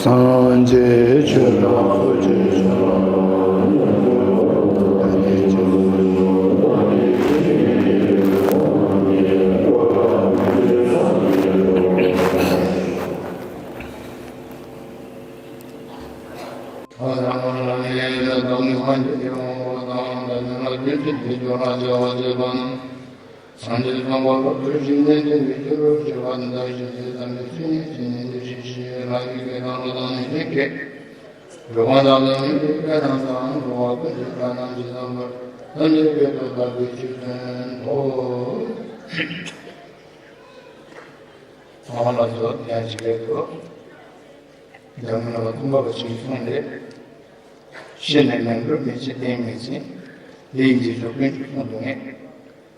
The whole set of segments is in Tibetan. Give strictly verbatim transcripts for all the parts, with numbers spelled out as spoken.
སངས་རྒྱས་ཆོས་དང་། སངས་རྒྱས་སམ་བྷོ་ཊ་ཐུགས་རྗེ་ཆེན་པོ་ལ་སྐྱབས་སུ་མཆིའོ། བྱང་ཆུབ་སེམས་དཔའ་ཆེན་པོ་ཆེན་པོ་ཞེས་པ་འདི་དག་གཞན་དོན་དམ་པའི་ཚུལ་ཉིད་ཀྱི་ཉན་ཐོས་ཤེས་བྱའི་ལམ་གྱི་དགེ་དང་བློ་དང་ནི་ཤེས་ཀྱི་གྲུབ་པ་དག་ལ་ཉན་ཐོས་སྐད་དང་སང་འགྲོ་བ་ཀུན་གྱི་དགྲ་རྣམས་ཇི་ཙམ་པར་ཐམས་ཅད་སྐད་དུ་བདག་གིས་ཆོས་བསྟན་ཏོ། ཚང་མ་ལ་སོགས་ཡང་ཅིག་སྐད་དུ། འཇམ་མགོན་བླ་མ་ཀུན་དགའ་བོ་ཆེན་གསུངས་ཏེ། ཤི་ནས་ནོར་འཁྲུལ་མི་བྱེད་གཏིང་མི་འཛིན། ལས་ཀྱི་རྒྱུ་ཀུན་གྱི་ཁོང་དུ་ངེས།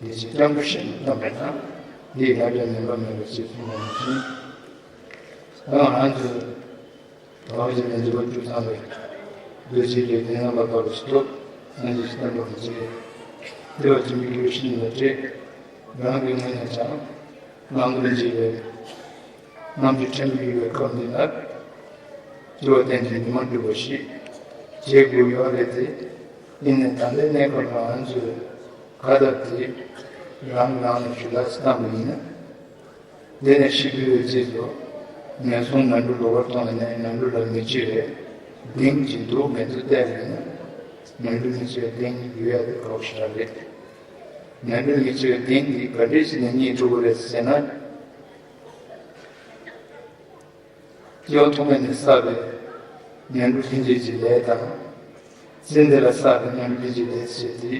དེ་ཕྱིར་སྐྱབས་འགྲོ་ཤིན་ཏུ་བརྟན་པ་དང་། ལས་ལྷག་བཅས་ངན་པ་མེད་པ་ཞེས་གསུངས་པ་ནང་བཞིན། ད་ང་ཚོས་དོ་སྣང་བྱེད་པའི་འཇུག་པ་བཅུ་ཚང་བའི་འདུ་བྱེད་ཀྱི་དེ་རྣམ་པར་དག་པ་ཞིག་ཏུ་སངས་རྒྱས་ཀྱི་བསྟན་པ་མི་བྱེད། དེ་བ་ཅིན་མི་དགེ་བའི་བཤེས་གཉེན་ལ་སྤྲད། རང་གི་ངོས་ནས་ཀྱང་ནང་དོན་བྱེད་པའི། རྣམ་དཔྱོད་ཕྲན་བུ་ཡོད་པའི་སྐབས་འདི་ན། སྐྱེ་བ་གཏན་གྱི་ཉིན་མ་འགྲུབ་པ་ཞིག་བྱེད་དགོས་ཡོད་རེད་དེ། ཡིན་ནའི་ད་ལྟའི་གནས་སྐབས་ལ་ང་ཚོས་ག་ལྟར་དེ་རང་རང་ལ་ཞུ་ལགས་བཏང་བ་ཡིན་ན། འདི་ནས་ཤི་དགོས་པའི་རྗེས་སུ་ངན་སོང་ནོར་འཁྲུལ་ལོག་པར་མཐོང་བ་ནས་ནོར་འཁྲུལ་ལ་མི་སྐྱེ་བའི་གདེང་གཅིག་འདུག་མི་འདུག་བལྟས་པ་ཡིན་ན། ནོར་འཁྲུལ་མི་སྐྱེ་བའི་གདེང་ཡོད་ཡ་དེ་ཁག་པོ་ཞེ་དྲག་རེད། ནོར་འཁྲུལ་མི་སྐྱེ་བའི་གདེང་འདི་ག་འདྲས་ཤིག་ནས་རྙེད་ཐུབ་ཀྱི་རེད་ཟེར་ན། སྐྱེ་བ་ཐོག་མེད་ནས་བསགས་པའི་ནོར་འཁྲུལ་ལྷན་སྐྱེས་ཀྱི་ལས་དང་། ཚེ་འདི་ལ་བསགས་པའི་ནོར་འཁྲུལ་ལྷན་སྐྱེས་ཀྱི་ལས་ཚེ་འདིའི་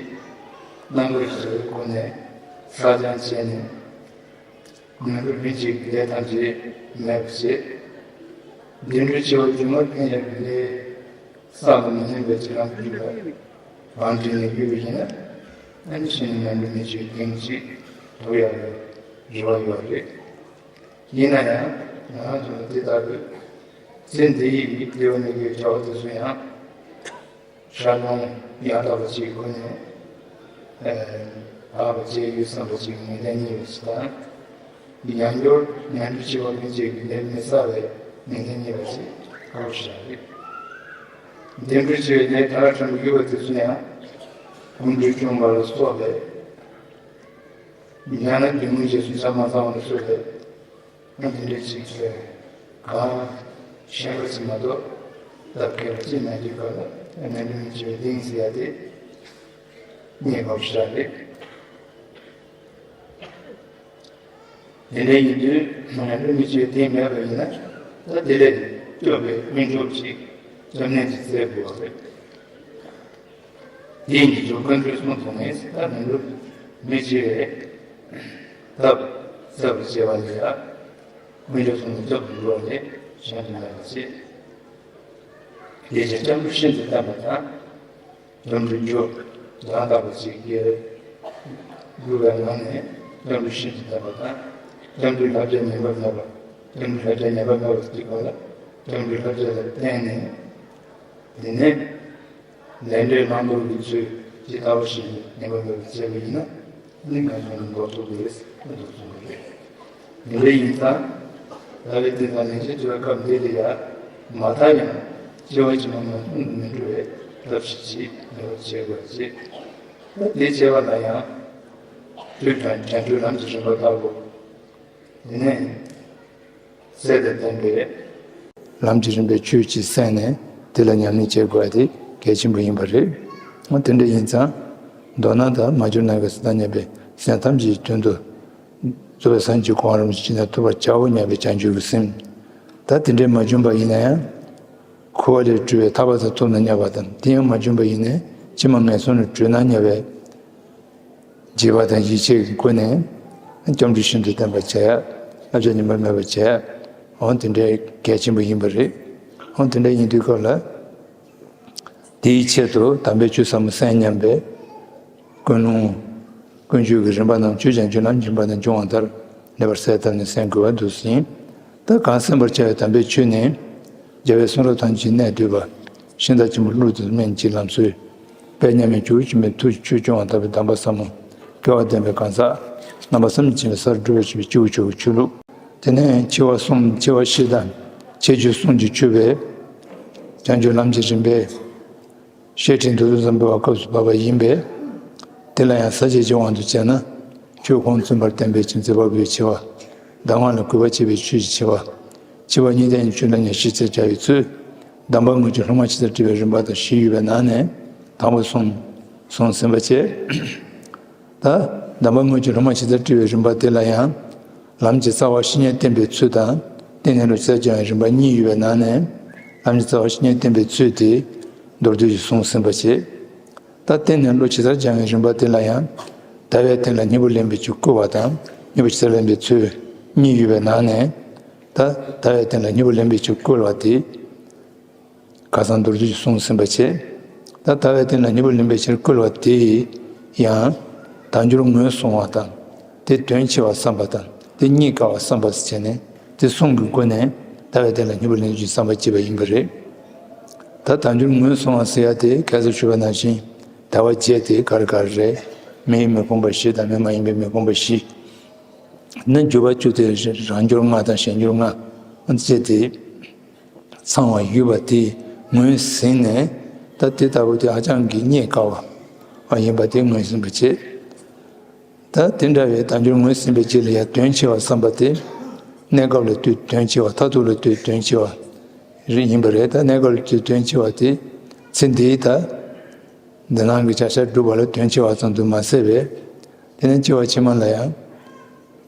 རྣམ་པར་གཞག་པའི་སྒོ་ནས་བསགས་སྦྱང་བྱས་ནས། ནོར་འཁྲུལ་ལྷན་སྐྱེས་ཀྱི་ལས་ཐམས་ཅད་མེད་པར་བྱེད། བདེ་འགྲོའི་སྐྱེ་བ་རྒྱུན་མར་འཕེན་ཡག་གི་ལས་བསགས་པ་མ་ནུས་པའི་ཚེ་རང་གི་རྒྱུད་ལ་བང་བསྒྲིགས་ནས་ཡོད་པ་ཡིན་ན། ཨ་ནི་ཤི་ནས་ནོར་འཁྲུལ་ལྷན་སྐྱེས་ཀྱི་གདེང་ཅིག་ཐོབ་ཡག་གི་རེ་བ་ཡོད་རེད། ཡིན་ན་ཡང་ང་རང་ཚོ་ལ་དེ་ལྟ་བུའི་ཚེ་འདི་ཡི་བདེ་བ་མི་དགེ་བའི་བྱ་བ་དེ་ཚོ་ཡང་ཤར་ལྷོང་ཡང་དག་པ་ཅིག་སྒོ་ནས་ཨ་དག་པ་ཅིག་ཡོད་བསམ་པ་ཅིག་ངེས་གཏན་རྙེད་པ་ཅིག་དང་། ཡང་སྐྱར་ནོར་འཁྲུལ་ཆེ་བ་ལྷན་སྐྱེས་ཀྱི་ལས་མི་བསགས་པའི་ངེས་གཏན་རྙེད་པ་ཅིག་ཁག་པོ་ཞེ་དྲག་རེད། བདེ་འགྲོའི་སྐྱེ་བའི་ལས་ག་ར་ཕྲན་བུ་ཡོད་པ་དེ་ཚོ་ཡང་གོམས་འདྲིས་བཅོམ་པ་ལ་སོགས་པའི། ཡང་ན་རྒྱུ་མང་རྗེས་སུ་ཆ་མ་ཚང་བ་ལ་སོགས་པའི་ང་དེ་འདྲའི་ཅིག་གིས་གང་ཤེས་པ་ཅིག་མ་གཏོགས་སྟབས་འཁེལ་བ་ཅིག་མེད་དུས་སྐབས་ལ་ནོར་འཁྲུལ་མི་སྐྱེ་བའི་གདེང་ཟེར་ཡ་དེ་རྙེད་དཀའ་བ་ཞེ་དྲག་རེད། དེ་འདྲ་ཡིན་དུས་ནོར་འཁྲུལ་མི་སྐྱེ་བའི་གདེང་མེད་པ་ཡིན་ན་ད་དེ་ལས་སྐྱོབ་པའི་སྨོན་ལམ་ཅིག་སྐྱབས་གནས་ཅིག་བཙལ་དགོས་པ་རེད། དེ་ཡིན་དུས་ཀུན་འདུས་གསུམ་དུ་ངེས་ད་ནོར་འཁྲུལ་མི་སྐྱེ་བའི་ཐབས་བཙལ་བར་བྱེད་པ་ལས་ཡང་ཀུན་འདུས་གསུམ་དུ་སྐྱབས་སུ་འགྲོ་བ་ལས་གཞན་དུ་མེད་པར་བྱེད། དེ་ཕྱིར་སྐྱབས་འགྲོ་ཤིན་ཏུ་བརྟན་པ་དང་། སྐྱབས་འགྲོའི་རྒྱུ་ཡང་དག་པ་ཅིག་སྐྱེ་དགོས་པའི་ངང་ནས་སྐྱབས་འགྲོ་ཤིན་ཏུ་བརྟན་པ་དང་། སྐྱབས་འགྲོའི་བསླབ་བྱ་ངན་པ་མེད་པ། སྐྱབས་འགྲོའི་བསླབ་བྱ་ངན་པ་མེད་པ་ཅིག་གང་ལ་སྐྱབས་འགྲོའི་བསླབ་བྱ་ལ་བརྟེན་ནས། དེ་ནས་ལས་འབྲས་བླང་དོར་གྱི་ཚུལ་ཇི་ལྟ་བ་བཞིན་ངན་པ་མེད་པར་བྱས་པ་ཡིན་ན། ནི་ངན་སོང་ལ་འགྲོ་ཐུབ་ཀྱི་རེད་ཟེར་འདུག་གསུངས་པ་རེད། དེ་འདྲ་ཡིན་ཙང་། ད་བའི་དེ་དང་ལན་ཅན་བྱེད་པའི་སྐབས་འདི་ལ་ཡང་མ་མཐའ་ཡང་སྐྱེ་བ་ཕྱི་མ་ངན་སོང་དུ་མི་འགྲོ་བའི་ཐབས་ཤིག་ཅིག་ལེགས་པར་བྱེད་དགོས་ཅེས། ད་དེ་བྱེད་པ་ལ་ཡང་དུས་དང་དལ་འགྲོའི་ལམ་གྱི་རིམ་པ་ལྟ་བུ། དེ་ནས་ཚད་དང་ལྡན་པའི་ལམ་གྱི་རིམ་པའི་ཆོས་ཀྱི་སེམས་ནས་དེ་ལ་ཉམས་ལེན་བྱེད་དགོས་པ་དེ་གལ་ཆེན་པོ་ཡིན་པ་རེད། འོ་དེ་འདྲ་ཡིན་ཙང་། མདོར་ན་ད་མ་གྱུར་ནམ་མཁའི་ས་དང་མཉམ་པའི་སེམས་ཐམས་ཅད་ཀྱི་དོན་དུ་རྫོགས་པའི་སངས་རྒྱས་ཀྱི་གོ་འཕང་རིན་པོ་ཆེ་ཅི་ནས་ཐོབ་པར་བྱའོ་སྙམ་པའི་བྱང་ཆུབ་ཀྱི་སེམས། ད་དེ་འདྲས་མ་བྱུང་བ་ཡིན་ན་ཡང་། འཁོར་བ་ལས་གྲོལ་བའི་ཐར་པ་དང་ཐོབ་ན་སྙམ་པ་དང་། དེ་ཡང་མ་བྱུང་བ་ཡིན་ནའི་ཕྱི་མ་ངན་སོང་ལས་གྲོལ་ན་སྙམ་པའི་བྱིས་པ་དང་ཡིད་ཆེས་ཀྱི་སྒོ་ནས་སྐྱབས་འགྲོ་ཤིན་ཏུ་བརྟན་པར་བྱ་ཡ། བསླབ་བྱ་ངན་པ་མེད་པར་བྱ་ཡ། འོ་དེ་འདྲའི་གལ་ཆེན་པོ་ཡིན་པ་རེད། འོ་དེ་འདྲ་ཡིན་དུས་སྐབས་ལ། དེའི་ཆེད་དུ་དམ་པའི་ཆོས་ཟབ་མོ་གསན་སྙམ་པའི་ཀུན་སློང་། ཀུན་སྤྱོད་ཀྱི་རིམ་པ་རྣམས་ཆོས་ཀྱང་རྒྱུན་རྣམ་རྒྱུན་པ་ནས་འབྱུང་བ་ལྟར་ལེགས་པར་གསལ་བཏབ་ནས་གསན་དགོས་པ་འདུག་ཟིན། ད་གང་གསན་པར་བྱ་བའི་དམ་པའི་ཆོས་ནི། རྒྱལ་བའི་གསུང་རབ་ཐམས་ཅད་གནད་བསྡུས་པ། ཤིང་རྟ་ཆེན་པོ་ཀླུ་དང་སྨན་གྱི་ལམ་སྲོལ། དཔལ་མཉམ་མེད་སྤྱོད་པ་ཆེན་པོའི་ཐུགས་ཀྱི་ཆོས་སྐྱོང་བ་ལྟ་བུའི་གདམས་པ་ཟབ་མོ། སྐལ་བ་ལྡན་པའི་གང་ཟག་རྣམ་པ་སེམས་ཅན་གྱི་སར་སྒྲུབ་པར་བྱེད་པའི་སྤྱི་བོ་ཆོས་ཀྱི་ཆོས་ལུགས། དེ་ནས་འཆི་བ་གསུམ་འཆི་བ་ཤི་དང་། ཁྱད་ཆོས་གསུམ་གྱིས་ཕྱུག་པའི་བྱང་ཆུབ་ལམ་གྱི་རིམ་པའི་བཤད་ཁྲིད་མདོར་བསྡུས་ཙམ་འབད་བའི་སྐབས་སུ་བབས་པ་ཡིན་པས། དེ་ལ་ཡང་ས་བཅད་ཀྱི་དབང་དུ་བྱས་ན། ཆོས་ཁུངས་བཙུན་པར་བསྟན་པའི་ཆོས་མཛད་པ་པོའི་ཆེ་བ། གདམས་ངག་ལ་གུས་པ་བསྐྱེད་པའི་ཆོས་ཀྱི་ཆེ་བ། ཕྱི་པ་གཉིས་ལྡན་གྱི་ཆོས་ལ་ཉེར་ཞི་བྱར་བྱ་བའི་ཚུལ། གདམས་པ་དངོས་ཀྱི་སློབ་མ་ཇི་ལྟར་བཀྲི་བའི་རིམ་པ་དང་བཞི་ཡོད་པའི་ནང་ནས། དང་པོ་གསུངས་གསུངས་ཟིན་པ་བྱས། ད་གདམས་པ་དངོས་ཀྱི་སློབ་མ་ཇི་ལྟར་བཀྲི་བའི་རིམ་པ་དེ་ལ་ཡང་། ལམ་གྱི་རྩ་བ་བཤེས་གཉེན་བསྟེན་པའི་ཚུལ་དང་། བསྟེན་ནས་བློ་ཇི་ལྟར་སྦྱང་བའི་རིམ་པ་གཉིས་ཡོད་པའི་ནང་ནས། ལམ་གྱི་རྩ་བ་བཤེས་གཉེན་བསྟེན་པའི་ཚུལ་དེ་མདོར་བསྡུས་ཀྱིས་གསུངས་ཟིན་པ་བྱས། ད་བསྟེན་ནས་བློ་ཇི་ལྟར་སྦྱང་བའི་རིམ་པ་དེ་ལ་ཡང་། ཟླ་བའི་སྟེང་ལ་སྙིང་པོ་ལེན་པའི་ཆོས་བསྐུལ་བ་དང་། སྙིང་པོ་ཇི་ལྟར་ལེན་པའི་ཚུལ་གཉིས་ཡོད་པའི་ནང་ནས། ད་ཟླ་བའི་སྟེང་ལ་སྙིང་པོ་ལེན་པའི་ཆོས་བསྐུལ་བ་དེ། ཁ་སང་མདོར་བསྡུས་ཀྱིས་གསུངས་ཟིན་པ་བྱས། ད་ཟླ་བའི་སྟེང་ལ་སྙིང་པོ་ལེན་པའི་ཕྱིར་བསྐུལ་བ་དེ་ཡང་། དལ་འབྱོར་ངོས་བཟུང་བ་དང་། དེ་དོན་ཆེ་བར་བསམ་པ་དང་། དེ་རྙེད་དཀའ་བར་བསམ་པ་ཟེར་བྱས་ནས། དེ་གསུམ་གྱི་སྒོ་ནས་ཟླ་བའི་སྟེང་ལ་སྙིང་པོ་ལེན་རྒྱུའི་བསམ་པ་བསྐྱེད་པ་ཡིན་པ་རེད། ད་དལ་འབྱོར་ངོས་བཟུང་བ་ཟེར་ཡ་དེ་ཁ་སང་ཞུས་པ་ནང་བཞིན། ཟླ་བ་བརྒྱད་དེ་ག་རེ་ག་རེ་རེད། མིའི་མི་ཁོམ་པ་བཞི་དང་མི་མ་ཡིན་པའི་མི་ཁོམ་པ་བཞི། ནི་འགྱུར་བ་བཅུ་སྟེ། རང་འགྱུར་ལྔ་དང་གཞན་འགྱུར་ལྔ་བཅས་ཏེ། ཚང་བ་ཡོད་པ་དེ་ངོས་ཟིན་ནས། ད་དེ་ལྟ་བུ་དེ་ཧ་ཅང་གི་རྙེད་དཀའ་བ་ཡིན་པ་དེ་ངོས་ཟིན་པ་བྱེད། ད་དེ་འདྲ་བའི་དལ་འབྱོར་ངོས་ཟིན་པའི་རྗེས་ལ་ཡང་དོན་ཆེ་བར་བསམ་པ་དེ། གནས་སྐབས་ལ་ལྟོས་དོན་ཆེ་བ། མཐར་ཐུག་ལ་ལྟོས་དོན་ཆེ་བ་རེ་ཡིན་པ་རེད། ད་གནས་སྐབས་ལ་ལྟོས་དོན་ཆེ་བ་དེ་ཚེ་འདིའི་ད། འདི་སྣང་གི་བྱ་བྱ་སྒྲུབ་པ་ལ་དོན་ཆེ་བ་ཙམ་དུ་མ་ཟད་པས། དེ་ནས་སྐྱེ་བ་ཕྱི་མ་ལ་ཡང་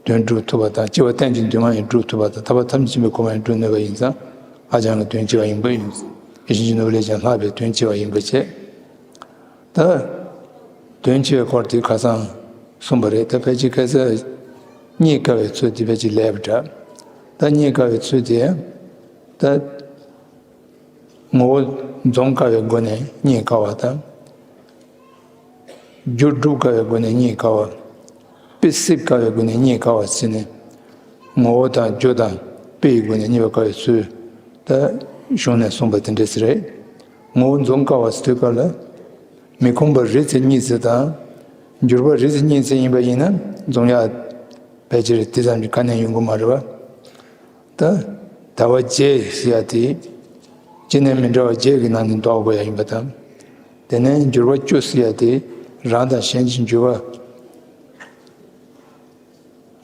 དོན་སྒྲུབ་ཐུབ་པ་དང་། སྐྱེ་བ་གཏན་གྱི་འདུན་མ་ཡང་སྒྲུབ་ཐུབ་པ་དང་། ཐར་པ་ཐམས་ཅད་མཁྱེན་པའི་གོ་འཕང་ཡང་སྒྲུབ་ནུས་པ་ཡིན་ཙང་། ཧ་ཅང་གི་དོན་ཆེ་བ་ཡིན་པ་ཡིན། ཡིད་བཞིན་གྱི་ནོར་བུ་ལས་ཀྱང་ལྷག་པའི་དོན་ཆེ་བ་ཡིན་པ་བྱས། ད་དོན་ཆེ་བའི་སྐོར་དེ་ཁ་སང་གསུངས་པ་རེད། ད་ཕལ་ཆེར་ཁ་སང་རྙེད་དཀའ་བའི་ཚུལ་དེ་ཕལ་ཆེར་ལས་པ་འདྲ། ད་རྙེད་དཀའ་བའི་ཚུལ་དེ་ད། ངོ་བོ་འཛོམས་དཀའ་བའི་སྒོ་ནས་རྙེད་དཀའ་བ་དང་། རྒྱུ་སྒྲུབ་དཀའ་བའི་སྒོ་ནས་རྙེད་དཀའ་བ། དཔེ་སྲིད་དཀའ་བའི་སྒོ་ནས་རྙེད་དཀའ་བ་ཟེར་ནས། ངོ་བོ་དང་རྒྱུ་དང་དཔེ་ཡི་སྒོ་ནས་རྙེད་པ་དཀའ་བའི་ཚུལ། ད་གཞུང་ནས་གསུངས་པ་དེ་འདྲ་ཟེར་རེད། ངོ་བོ་འཛོམས་དཀའ་བ་ཟེར་དུས་སྐབས་ལ། མི་ཁོམ་པ་རེ་ཚེ་གཉིས་ཚེ་དང་། འགྱུར་བ་རེ་ཚེ་གཉིས་ཚེ་ཡིན་པ་ཡིན་ན་འཛོམས་ཡག་ཕལ་ཆེར་དེ་ཙམ་གྱི་དཀའ་གནད་ཡོང་གི་མ་རེད་པ། ད་ཟླ་བ་བརྒྱད་ཟེར་ཡ་དེ། སྐྱེ་གནས་མི་འདྲ་བ་བརྒྱད་ཀྱི་ནང་ནས་འདོགས་དགོས་ཡ་ཡིན་པ་དང་། དེ་ནས་འགྱུར་བ་བཅུ་ཟེར་ཡ་དེ། རང་དང་གཞན་གྱི་འགྱུར་བ་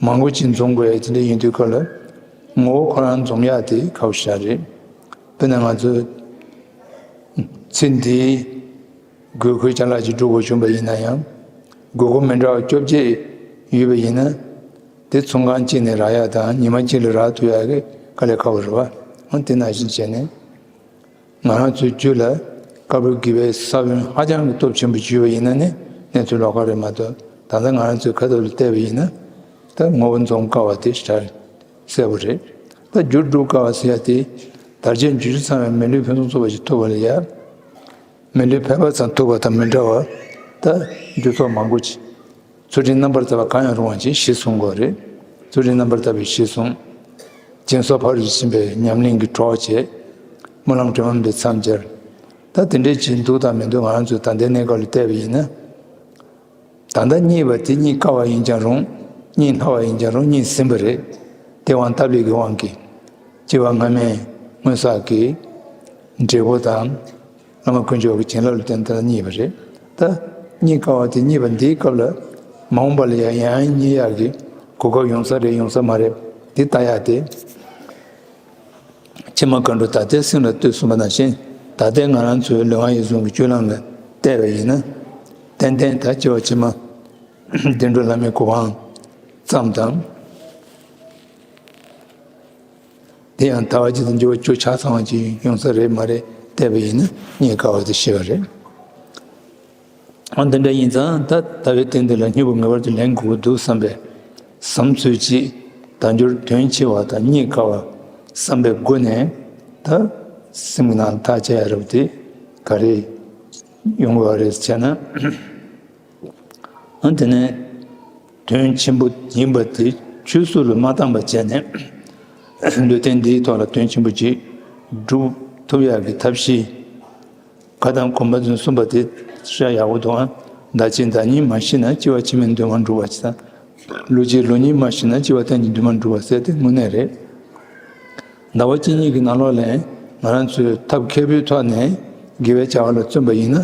མང་པོ་ཅིག་འཛོམས་དགོས་ཡ་དེ་འདྲ་ཡིན་དུས་སྐབས་ལ། ངོ་བོ་ཁོ་རང་འཛོམས་ཡ་དེ་ཁག་པོ་ཞེ་དྲག་རེད། དཔེར་ན་ང་ཚོ་ཚེ་འདིའི་དགོས་མཁོའི་ཅ་ལག་ཅིག་སྒྲུབ་དགོས་བྱུང་པ་ཡིན་ན་ཡང་། དགོས་མཁོ་མི་འདྲ་བ་བཅོ་བརྒྱད་ཡོད་པ་ཡིན་ན། དེ་ཚོང་ཁང་གཅིག་ནས་རག་ཡག་དང་ཉི་མ་གཅིག་ལ་རག་ཐུབ་ཡག་གི་དཀའ་ལས་ཁག་པོ་རེད་པ། འོ་དེ་ནང་བཞིན་བྱས་ནས། ང་རང་ཚོའི་རྒྱུད་ལ་དཀར་པོའི་དགེ་བའི་ས་བོན་ཧ་ཅང་གི་སྟོབས་ཆེན་པོ་ཅིག་ཡོད་པ་ཡིན་ན་ནི་གནས་ཚུལ་ལོགས་ཀ་རེད་མ་གཏོགས། ད་ལྟ་ང་རང་ཚོའི་ཁ་ཐུག་ལ་བལྟས་པ་ཡིན་ན། ད་ངོ་བོ་འཛོམས་དཀའ་བ་དེ་ཞེ་དྲག་གསལ་པོ་རེད། ད་རྒྱུ་སྒྲུབ་དཀའ་བ་ཟེར་ཡ་དེ། དལ་བརྒྱད་འབྱོར་བཅུ་ཚང་བའི་མི་ལུས་ཕུན་སུམ་ཚོགས་པ་ཞིག་ཐོབ་པ་ལ་ཡ། མི་ལུས་ཕལ་པ་ཙམ་ཐོབ་པ་དང་མི་འདྲ་བར། ད་རྒྱུ་ཚོགས་མང་པོ་ཅིག་ཚུལ་ཁྲིམས་རྣམ་པར་དག་པ་གང་ཡང་རུང་བ་ཅིག་གཞི་བཟུང་དགོས་རེད། ཚུལ་ཁྲིམས་རྣམ་པར་དག་པའི་གཞི་བཟུང་། སྦྱིན་སོགས་ཕ་རོལ་ཏུ་ཕྱིན་པའི་ཉམས་ལེན་གྱི་གྲོགས་བྱས། སྨོན་ལམ་དྲི་མ་མེད་པའི་མཚམས་སྦྱར། ད་དེ་འདྲའི་ཅིག་འདུག་དང་མི་འདུག་ང་རང་ཚོའི་ད་ལྟའི་གནས་སྐབས་ལ་བལྟས་པ་ཡིན་ན། ད་ལྟ་རྙེད་པ་དེ་རྙེད་དཀའ་བ་ཡིན་ཀྱང་རུང་། རྙེད་སླ་བ་ཡིན་ཀྱང་རུང་རྙེད་ཟིན་པ་རེད། དེ་དབང་ཐབས་ལས་ཀྱི་དབང་གིས། སྐྱེ་བ་སྔ་མའི་སྔོན་བསགས་ཀྱི་འབྲས་བུ་དང་། བླ་མ་དཀོན་མཆོག་གི་བྱིན་རླབས་ལ་བརྟེན་ད་ལྟ་རྙེད་པ་རེད། ད་རྙེད་དཀའ་བ་དེ་རྙེད་པ་འདིའི་སྐབས་ལ། མ་འོངས་པ་ལ་ཡང་ཡང་རྙེད་ཡག་གི་གོ་སྐབས་ཡོང་ས་རེད་ཡོང་ས་མ་རེད། འདི་ལྟ་ཡག་དེ། ཕྱི་མ་མཁའ་འགྲོ་ད་ལྟའི་སེམས་ལ་ལྟོས་གསུངས་པ་ནང་བཞིན། ད་ལྟའི་ང་རང་ཚོའི་ལུས་ངག་ཡིད་གསུམ་གྱི་སྤྱོད་ལམ་ལ་བལྟས་པ་ཡིན་ན། ཏན་ཏན་ད་སྐྱེ་བ་ཕྱི་མ་བདེ་འགྲོ་ལྷ་མིའི་གོ་འཕང་ཙམ་དང་། དེ་ཡང་ཟླ་བ་གཅིག་དང་འགྱུར་བ་བཅུ་ཆ་ཚང་བ་ཅིག་ཡོང་ས་རེད་མ་རེད་བལྟས་པ་ཡིན་ན་རྙེད་དཀའ་བ་དེ་ཤེས་པ་རེད། འོ་འདི་འདྲ་ཡིན་ཙང་ད་ལྟ་བའི་སྟེང་འདི་ལ་སྙིང་པོ་ངེས་པར་དུ་ལེན་དགོས་ཀྱི་འདུག་བསམ་པའི་བསམ་ཚུལ་གྱིས། དལ་འབྱོར་དོན་ཆེ་བ་དང་རྙེད་དཀའ་བ་བསམ་པའི་སྒོ་ནས། ད་སེམས་ཀྱི་ནང་ཐག་བཅད་ཡ་རབ་དེ་ག་རེ་ཡོང་དགོས་པ་རེད་ཟེར་ན། ཨ་དེ་ནས་དོན་ཆེན་པོ་ཡིན་པ་དེ་ཆུད་ཟོས་ལ་མ་བཏང་བ་བྱས་ནས། ལུས་རྟེན་འདིའི་ཐོག་ལ་དོན་ཆེན་པོ་ཅིག་སྒྲུབ་ཐུབ་ཡག་གི་ཐབས་ཤེས། བཀའ་དང་གོམས་པ་ཚུན་གསུམ་པ་དེ་ཤ་ཡག་པོ་འདུག་ཨང་། ཟླ་གཅིག་ཟླ་གཉིས་མ་ཤི་ན་སྐྱེ་བ་ཕྱི་མའི་འདུན་མ་འགྲུབ་པ་ཅིག་དང་། ལོ་གཅིག་ལོ་གཉིས་མ་ཤི་ན་སྐྱེ་བ་གཏན་གྱི་འདུན་མ་འགྲུབ་པ་ཟེར་དེ་དངོས་གནས་རེད། ཟླ་བ་གཅིག་གཉིས་ཀྱི་ནང་ལོགས་ལ་ང་རང་ཚོས་ཐབས་མཁས་པོའི་ཐོག་ནས་དགེ་བའི་བྱ་བ་ལ་བརྩོན་པ་ཡིན་ན།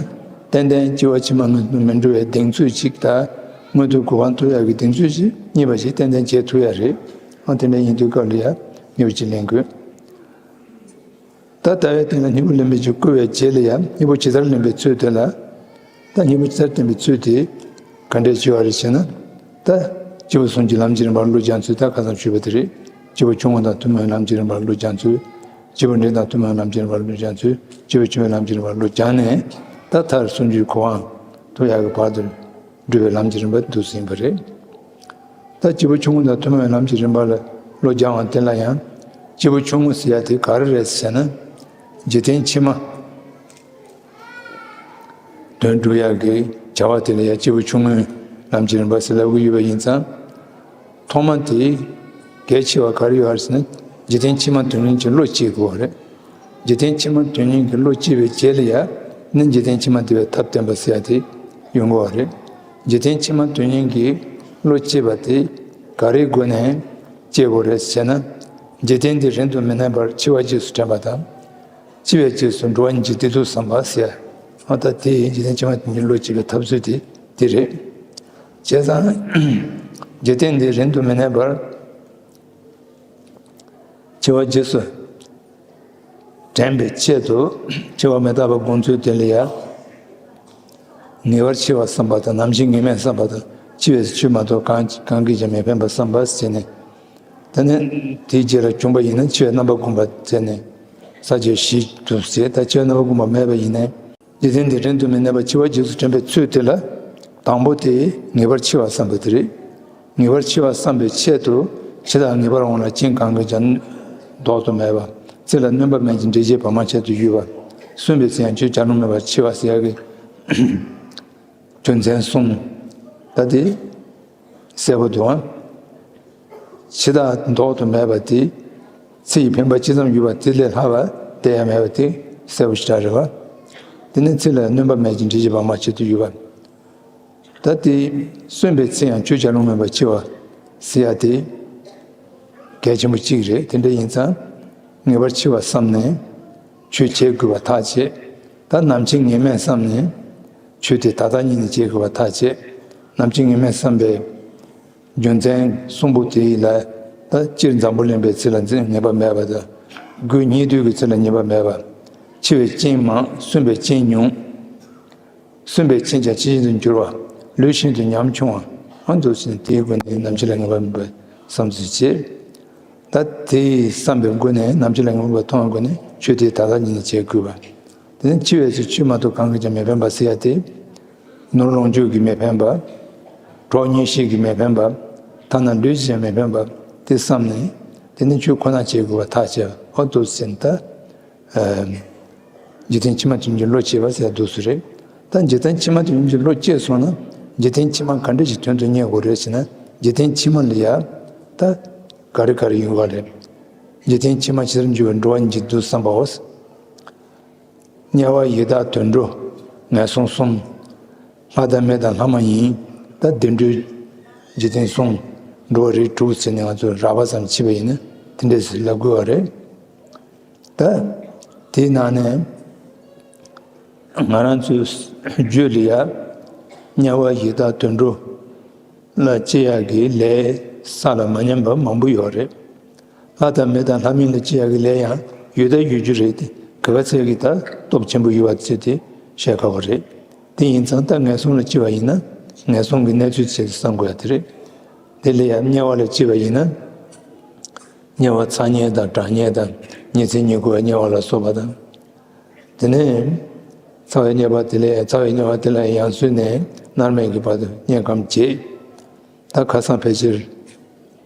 ཏན་ཏན་སྐྱེ་བ་ཕྱི་མ་མི་མི་འགྲོ་བའི་གདེང་ཚོད་ཅིག་དང་། མངོན་མཐོའི་གོ་འཕང་ཐོབ་ཡག་གི་གདེང་ཚོད་ཅིག་རྙེད་པ་ཞིག་ཏན་ཏན་བྱེད་ཐུབ་ཡག་རེད། ཨ་དེ་འདྲ་ཡིན་དུས་སྐབས་ལ་ཡང་སྙིང་པོ་ཅིག་ལེན་དགོས། ད་ལྟ་བའི་སྟེང་ལ་སྙིང་པོ་ལེན་པའི་ཆེད་བསྐུལ་བའི་རྗེས་ལ་ཡང་སྙིང་པོ་ཇི་ལྟར་ལེན་པའི་ཚུལ་དེ་ལ། ད་སྙིང་པོ་ཇི་ལྟར་བསྟན་པའི་ཚུལ་དེ་ག་འདྲས་བྱེད་པ་རེད་ཞེ་ན། ད་སྐྱེས་བུ་གསུམ་གྱི་ལམ་གྱི་རིམ་པ་ལ་བློ་སྦྱང་ཚུལ། ད་ཁ་སང་ཞུས་པ་དེ་རེད། སྐྱེས་བུ་ཆུང་ངུ་དང་ཐུན་མོང་བའི་ལམ་གྱི་རིམ་པ་ལ་བློ་སྦྱང་ཚུལ། སྐྱེས་བུ་འབྲིང་དང་ཐུན་མོང་བའི་ལམ་གྱི་རིམ་པ་ལ་བློ་སྦྱང་ཚུལ། སྐྱེས་བུ་ཆུང་བའི་ལམ་གྱི་རིམ་པ་ལ་བློ་སྦྱངས་ནས། ད་མཐར་སུམ་ཅུའི་གོ་འཕང་ཐོབ་ཡག་གི་བར་དུ་སྒྲུབ་པའི་ལམ་གྱི་རིམ་པ་འདུག་ཟིན་པ་རེད། ད་སྐྱེས་བུ་ཆུང་ངུ་དང་ཐུན་མོང་བའི་ལམ་གྱི་རིམ་པ་ལ་བློ་སྦྱང་བ་དེ་ལ་ཡང་། སྐྱེས་བུ་ཆུང་ངུ་ཟེར་ཡ་དེ་ག་རེ་རེད་ཟེར་ན། འཇིག་རྟེན་ཕྱི་མ་དོན་སྒྲུབ་ཡག་གི་བྱ་བ་དེ་ལ་ཡང་སྐྱེས་བུ་ཆུང་ངུའི་ལམ་གྱི་རིམ་པ་ཟེར་ལབ་ཀྱི་ཡོད་པ་ཡིན་ཙང་། ཐོག་མ་དེ་གལ་ཆེ་བ་ག་རེ་ཡོད་རེད་ཟེར་ན། འཇིག་རྟེན་ཕྱི་མ་དོན་གཉེར་གྱི་བློ་སྐྱེ་དགོས་པ་རེད། འཇིག་རྟེན་ཕྱི་མ་དོན་གཉེར་གྱི་བློ་སྐྱེས་པའི་རྗེས་ལ་ཡང་ནི་འཇིག་རྟེན་ཕྱི་མ་བདེ་བའི་ཐབས་བསྟན་པ་ཟེར་ཡ་དེ་ཡོང་དགོས་པ་རེད། འཇིག་རྟེན་ཕྱི་མ་དོན་གཉེར་གྱི་བློ་སྐྱེས་པ་དེ་ག་རེའི་སྒོ་ནས་སྐྱེ་དགོས་རེད་ཟེར་ན། འཇིག་རྟེན་འདི་རིང་དུ་མི་གནས་པར་འཆི་བ་རྗེས་སུ་དྲན་པ་དང་། འཆི་བའི་རྗེས་སུ་འགྲོ་བ་ཉིད་ཀྱི་བདེ་སྡུག་བསམ་པ་ཟེར། ཨ་ད་དེ་འཇིག་རྟེན་ཕྱི་མ་དོན་གཉེར་བློ་སྐྱེས་པའི་ཐབས་ཚུལ་དེ་དེ་རེད། བྱས་ཙང་། འཇིག་རྟེན་འདི་རིང་དུ་མི་གནས་པར། འཆི་བ་རྗེས་སུ་དྲན་པའི་ཆེད་དུ། འཆི་བ་མི་རྟག་པ་སྒོམ་ཚུལ་དེ་ལ་ཡང་། ངེས་པར་འཆི་བ་བསམ་པ་དང་། ནམ་འཆི་ངེས་མེད་བསམ་པ་དང་། འཆི་བའི་ཆོས་མ་གཏོགས་གང་གང་གིས་ཀྱང་མི་ཕན་པ་བསམ་པ་བྱས་ནས། དེ་ནས་དེའི་རྗེས་ལ་བྱུང་བ་ཡིན་ན་འཆི་བའི་རྣམ་པ་བསྒོམ་པ་བྱས་ནས། ས་བཅད་བཞི་དུ་བྱས། ད་འཆི་བའི་རྣམ་པ་བསྒོམ་པ་མེད་པ་ཡིན་ན། འཇིག་རྟེན་འདི་རིང་དུ་མི་གནས་པར་འཆི་བ་རྗེས་སུ་དྲན་པའི་ཚུལ་དེ་ལ། དང་པོ་དེ་ངེས་པར་འཆི་བ་བསམ་པ་དེ་རེད། ངེས་པར་འཆི་བ་བསམ་པའི་ཆེད་དུ། འཆི་བདག་ངེས་པར་འོང་ལ་རྐྱེན་གང་གིས་ཀྱང་ལྡོག་ཏུ་མེད་པ། ཚེ་ལ་སྣོན་པ་མེད་ཅིང་འབྲས་བུའི་བར་མ་ཆད་དུ་གཡོས་པ། གསོན་པའི་ཚེ་ཡང་ཆོས་བྱ་ལོང་མེད་པར་འཆི་བ་ཟེར་ཡག་གི་རྒྱུ་མཚན་གསུམ། ད་དེ་གསལ་པོ་འདུག་ཨང་། འཆི་བདག་ལྡོག་ཏུ་མེད་པ་དེ། ཚེ་ཡི་འཕེན་པ་ཇི་ཙམ་ཡོད་པ་དེ་ལས་ལྷག་པ་དེ་ཡང་མེད་པ་དེ་གསལ་པོ་ཞེ་དྲག་རེད་བ། དེ་ནི་ཚེ་ལ་སྣོན་པ་མེད་ཅིང་འབྲས་བུའི་བར་མ་ཆད་དུ་གཡོས་པ། ད་དེ་གསོན་པའི་ཚེ་ཡང་ཆོས་བྱ་ལོང་མེད་པར་འཆི་བ་ཟེར་ཡ་དེ་གལ་ཆེན་པོ་གཅིག་རེད། དེ་འདྲ་ཡིན་ཙང་ངེས་པར་འཆི་བ་བསམ་ནས་ཆོས་བྱེད་དགོས་པ་ཐག་བཅད། ད་ནམ་འཆི་ངེས་མེད་བསམ་ནས་ཆོས་དེ་ད་ལྟ་ཉིད་ནས་བྱེད་དགོས་པ་ཐག་བཅད། ནམ་འཆི་ངེས་མེད་བསམ་པའི་རྒྱུ་མཚན་གསུམ་པོ་དེ་ལ། ད་སྤྱིར་འཛམ་བུ་གླིང་པའི་ཚེ་ལ་ངེས་པ་མེད་པ་དང་། སྒོས་སྙིགས་དུས་ཀྱི་ཚེ་ལ་ངེས་པ་མེད་པ། འཆི་བའི་རྐྱེན་མང་། གསོན་པའི་རྐྱེན་ཉུང་། གསོན་པའི་རྐྱེན་ཀྱང་འཆི་བཞིན་དུ་འགྱུར་བ། ལུས་ཤིན་ཏུ་ཉམ་ཆུང་བ། ཨ་འདུག་ཟེར་ནས་དེའི་སྒོ་ནས་ནམ་འཆི་ལ་ངེས་པ་མེད་པའི་བསམ་ཚུལ་བྱེད། ད་དེའི་བསམ་པའི་སྒོ་ནས། ནམ་འཆི་ལ་ངེས་པ་མཐོང་བའི་སྒོ་ནས་ཆོས་དེ་ད་ལྟ་ཉིད་ནས་བྱེད་དགོས་པ། དེ་ནས་འཆི་བའི་ཚེ་ཆོས་མ་གཏོགས་གང་གིས་ཀྱང་མི་ཕན་པ་ཟེར་ཡ་དེ། ནོར་ལོངས་སྤྱོད་ཀྱིས་མི་ཕན་པ། གྲོགས་མཉེན་བཤེས་ཀྱིས་མི་ཕན་པ། ཐ་ན་ལུས་ཀྱིས་ཀྱང་མི་ཕན་པ་དེ་བསམ་ནས། དེ་ནས་ཆོས་ཁོ་ན་བྱེད་དགོས་པ་ཐག་བཅད། ཨོ་འདུག་ཟེར་ནས་ད། འཇིག་རྟེན་ཕྱི་མ་དོན་གཉེར་བློ་སྐྱེས་པ་ཟེར་འདུག་སེ་རེད། ད་འཇིག་རྟེན་ཕྱི་མ་དོན་གཉེར་བློ་སྐྱེས་སོང་ན། འཇིག་རྟེན་ཕྱི་མ་ག་འདྲ་ཞིག་དོན་དུ་གཉེར་དགོས་རེད་ཟེར་ན། འཇིག་རྟེན་ཕྱི་མ་ལ་ཡ་ད་ག་རེ་ག་རེ་ཡོང་ག་རེད། འཇིག་རྟེན་ཕྱི་མ་ཇི་ལྟར་འགྱུར་བའི་འགྲོ་བ་ཉིད་ཀྱི་འདུག་བསམ་པའོ། དམྱལ་བ་ཡི་དྭགས་དུད་འགྲོ་ངན་སོང་གསུམ། ལྷ་དང་མི་དང་ལྷ་མ་ཡིན། ད་བདེ་འགྲོའི་འཇིག་རྟེན་གསུམ། འགྲོ་བ་རིགས་དྲུག་ཟེར་ནས་ང་ཚོས་རགས་པ་ཙམ་ཕྱེ་བ་ཡིན་ན་དེ་འདྲས་ལབ་དགོས་པ་རེད། ད་དེའི་ནང་ནས་ང་རང་ཚོའི་རྒྱུད་ལ་ཡ་དམྱལ་བ་ཡི་དྭགས་དུད་འགྲོ་ལ་སྐྱེ་ཡག་གི་ལས་ས་ལ་མ་ཉམས་པ་མང་པོ་ཡོད་རེད། ལྷ་དང་མི་དང་ལྷ་མིན་ལ་སྐྱེ་ཡག་གི་ལས་ཡང་ཡོད་ད་ཡོད་རྒྱུ་རེད་དེ། ག་ག་ཚད་ཀྱི་ད་སྟོབས་ཆེན་པོ་ཡོད་པ་ཚད་དེ་བཤད་དཀའ་བ་རེད། དེ་ཡིན་ཙང་ད་ངན་སོང་ལ་སྐྱེ་བ་ཡིན་ན་ངན་སོང་གི་གནས་ཚུལ་ཆེད་དུ་བསམ་དགོས་ཡ་དེ་རེད། དེ་ལས་ཡང་དམྱལ་བ་ལ་སྐྱེ་བ་ཡིན་ན། དམྱལ་བ་ཚ་དམྱལ་དང་གྲང་དམྱལ་དང་ཉི་ཚེ་ཉི་དགུ་བའི་དམྱལ་བ་ལ་སོགས་པ་དང་། དེ་ནས་ཚ་བའི་དམྱལ་བ་དེ་ལས། ཚ་བའི་དམྱལ་བ་དེ་ལ་ཡང་སོས་ནས་མནར་མེད་ཀྱི་བར་དུ་དམྱལ་ཁམས་བརྗེད། ད་ཁ་སང་ཕལ་ཆེར་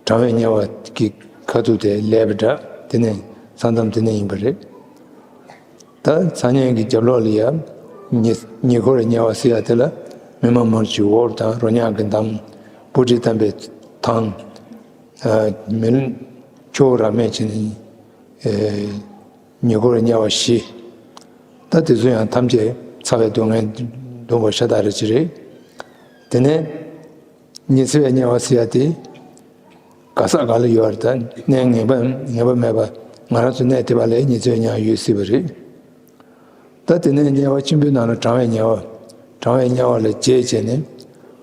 གྲང་བའི་དམྱལ་བ་གི་ཁ་ཐུག་དེ་ལས་པ་འདྲ། དེ་ནས་ས་མཚམས་དེ་ནས་ཡིན་པ་རེད། ད་ཚ་དམྱལ་གྱི་རྒྱབ་ལོགས་ལ་ཡ་ཉེ་ཉེ་འཁོར་དམྱལ་བ་ཟེར་ཡ་དེ་ལ་མི་མང་མང་ཞིག་འོར་དང་རོ་མྱགས་ཀྱིས་འདམ། སྤུ་གྲི་བསྡམས་པའི་ཐང་། མི་ལ་ཁྱོ་བོ་རབ་མེད་ཅིག་ནི་ཉེ་འཁོར་དམྱལ་བ་བཞི། ད་དེ་ཚོ་ཡང་ཐམས་ཅད་ཚ་བའི་སྡུག་བསྔལ་འདོན་པ་ཤ་སྟག་རེད་ཅི་རེད། དེ་ནས་ཉི་ཚེ་བའི་དམྱལ་བ་ཟེར་ཡ་དེ་ག་ས་ག་ལ་ཡོད་རེད། ད་གནས་ངེས་པ་ངེས་པ་མེད་པ། ང་རང་ཚོ་གནས་དེ་བ་ལས་ཉི་ཚེ་ཉག་ཡོད་སྲིད་པ་རེད། ད་དེ་ནས་དམྱལ་བ་ཆེན་པོའི་ནང་ལ་གྲང་བའི་དམྱལ་བ། གྲང་བའི་དམྱལ་བ་ལ་རྗེས་བྱས་ནས་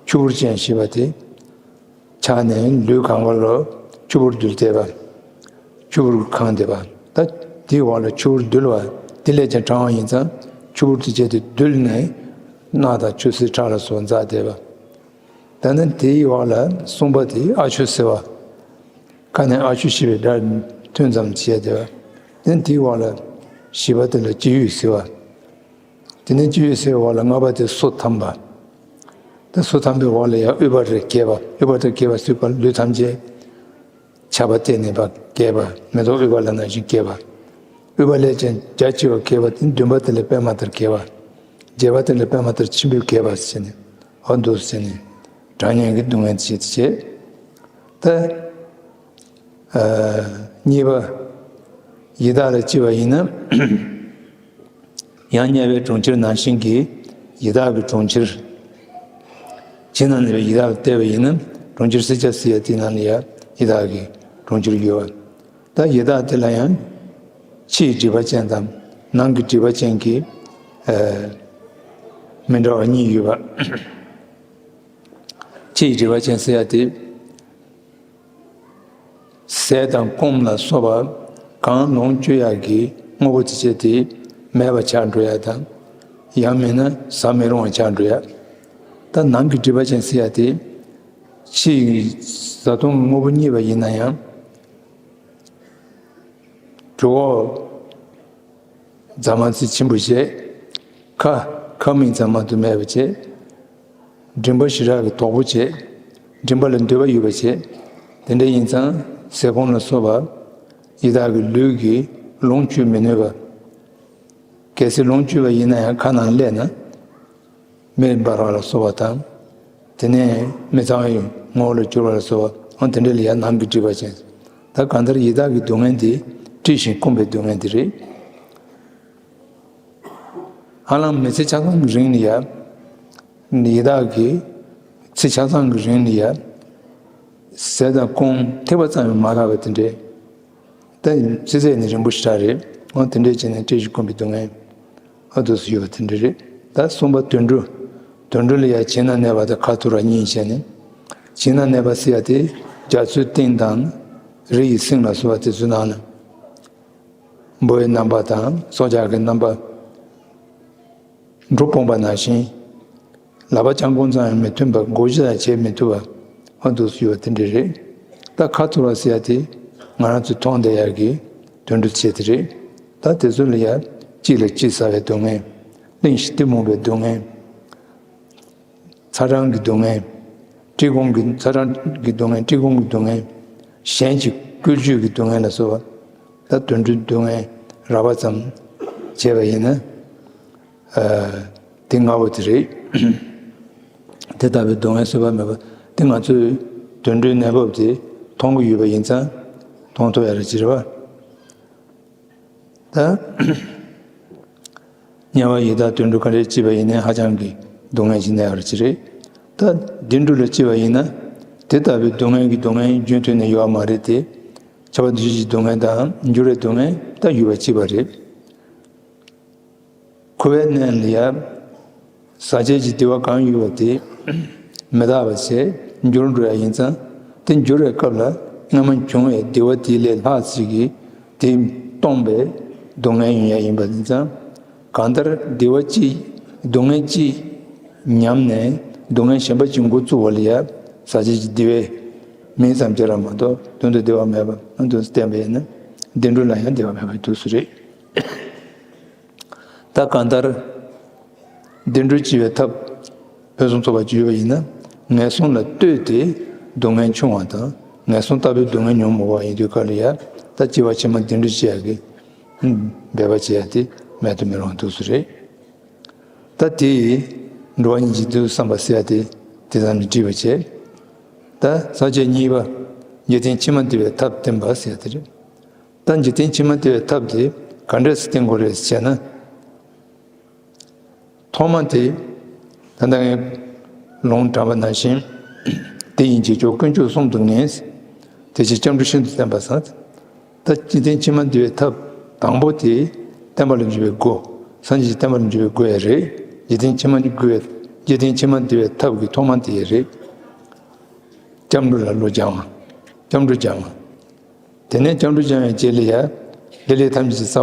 ཆུ་བུར་ཅན་ཞེས་པ་དེ། ཆགས་ནས་ལུས་གང་ག་ལ་ཆུ་བུར་འདུལ་བསྡད་པ། ཆུ་བུར་གང་བསྡད་པ། ད་དེའི་འོག་ལ་ཆུ་བུར་འདུལ་བ། དེ་ལས་ཀྱང་གྲང་བ་ཡིན་ཙང་ཆུ་བུར་དེ་བྱས་ཏེ་འདུལ་ནས་རྣག་དང་ཆུ་སེར་ཁྲག་ལ་སོགས་འཛག་བསྡད་པ། ད་ནི་དེའི་འོག་ལ་གསུམ་པ་དེ་ཨ་ཆུ་ཟེར་བ། ཁ་ནས་ཨ་ཆུ་ཞེས་པའི་སྒྲ་ཐོན་ཙམ་བྱས་བསྡད་པ། དེ་ནི་དེའི་འོག་ལ་བཞི་པ་དེ་ལ་སྤྱི་ཡོས་ཟེར་བ། དེ་ནས་སྤྱི་ཡོས་ཟེར་བའི་འོག་ལ་ལྔ་པ་དེ་སོ་ཐམ་པ། ད་སོ་ཐམ་པའི་འོག་ལ་ཡང་དབུས་པ་རེ་སྐྱེས་པ། དབུས་པ་དེ་སྐྱེས་པ་སུས་པ་ལུས་ཐམས་ཅད་ཆགས་པ་སྟེ་ནས་པ་སྐྱེས་པ། མེ་ཏོག་དབུས་པ་ལ་ནང་བཞིན་སྐྱེས་པ། དབུས་པ་ལས་ཀྱང་རྒྱ་ཆེ་བ་སྐྱེས་པ་དེ་བདུན་པ་དེ་ལས་པད་མ་ལྟར་སྐྱེས་པ། བརྒྱད་པ་དེ་ལས་པད་མ་ལྟར་ཆེན་པོས་སྐྱེས་པ་ཟེར་ནས་འོ་འདུག་ཟེར་ནས་གྲང་དམྱལ་གྱི་སྡུག་བསྔལ་བྱེད་བྱེད། ད། གཉིས་པ། ཡི་དྭགས་ལ་སྐྱེས་པ་ཡིན་ན། ཡང་དམྱལ་བའི་གྲོང་ཁྱེར་ནང་བཞིན་གྱི་ཡི་དྭགས་ཀྱི་གྲོང་ཁྱེར། བྱིང་ན་ནི་ཡི་དྭགས་ལ་བལྟས་པ་ཡིན་ན་གྲོང་ཁྱེར་སེར་སྐྱ་ཟེར་ཡ་དེ་ནང་ལ་ཡ་ཡི་དྭགས་ཀྱི་གྲོང་ཁྱེར་ཡོད་པ། ད་ཡི་དྭགས་དེ་ལ་ཡང་ཕྱིའི་སྒྲིབ་པ་ཅན་དང་ནང་གི་སྒྲིབ་པ་ཅན་གྱི་མི་འདྲ་བ་གཉིས་ཡོད་པ། ཕྱིའི་སྒྲིབ་པ་ཅན་ཟེར་ཡ་དེ། ཟས་དང་སྐོམ་ལ་སོགས་པ་གང་ལོངས་སྤྱོད་ཡག་གི་དངོས་པོ་དེ་བྱས་ཏེ་མེད་པ་ཆགས་འགྲོ་ཡ་དང་། ཡང་མིན་ན་ཟ་མི་རུང་བ་ཆགས་འགྲོ་ཡ། ད་ནང་གི་སྒྲིབ་པ་ཅན་ཟེར་ཡ་དེ། ཕྱིའི་བཟའ་བཏུང་དངོས་པོ་རྙེད་པ་ཡིན་ན་ཡང་། གྲོད་ཁོག་རྫ་མ་ཚི་ཆེན་པོ་བྱས། ཁ་ཁ་མིག་ཙམ་མ་གཏོགས་མེད་པ་བྱས། མགྲིན་པ་ཞེ་དྲག་གི་དོག་པོ་བྱས། མགྲིན་པ་ལ་འདོད་པ་ཡོད་པ་བྱས། དེ་འདྲ་ཡིན་ཙང་ཟས་སྐོམ་ལ་སོགས་པ་ཡི་དྭགས་ཀྱི་ལུས་ཀྱིས་ལོངས་སྤྱོད་མི་ནུས་པ། གལ་སྲིད་ལོངས་སྤྱོད་པ་ཡིན་ན་ཡང་ཁ་ནང་སླེབས་ན། མེ་འབར་བ་ལ་སོགས་པ་དང་། དེ་ནས་མི་གཙང་བའི་ངོ་བོ་ལ་གྱུར་པ་ལ་སོགས་པ་འོ་དེ་འདྲ་ལ་ཡང་ནང་གི་སྒྲིབ་པ་ཅན། ད་གང་ལྟར་ཡི་དྭགས་ཀྱི་སྡུག་བསྔལ་འདི་བཀྲེས་ཤིང་སྐོམ་པའི་སྡུག་བསྔལ་འདི་རེད། ཧ་ལམ་མི་ཚེ་ཆ་ཚང་གི་རིང་ལ་ཡ། ཡི་དྭགས་ཀྱི་ཚེ་ཆ་ཚང་གི་རིང་ལ་ཡ། ཟས་དང་སྐོམ་ཐིགས་པ་ཙམ་ཡང་མ་རག་པ་དེ་འདྲའི། ད་ཚེ་ཚད་ནི་རིང་པོ་ཞེ་དྲག་རེད། འོ་དེ་འདྲས་བྱས་ནས་བཀྲེས་ཤིང་སྐོམ་པའི་སྡུག་བསྔལ་ཨ་དུ་སུ་ཡོད་པ་དེ་འདྲ་རེད། ད་གསུམ་པ་དུད་འགྲོ། དུད་འགྲོ་ལ་ཡང་བྱིང་ན་གནས་པ་དང་ཁ་ཐུར་བ་གཉིས་བྱས་ནས། བྱིང་ན་གནས་པ་ཟེར་ཡ་དེ་རྒྱ་མཚོའི་གཏིང་དང་། རི་ཡི་གསེང་ལ་སོགས་པ་དེ་ཚོའི་ནང་ན། འབུ་བའི་རྣམ་པ་དང་སྲོག་ཆགས་ཀྱི་རྣམ་པ། འབྲུ་སྤུངས་པ་ནང་བཞིན། ལག་པ་བརྐྱང་བསྐུམ་ཙམ་ཡང་མི་ཐུབ་པ་སྒོ་ཕྱེ་ཡང་བྱེད་མི་ཐུབ་པ་ཨ་འདུག་སེ་ཡོད་པ་དེ་འདྲ་རེད། ད་ཁ་ཐུར་བ་ཟེར་ཡ་དེ་ང་རང་ཚོས་མཐོང་བསྡད་ཡ་གི་དུད་འགྲོ་ཆེ་དེ་རེད། ད་དེ་ཚོ་ལ་ཡ་གཅིག་ལ་གཅིག་ཟ་བའི་སྡུག་བསྔལ། གླིང་བཞི་གཏི་མུག་པའི་སྡུག་བསྔལ། ཚ་གྲང་གི་སྡུག་བསྔལ། བཀྲེས་སྐོམ་གྱི་ཚ་གྲང་གི་སྡུག་བསྔལ། བཀྲེས་སྐོམ་གྱི་སྡུག་བསྔལ། གཞན་གྱི་བཀོལ་སྤྱོད་ཀྱི་སྡུག་བསྔལ་ལ་སོགས་པ། ད་དུད་འགྲོའི་སྡུག་བསྔལ་རགས་པ་ཙམ་བྱས་པ་ཡིན་ན། དེ་ལྔ་པོ་དེ་རེད། དེ་ལྟ་བུའི་སྡུག་བསྔལ་བཟོད་པ་མེད་པ་དེ་ང་ཚོས་དུད་འགྲོའི་གནས་བབ་དེ་མཐོང་གི་ཡོད་པ་ཡིན་ཙང་མཐོང་ཐུབ་ཡ་རེད་ཅེས་རེད་བ། ད་དམྱལ་བ་ཡི་དྭགས་དུད་འགྲོ་ག་རེ་སྐྱེས་པ་ཡིན་ནའི་ཧ་ཅང་གི་སྡུག་བསྔལ་ཞིག་གནས་ཡ་རེད་ཅེས་རེད། ད་དུད་འགྲོ་ལ་སྐྱེས་པ་ཡིན་ན་དེ་ལྟ་བུའི་སྡུག་བསྔལ་གྱི་སྡུག་བསྔལ་རྒྱུན་མཐུད་ནས་ཡོད་པ་མ་རེད་དེ། ཁྱབ་པ་འདུ་བྱེད་ཀྱི་སྡུག་བསྔལ་དང་འགྱུར་བའི་སྡུག་བསྔལ་ད་ཡོད་པ་གཅིག་པ་རེད། འཁོར་བའི་གནས་ལ་ཡ། ཟག་བཅས་ཀྱི་བདེ་བ་གང་ཡོད་པ་དེ། མི་རྟག་པ་བྱས་འགྱུར་འགྲོ་ཡ་ཡིན་ཙང་། དེ་འགྱུར་བའི་སྐབས་ལ་སྔ་མ་བྱུང་བའི་བདེ་བ་དེ་ལས་ལྷག་ཅིག་གིས་དེ་སྟོངས་པའི་སྡུག་བསྔལ་ཡོང་ཡ་ཡིན་པ་ཡིན་ཙང་། གང་ལྟར་བདེ་བ་གཅིག་སྡུག་བསྔལ་གཅིག་ཉམས་ནས་སྡུག་བསྔལ་གཞན་པ་གཅིག་འགོ་བཙུགས་པ་ལ་ཡ། ཟག་བཅས་ཀྱི་བདེ་བའི་མིང་ཙམ་སྦྱར་བ་མ་གཏོགས་དོན་དུ་བདེ་བ་མེད་པ་ཨ་འདུག་བསྟན་པ་ཡིན་ན། བདེ་འགྲོ་ལ་ཡང་བདེ་བ་མེད་པའི་དུས་སུ་རེད། ད་གང་ལྟར། བདེ་འགྲོ་སྐྱེ་བའི་ཐབས། ཕུན་སུམ་ཚོགས་པ་སྐྱེ་བ་ཡིན་ན། ངན་སོང་ལ་ལྟོས་ཏེ་སྡུག་བསྔལ་ཆུང་བ་དང་ངན་སོང་ལྟ་བུའི་སྡུག་བསྔལ་ཉོན་མོངས་པ་ཡིན་དུས་སྐབས་ལ་ཡ། ད་སྐྱེ་བ་ཕྱི་མ་བདེ་འགྲོ་སྐྱེ་ཡ་གི་འབད་པ་བྱེད་ཡ་དེ་མེད་དུ་མི་རུང་བ་འདུག་སུ་རེད། ད་དེ་ཡིས་འགྲོ་བ་སྙིང་རྗེ་དུ་བསམ་པ་ཟེར་ཡ་དེ་དེ་ཙམ་ནས་བྲིས་པ་བྱས། ད་ས་བཅད་གཉིས་པ། འཇིག་རྟེན་ཕྱི་མ་བདེ་བའི་ཐབས་བསྟན་པ་ཟེར་ཡ་དེ་རེད། ད་འཇིག་རྟེན་ཕྱི་མ་བདེ་བའི་ཐབས་དེ་ག་འདྲས་སེ་བསྟན་དགོས་རེད་ཟེར་ན། ཐོག་མ་དེ། ད་ལྟ་ངས་ལུང་དྲངས་པ་ནང་བཞིན། དེ་ཡི་འཇིགས་སྐྱོབ་དཀོན་མཆོག་གསུམ་དུ་ངེས། དེ་ཕྱིར་སྐྱབས་འགྲོ་ཤིན་ཏུ་བསྟེན་པ་ཟེར། ད་འཇིག་རྟེན་ཕྱི་མ་འདུལ་བའི་ཐབས་དང་པོ་དེ་བསྟན་པ་ལ་འཇུག་པའི་སྒོ། སངས་རྒྱས་ཀྱི་བསྟན་པ་ལ་འཇུག་པའི་སྒོ་ཡང་རེད། འཇིག་རྟེན་ཕྱི་མ་འདུལ་བའི་འཇིག་རྟེན་ཕྱི་མ་འདུལ་བའི་ཐབས་ཀྱི་ཐོག་མ་དེ་ཡང་རེད། སྐྱབས་འགྲོ་ལ་བློ་སྦྱང་བ། སྐྱབས་འགྲོ་སྦྱང་བ། དེ་ནས་སྐྱབས་འགྲོ་སྦྱང་བའི་རྗེས་ལ་ཡང་ལེ་ལོ་ཐམས་ཅད་ཀྱི་རྩ་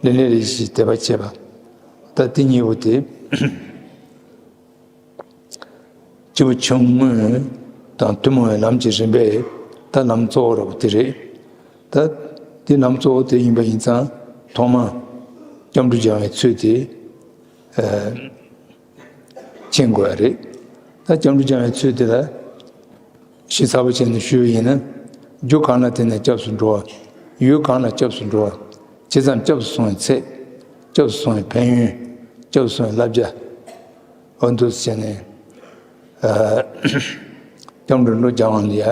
བ། ལེ་ལོ་རེ་ཞིག་དད་པ་བྱེད་པ། ད་དེ་གཉིས་པོ་དེ། སྐྱེས་བུ་ཆུང་ངུ་དང་ཐུན་མོང་བའི་ལམ་གྱི་རིམ་པས་ད་ལམ་གཙོ་བོ་ར་བ་དེ་རེད། ད་དེ་ལམ་གཙོ་བོ་དེ་ཡིན་པ་ཡིན་ཙང་ཐོག་མ་སྐྱབས་འགྲོ་སྦྱང་བའི་ཚུལ་དེ་ཨ་མཁྱེན་དགོས་པ་རེད། ད་སྐྱབས་འགྲོ་སྦྱང་བའི་ཚུལ་དེ་ལ་ཞིབ་ཚགས་པོ་བྱས་ནས་ཞུས་པ་ཡིན་ན། རྒྱུ་གང་ལ་བརྟེན་ནས་སྐྱབས་སུ་འགྲོ་བ། ཡུལ་གང་ལ་སྐྱབས་སུ་འགྲོ་བ། ཇི་ཙམ་སྐྱབས་སུ་སོང་བའི་ཚད། སྐྱབས་སུ་སོང་བའི་ཕན་ཡོན། སྐྱབས་སུ་སོང་བའི་བསླབ་བྱ། འོ་འདུག་སེ་བྱས་ནས། ཨ་སྐྱབས་འགྲོ་བློ་སྦྱང་བ་ལ་ཡ་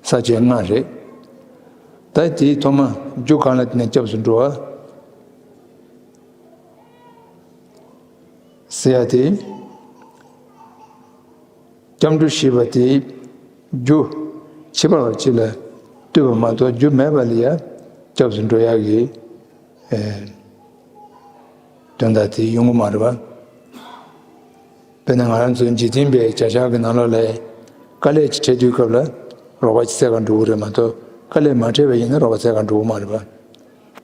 ས་བཅད་ལྔ་རེད། ད་དེའི་ཐོག་མ་རྒྱུ་གང་ལ་བརྟེན་ནས་སྐྱབས་སུ་འགྲོ་བ་ཟེར་ཡ་དེ། སྐྱབས་འགྲོ་ཞེས་པ་དེ་རྒྱུ་ཁྱད་པར་བ་གཅིག་ལ་ལྟོས་པ་མ་གཏོགས་རྒྱུ་མེད་པ་ལ་ཡ་སྐྱབས་སུ་འགྲོ་ཡག་གི་ཨེ་དོན་དག་དེ་ཡོང་གི་མ་རེད་པ། དཔེར་ན་ང་རང་ཚོའི་འཇིག་རྟེན་པའི་བྱ་བཞག་གི་ནང་ལོགས་ལ་དཀའ་ལས་ཅིག་འཕྲད་དུས་སྐབས་ལ་རོགས་པ་ཅིག་འཚོལ་ག་འགྲོ་གི་རེད་མ་གཏོགས། དཀའ་ལས་མ་འཕྲད་པ་ཡིན་ན་རོགས་པ་འཚོལ་ག་འགྲོ་གི་མ་རེད་པ།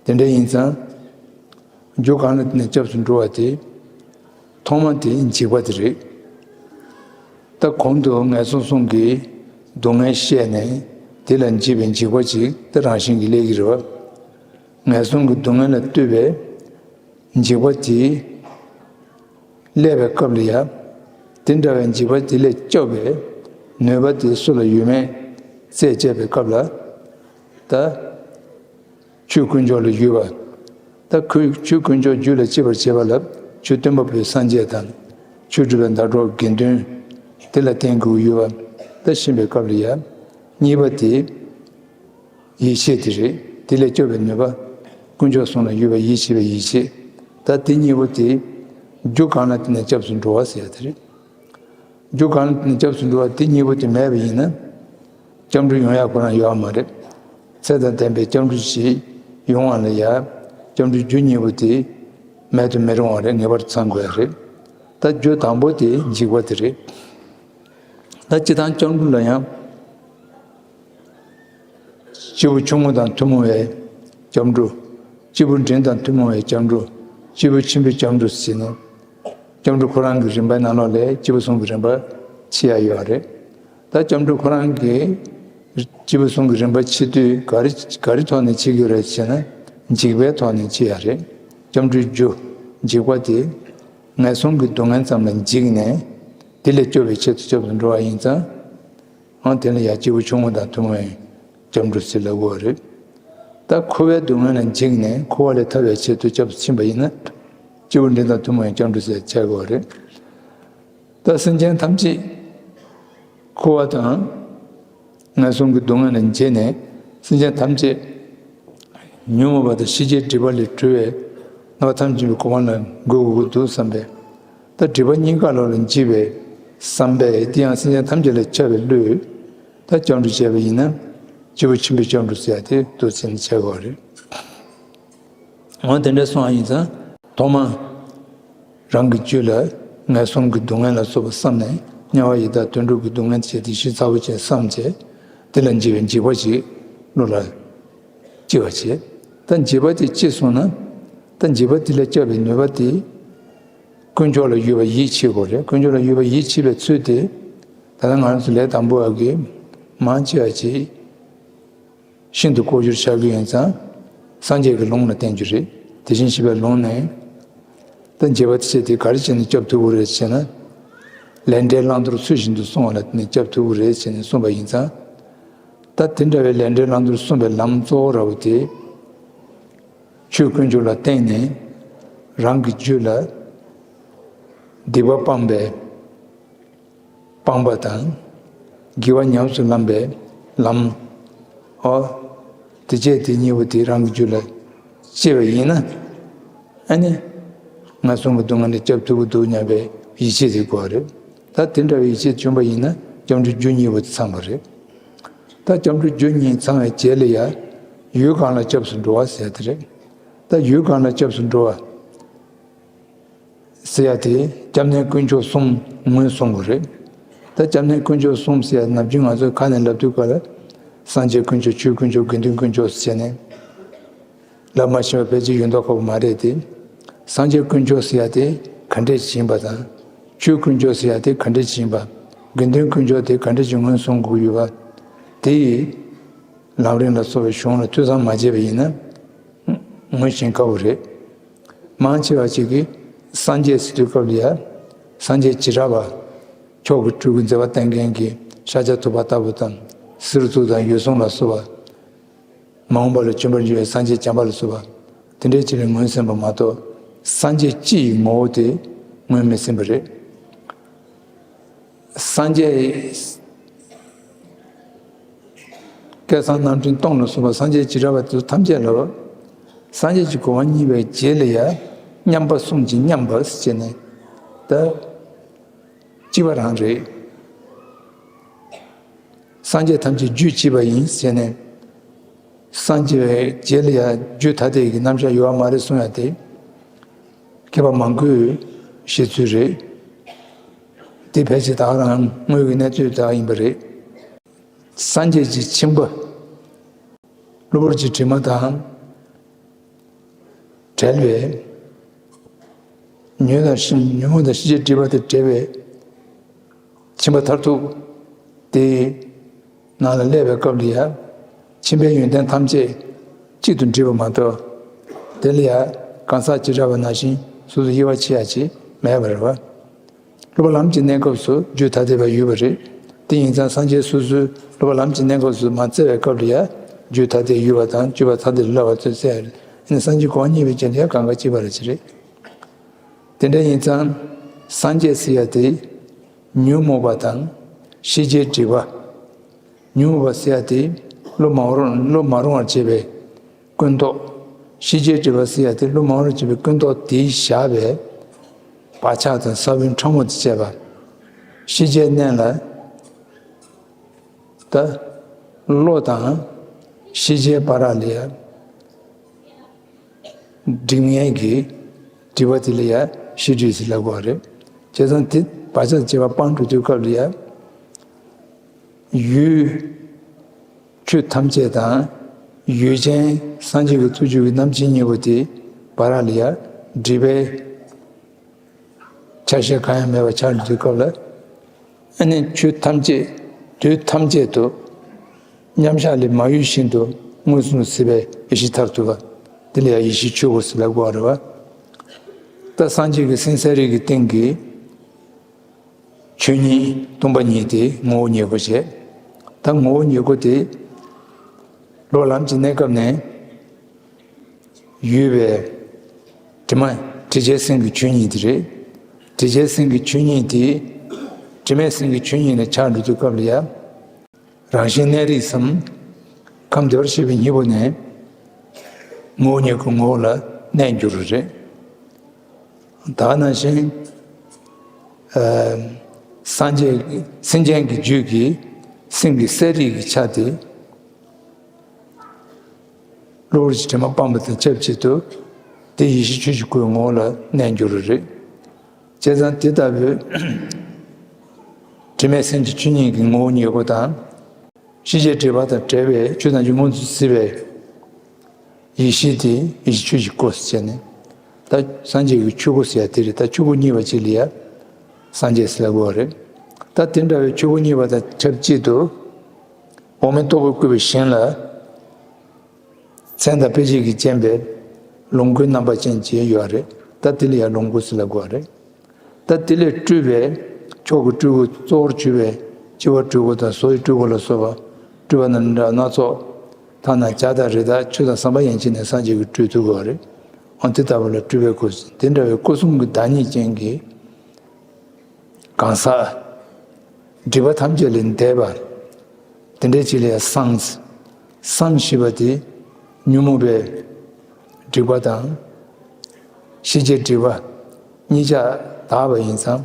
དེ་འདྲ་ཡིན་ཙང་། རྒྱུ་གང་ལ་བརྟེན་ནས་སྐྱབས་སུ་འགྲོ་བ་དེ། ཐོག་མ་དེ་འཇིགས་པ་དེ་རེད། ད་གོང་དུ་ངན་སོང་གསུམ་གྱི་སྡུག་བསྔལ་བཤད་ནས་དེ་ལ་འཇིགས་པའི་འཇིགས་པ་ཅིག་དེ་རང་བཞིན་གྱིས་སླེབས་ཀྱི་རེད་བ། ངན་སོང་གི་སྡུག་བསྔལ་ལ་ལྟོས་པའི་འཇིགས་པ་དེ་སླེབས་པའི་སྐབས་ལ་ཡ། དེ་འདྲ་བའི་འཇིགས་པ་དེ་ལས་སྐྱོབ་པའི་ནུས་པ་དེ་སུ་ལ་ཡོད་མེད་རྩད་བཅད་པའི་སྐབས་ལ། ད། ཆོས་དཀོན་མཆོག་ལ་གུས་པ། ད་ཁོས་ཆོས་དཀོན་མཆོག་རྒྱུད་ལ་སྐྱེ་བར་བྱེད་པ་ལ་ཆོས་སྟོན་པ་པོའི་སངས་རྒྱས་དང་། ཆོས་སྒྲུབ་པའི་ཟླ་གྲོགས་དགེ་འདུན། དེ་ལ་བརྟེན་དགོས་ཡོད་པ། ད་ཤེས་པའི་སྐབས་ལ་ཡ། གཉིས་པ་དེ། ཡིད་ཆེས་དེ་རེད། དེ་ལས་སྐྱོབ་པའི་ནུས་པ། དཀོན་མཆོག་གསུམ་ལ་གུས་པ་ཡིད་ཆེས་པའི་ཡིད་ཆེས། ད་དེ་གཉིས་པོ་དེ། རྒྱུ་གང་ལ་བརྟེན་ནས་སྐྱབས་སུ་འགྲོ་བ་ཟེར་ཡ་དེ་རེད། རྒྱུ་གང་ལ་བརྟེན་ནས་སྐྱབས་སུ་འགྲོ་བ་དེ་གཉིས་པོ་དེ་མེད་པ་ཡིན་ན། སྐྱབས་འགྲོ་ཡོང་ཡག་ཁོ་རང་ཡོད་མ་རེད། ཚེ་དང་ལྡན་པའི་སྐྱབས་འགྲོ་ཞིག་ཡོང་བ་ལ་ཡ། སྐྱབས་འགྲོའི་རྒྱུ་གཉིས་པོ་དེ་མེད་དུ་མི་རུང་བ་རེད། ངེས་པར་དུ་ཚང་དགོས་ཡ་རེད། ད་རྒྱུ་དང་པོ་དེ་འཇིགས་པ་དེ་རེད། ད་སྤྱིར་བཏང་སྐྱབས་འགྲོ་ལ་ཡང་། སྐྱེས་བུ་ཆུང་ངུ་དང་ཐུན་མོང་བའི་སྐྱབས་འགྲོ། སྐྱེས་བུ་འབྲིང་དང་ཐུན་མོང་བའི་སྐྱབས་འགྲོ། སྐྱེས་བུ་ཆེན་པོའི་སྐྱབས་འགྲོ་ཟེར་ནས། སྐྱབས་འགྲོ་ཁོ་རང་གི་རིམ་པའི་ནང་ལོགས་ལས་སྐྱེས་བུ་གསུམ་གྱི་རིམ་པ་ཕྱེ་ཡ་ཡོད་རེད། ད་སྐྱབས་འགྲོ་ཁོ་རང་གི་སྐྱེས་བུ་གསུམ་གྱི་རིམ་པ་ཕྱེ་དུས་ག་རེ་ག་རེ་ཐོག་ནས་ཕྱེ་གི་རེད་ཟེར་ན། འཇིགས་པའི་ཐོག་ནས་ཕྱེ་ཡ་རེད། སྐྱབས་འགྲོའི་རྒྱུ་འཇིགས་པ་དེ་ངན་སོང་གི་སྡུག་བསྔལ་ཙམ་ལ་འཇིགས་ནས་དེ་ལས་སྐྱོབ་པའི་ཆེད་དུ་སྐྱབས་སུ་འགྲོ་བ་ཡིན་ཙང་། ཨང་། དེ་ལ་ཡང་སྐྱེས་བུ་ཆུང་ངུ་དང་ཐུན་མོང་བའི་སྐྱབས་འགྲོ་ཟེར་ལབ་དགོས་པ་རེད། ད་འཁོར་བའི་སྡུག་བསྔལ་ལ་འཇིགས་ནས་འཁོར་བ་ལས་ཐར་བའི་ཆེད་དུ་སྐྱབས་སུ་ཕྱིན་པ་ཡིན་ན། སྐྱེས་བུ་འབྲིང་དང་ཐུན་མོང་བའི་སྐྱབས་འགྲོ་ཟེར་བྱ་དགོས་པ་རེད། ད་སེམས་ཅན་ཐམས་ཅད་འཁོར་བ་དང་ངན་སོང་གི་སྡུག་བསྔལ་ལ་འཇིགས་ནས། སེམས་ཅན་ཐམས་ཅད་ཉོན་མོངས་པ་དང་ཤེས་བྱའི་སྒྲིབ་པ་ལས་གྲོལ་བའི་རྣམ་པ་ཐམས་ཅད་ཀྱི་གོ་འཕང་ལ་འགོད་དགོས་ཀྱི་འདུག་བསམ་པས། ད་སྒྲིབ་པ་གཉིས་ཀ་ལོག་ལ་འཇིགས་པའི་བསམ་པས། དེ་ཡང་སེམས་ཅན་ཐམས་ཅད་ལ་ཁྱབ་པའི་བློས་ད་སྐྱབས་འགྲོ་བྱས་པ་ཡིན་ན། སྐྱེས་བུ་ཆེན་པོའི་སྐྱབས་འགྲོ་ཟེར་ཡ་དེ་འདུག་ཟེར་ནས་བྱ་དགོས་པ་རེད། འོ་དེ་འདྲ་སོང་བ་ཡིན་ཙང་། ཐོག་མ་རང་གི་རྒྱུད་ལ་ངན་སོང་གི་སྡུག་བསྔལ་ལ་སོགས་པ་བསམ་ནས། དམྱལ་བ་ཡི་དྭགས་དུད་འགྲོ་གི་སྡུག་བསྔལ་བྱས་ཏེ་ཞིབ་ཚགས་པོ་བྱས་བསམ་བྱས། དེ་ལ་འཇིགས་པའི་འཇིགས་པ་ཞིག་བློ་ལ་སྐྱེ་བ་བྱས། ད་འཇིགས་པ་དེ་སྐྱེས་སོང་ན། ད་འཇིགས་པ་དེ་ལས་སྐྱོབ་པའི་ནུས་པ་དེ། དཀོན་མཆོག་ལ་གུས་པ་ཡིད་ཆེས་དགོས་རེད། དཀོན་མཆོག་ལ་གུས་པ་ཡིད་ཆེས་པའི་ཚུལ་དེ། ད་ལྟ་ང་རང་ཚོ་ལས་དང་པོ་བ་གི་མང་ཆེ་བ་ཅིག་ཤིན་ཏུ་ལྐོག་གྱུར་ཆགས་ཀྱི་ཡོད་ཙང་། སངས་རྒྱས་ཀྱི་ལུང་ལ་བརྟེན་རྒྱུ་རེད། དེ་བཞིན་གཤེགས་པའི་ལུང་ནས། ད་འཇིགས་པ་དེ་ཆེ་དེ་ག་རེ་བྱས་ནས་སྐྱོབ་ཐུབ་ཀྱི་རེད་ཟེར་ན། ལས་འབྲས་བླང་དོར་ཚུལ་བཞིན་དུ་སྲུང་བ་ལ་བརྟེན་ནས་སྐྱོབ་ཐུབ་ཀྱི་རེད་ཟེར་ནས་གསུངས་པ་ཡིན་ཙང་། ད་དེ་འདྲ་བའི་ལས་འབྲས་བླང་དོར་གསུངས་པའི་ལམ་གཙོ་བོ་ར་བ་དེ། ཆོས་དཀོན་མཆོག་ལ་བརྟེན་ནས་རང་གི་རྒྱུད་ལ་སྡིག་པ་སྤངས་པའི་སྤངས་པ་དང་། དགེ་བ་ཉམས་སུ་བླངས་པའི་ལམ། ཨོ། དེ་བྱས་དེ་གཉིས་པོ་དེ་རང་གི་རྒྱུད་ལ་སྐྱེས་པ་ཡིན་ན། ཨ་ནི། ངན་སོང་གི་སྡུག་བསྔལ་ལས་སྐྱོབ་ཐུབ་ཀྱི་འདུག་སྙམ་པའི་ཡིད་ཆེས་དེ་དགོས་པ་རེད། ད་དེ་འདྲ་བའི་ཡིད་ཆེས་བྱུང་བ་ཡིན་ན་སྐྱབས་འགྲོའི་རྒྱུ་གཉིས་པོ་དེ་ཚང་བ་རེད། ད་སྐྱབས་འགྲོའི་རྒྱུ་གཉིས་ཚང་བའི་རྗེས་ལ་ཡ། ཡུལ་གང་ལ་སྐྱབས་སུ་འགྲོ་བ་ཟེར་ཡ་དེ་རེད། ད་ཡུལ་གང་ལ་སྐྱབས་སུ་འགྲོ་བ་ཟེར་ཡ་དེ་སྐྱབས་གནས་དཀོན་མཆོག་གསུམ་ངོས་བཟུང་དགོས་རེད། ད་སྐྱབས་གནས་དཀོན་མཆོག་གསུམ་ཟེར་ཡ་ནམ་རྒྱུན་ང་ཚོས་ཁ་ནས་ལབ་དུས་སྐབས་ལ་སངས་རྒྱས་དཀོན་མཆོག་ཆོས་དཀོན་མཆོག་དགེ་འདུན་དཀོན་མཆོག་ཟེར་ནས་ལབ་མ་ཤེས་པ་ཕལ་ཆེར་ཡོད་མདོག་ཁ་པོ་མ་རེད་དེ། སངས་རྒྱས་དཀོན་མཆོག་ཟེར་ཡ་དེ་ག་འདྲས་ཅིག་ཡིན་པ་དང་། ཆོས་དཀོན་མཆོག་ཟེར་ཡ་དེ་ག་འདྲས་ཅིག་ཡིན་པ། དགེ་འདུན་དཀོན་མཆོག་དེ་ག་འདྲས་ཅིག་ངོས་བཟུང་དགོས་ཡོད་པ། དེ་ཡི་ལམ་རིམ་ལ་སོགས་པའི་གཞུང་ལ་ཐོས་བསམ་མ་བྱས་པ་ཡིན་ན་ངོས་ཟིན་དཀའ་བོ་རེད། མང་ཆེ་བ་ཅིག་གིས་སངས་རྒྱས་ཟེར་དུས་སྐབས་ལ་ཡ་སངས་རྒྱས་བྱེ་བྲག་པ། མཆོག་གི་སྤྲུལ་སྐུ་མཛད་པ་བསྟན་མཁན་གྱི་ཤཱཀྱ་ཐུབ་པ་ལྟ་བུ་དང་། གསེར་གཙུག་དང་འོད་སྲུང་ལ་སོགས་པ། མ་འོངས་པ་ལ་བྱོན་པར་འགྱུར་བའི་སངས་རྒྱས་བྱམས་པ་ལ་སོགས་པ་དེ་འདྲའི་ཅིག་ལ་ངོས་ཟིན་པ་མ་གཏོགས། སངས་རྒྱས་སྤྱི་ཡི་ངོ་བོ་དེ་ངོས་མི་ཟིན་པ་རེད། སངས་རྒྱས་སྐལ་བཟང་རྣམ་འདྲེན་སྟོང་ལ་སོགས་པ་སངས་རྒྱས་བྱེ་བྲག་པ་དེ་ཚོ་ཐམས་ཅད་ལ། སངས་རྒྱས་ཀྱི་གོ་འཕང་བརྙེས་པའི་རྗེས་ལ་ཡང་མཉམ་པ་གསུམ་གྱིས་མཉམ་པ་ཟེར་ནས་ད། གཅིག་པ་རང་རེད། སངས་རྒྱས་ཐམས་ཅད་རྒྱུད་གཅིག་པ་ཡིན་ཟེར་ནས། སངས་རྒྱས་པའི་རྗེས་ལ་ཡང་རྒྱུད་ཐ་དད་ཀྱི་རྣམ་གཞག་ཡོད་པ་མ་རེད་གསུང་ཡ་དེ། མཁས་པ་མང་པོས་བཤད་ཚུལ་རེད། དེ་ཕལ་ཆེར་ད་ག་རང་དངོས་ཀྱི་གནས་ཚུལ་དག་ཡིན་པ་རེད། སངས་རྒྱས་ཀྱི་ཁྱིམ་པ། གློ་བུར་གྱི་དྲི་མ་དང་བྲལ་བའི། ཉོན་དང་ཤེས། ཉོན་མོངས་དང་ཤེས་བྱའི་སྒྲིབ་པ་དང་བྲལ་བའི་ཁྱིམ་པ་མཐར་ཐུག་དེའི་ནང་ལ་སླེབས་པའི་སྐབས་ལ་ཡང་ཁྱིམ་པའི་ཡོན་ཏན་ཐམས་ཅད་གཅིག་ཏུ་འདྲེས་པ་མ་གཏོགས། དེ་ལ་ཡང་གང་ཟག་བྱེ་བྲག་པ་ནང་བཞིན་སོ་སོ་དབྱེ་བ་ཕྱེ་ཡ་ཅིག་མེད་པ་རེད་བ། སློབ་པ་ལམ་གྱི་གནས་སྐབས་སུ་རྒྱུད་ཐ་དད་པ་ཡོད་པ་རེད། དེ་ཡིན་ཙང་སངས་རྒྱས་སོ་སོའི་སློབ་པ་ལམ་གྱི་གནས་སྐབས་སུ་མ་བཙལ་བའི་སྐབས་ལ་ཡང་རྒྱུད་ཐ་དད་ཡོད་པ་དང་སྤྱོད་པ་ཐ་དད་ལ་སླ་བ་ཚོས་བཙལ་ཡ་རེད། ཡིན་ན་སངས་རྒྱས་གོ་འཕང་བརྙེས་པའི་རྗེས་ལ་ཡང་གང་ག་གཅིག་པ་རེད་ཅེས་རེད། དེ་འདྲ་ཡིན་ཙང་སངས་རྒྱས་ཟེར་ཡ་དེ་ཉོན་མོངས་པ་དང་ཤེས་བྱའི་སྒྲིབ་པ། ཉོན་མོངས་པ་ཟེར་ཡ་དེ་བློ་མ་རུང་བློ་མ་རུང་བར་བྱེད་པའི་ཀུན་རྟོག། ཤེས་བྱའི་སྒྲིབ་པ་ཟེར་ཡ་དེ་བློ་མ་རུང་བར་བྱེད་པའི་ཀུན་རྟོག་དེས་བཞག་པའི་བག་ཆགས་དང་ས་བོན་ཕྲ་མོ་དང་བཅས་པ། ཤེས་བྱའི་གནས་ལ་ད་བློ་དང་ཤེས་བྱའི་བར་ལ་ཡ། སྒྲིབ་ངེས་ཀྱི་སྒྲིབ་པ་དེ་ལ་ཡང་ཤེས་སྒྲིབ་ཟེར་ལབ་དགོས་པ་རེད། བྱས་ཙང་དེ་བག་ཆགས་བྱས་པ་སྤངས་འགྲོ་དུས་སྐབས་ལ་ཡང་། ཡུལ་ཆོས་ཐམས་ཅད་དང་ཡུལ་ཅན་སངས་རྒྱས་ཀྱི་ཐུགས་རྒྱུད་ཀྱི་རྣམ་མཁྱེན་གཉིས་པོ་དེ་བར་ལ་ཡང་སྒྲིབ་པའི་ཆ་ཤས་གང་ཡང་མེད་པ་ཆགས་འགྲོ་དུས་སྐབས་ལ། ཨ་ནི་ཆོས་ཐམས་ཅད་དུས་ཐམས་ཅད་དུ་མཉམ་གཞག་ལས་མ་གཡོས་བཞིན་དུ་མངོན་སུམ་དུ་གཟིགས་པའི་ཡེ་ཤེས་མཐར་ཐུག་པ། དེ་ལ་ཡང་ཡེ་ཤེས་ཆོས་སྐུ་ཟེར་ལབ་དགོས་པ་རེད་བ། ད་སངས་རྒྱས་ཀྱི་སེམས་གསལ་རིག་གི་སྟེང་གི་ཆོས་ཉིད་སྟོང་པ་ཉིད་དེ་ངོ་བོ་ཉིད་སྐུ་བྱས། ད་ངོ་བོ་ཉིད་སྐུ་དེ་སློབ་ལམ་གྱི་གནས་སྐབས་ནས། ཡོད་པའི་དྲི་མ་དྲི་བྱའི་སེམས་ཀྱི་ཆོས་ཉིད་དེ་རེད། དྲི་བྱའི་སེམས་ཀྱི་ཆོས་ཉིད་དེ་དྲི་མའི་སེམས་ཀྱི་ཆོས་ཉིད་ལ་ཆགས་འགྲོ་དུས་སྐབས་ལ་ཡང་། རང་བཞིན་གནས་རིགས་སམ། ཁམས་བདེ་བར་གཤེགས་པའི་སྙིང་པོ་ནས་ངོ་བོ་ཉིད་ཀྱི་ངོ་བོ་ལ་གནས་འགྱུར་བ་རེད། ད་ག་ནང་བཞིན། ཨ། སངས་རྒྱས་སེམས་ཅན་གྱི་རྒྱུད་ཀྱི་སེམས་ཀྱི་གསལ་རིག་གི་ཆ་དེ། གློ་བུར་གྱི་དྲི་མ་སྤངས་པ་དང་ཆབས་ཅིག་ཏུ། དེ་ཡེ་ཤེས་ཆོས་ཀྱི་སྐུའི་ངོ་བོ་ལ་གནས་འགྱུར་བ་རེད། བྱས་ཙང་དེ་ལྟ་བུའི་དྲི་མའི་སེམས་ཀྱི་ཆོས་ཉིད་ཀྱི་ངོ་བོ་ཉིད་སྐུ་དང་། ཤེས་བྱའི་སྒྲིབ་པ་དང་བྲལ་བའི་ཆོས་ཐམས་ཅད་མངོན་དུ་གཟིགས་པའི་ཡེ་ཤེས་དེ་ཡེ་ཤེས་ཆོས་ཀྱི་སྐུ་ཟེར་ནས། ད་སངས་རྒྱས་ཀྱི་ཆོས་སྐུ་ཟེར་ཡ་དེ་རེད། ད་ཆོས་སྐུ་གཉིས་པ་ཅིག་ལ་ཡ་སངས་རྒྱས་ཟེར་ལབ་དགོས་པ་རེད། ད་དེ་འདྲ་བའི་ཆོས་སྐུ་གཉིས་པ་དང་ཆབས་ཅིག་ཏུ། འོག་མིན་སྟུག་པོས་བསྐོར་བའི་ཞིང་ལ། མཚན་དང་དཔེ་བྱད་ཀྱིས་བརྒྱན་པའི་ལོངས་སྐུའི་རྣམ་པ་ཅན་ཅིག་ཡོད་རེད། ད་དེ་ལ་ཡང་ལོངས་སྐུ་ཟེར་ལབ་དགོས་པ་རེད། ད་དེ་ལས་སྤྲུལ་པའི་མཆོག་གི་སྤྲུལ་སྐུ་གཙོ་བོར་གྱུར་པའི་སྤྱི་བོར་སྤྲུལ་སྐུ་དང་བཟོ་ཡི་སྤྲུལ་སྐུ་ལ་སོགས་པ་སྤྲུལ་པ་རྣམས་འདྲ་སྣ་ཚོགས། ཐ་ན་བྱ་དང་རི་དྭགས་ཆོས་དང་ཟམ་པ་ཡན་ཆད་ནས་སངས་རྒྱས་ཀྱིས་སྤྲུལ་ཐུབ་དགོས་པ་རེད། འོ་དེ་ལྟ་བུ་ལ་སྤྲུལ་པའི་སྐུ་ཟེར། དེ་འདྲ་བའི་སྐུ་གསུམ་གྱི་བདག་ཉིད་ཅན་གྱི་གང་ཟག་སྒྲིབ་པ་ཐམས་ཅད་ལས་འདས་པ། དེ་འདྲའི་ཅིག་ལ་ཡང་སངས། སངས་ཞེས་པ་དེ་ཉོན་མོངས་པའི་སྒྲིབ་པ་དང་། ཤེས་བྱའི་སྒྲིབ་པ་གཉིས་ཆ་དག་པ་ཡིན་ཙང་།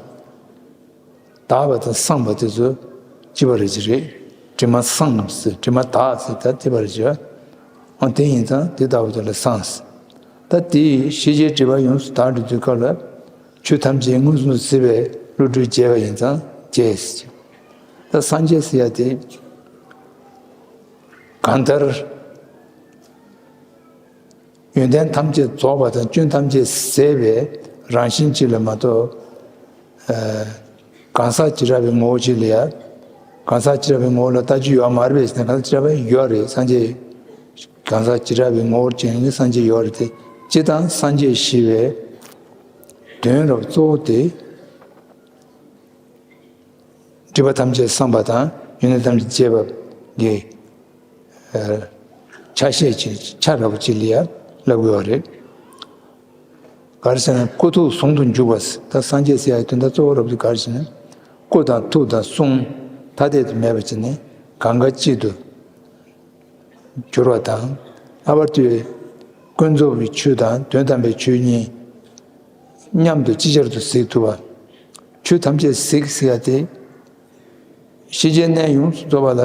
དག་པ་དང་སངས་པ་དེ་ཚོ་གཅིག་པ་རེད་ཅེས་རེད། དྲི་མ་སངས་ཟེར། དྲི་མ་དག་ཟེར། ད་དེ་བར་བྱ། ཨ་དེ་ཡིན་ཙང་དེ་ལྟ་བུ་དེ་ལ་སངས། ད་དེ་ཡིས་ཤེས་བྱའི་སྒྲིབ་པ་ཡོངས་སུ་དག་འགྲོ་དུས་སྐབས་ལ། ཆོས་ཐམས་ཅད་མངོན་སུམ་དུ་གཟིགས་པའི་བློ་གྲོས་རྒྱས་པ་ཡིན་ཙང་རྒྱས། ད་སངས་རྒྱས་ཟེར་ཡ་དེ། གང་ལྟར། ཡོན་ཏན་ཐམས་ཅད་རྫོགས་པ་དང་སྐྱོན་ཐམས་ཅད་ཟད་པའི་རང་བཞིན་ཅིག་ལ་མ་གཏོགས། ཨ། གང་ཟག་བྱེ་བྲག་པའི་ངོ་བོ་ཅིག་ལ་ཡ། གང་ཟག་བྱེ་བྲག་པའི་ངོ་བོ་ལ་ལྟ་རྒྱུ་ཡོད་མ་རེད་པས་ཟེར་ན། གང་ཟག་བྱེ་བྲག་པའི་ཡོད་རེད། སངས་རྒྱས། གང་ཟག་བྱེ་བྲག་པའི་ངོ་བོར་བྱས་ནས་སངས་རྒྱས་ཡོད་རེད་དེ། སྤྱིར་བཏང་སངས་རྒྱས་ཞེས་པའི་དོན་རབ་གཙོ་བོ་དེ། སྒྲིབ་པ་ཐམས་ཅད་སངས་པ་དང་ཡོན་ཏན་ཐམས་ཅད་རྒྱས་པ་གི། ཨ། ཆ་ཤས་ཅིག་ཆ་རབ་ཅིག་ལ་ཡ་ལབ་དགོས་པ་རེད། ག་རེ་ཟེར་ན། སྐུ་ཐུགས་ཟུང་དུ་འཇུག་པ། ད་སངས་རྒྱས་ཟེར་ཡ་དོན་དག་གཙོ་བོ་རབ་ཏུ་ག་རེ་ཟེར་ན། སྐུ་དང་ཐུགས་དང་གསུང་ཐ་དད་དུ་མེད་པ་བྱས་ནས་གང་ག་གཅིག་ཏུ་གྱུར་བ་དང་། ལྷག་པར་དུ་ཀུན་རྫོབ་ཀྱི་ཆོས་དང་དོན་དམ་པའི་ཆོས་གཉིས་མཉམ་དུ་ཅིག་ཅར་དུ་གཟིགས་ཐུབ་པ། ཆོས་ཐམས་ཅད་གཟིགས་ཟེར་ཡ་དེ། ཤེས་བྱའི་གནས་ཡོངས་སུ་རྫོགས་པ་ལ་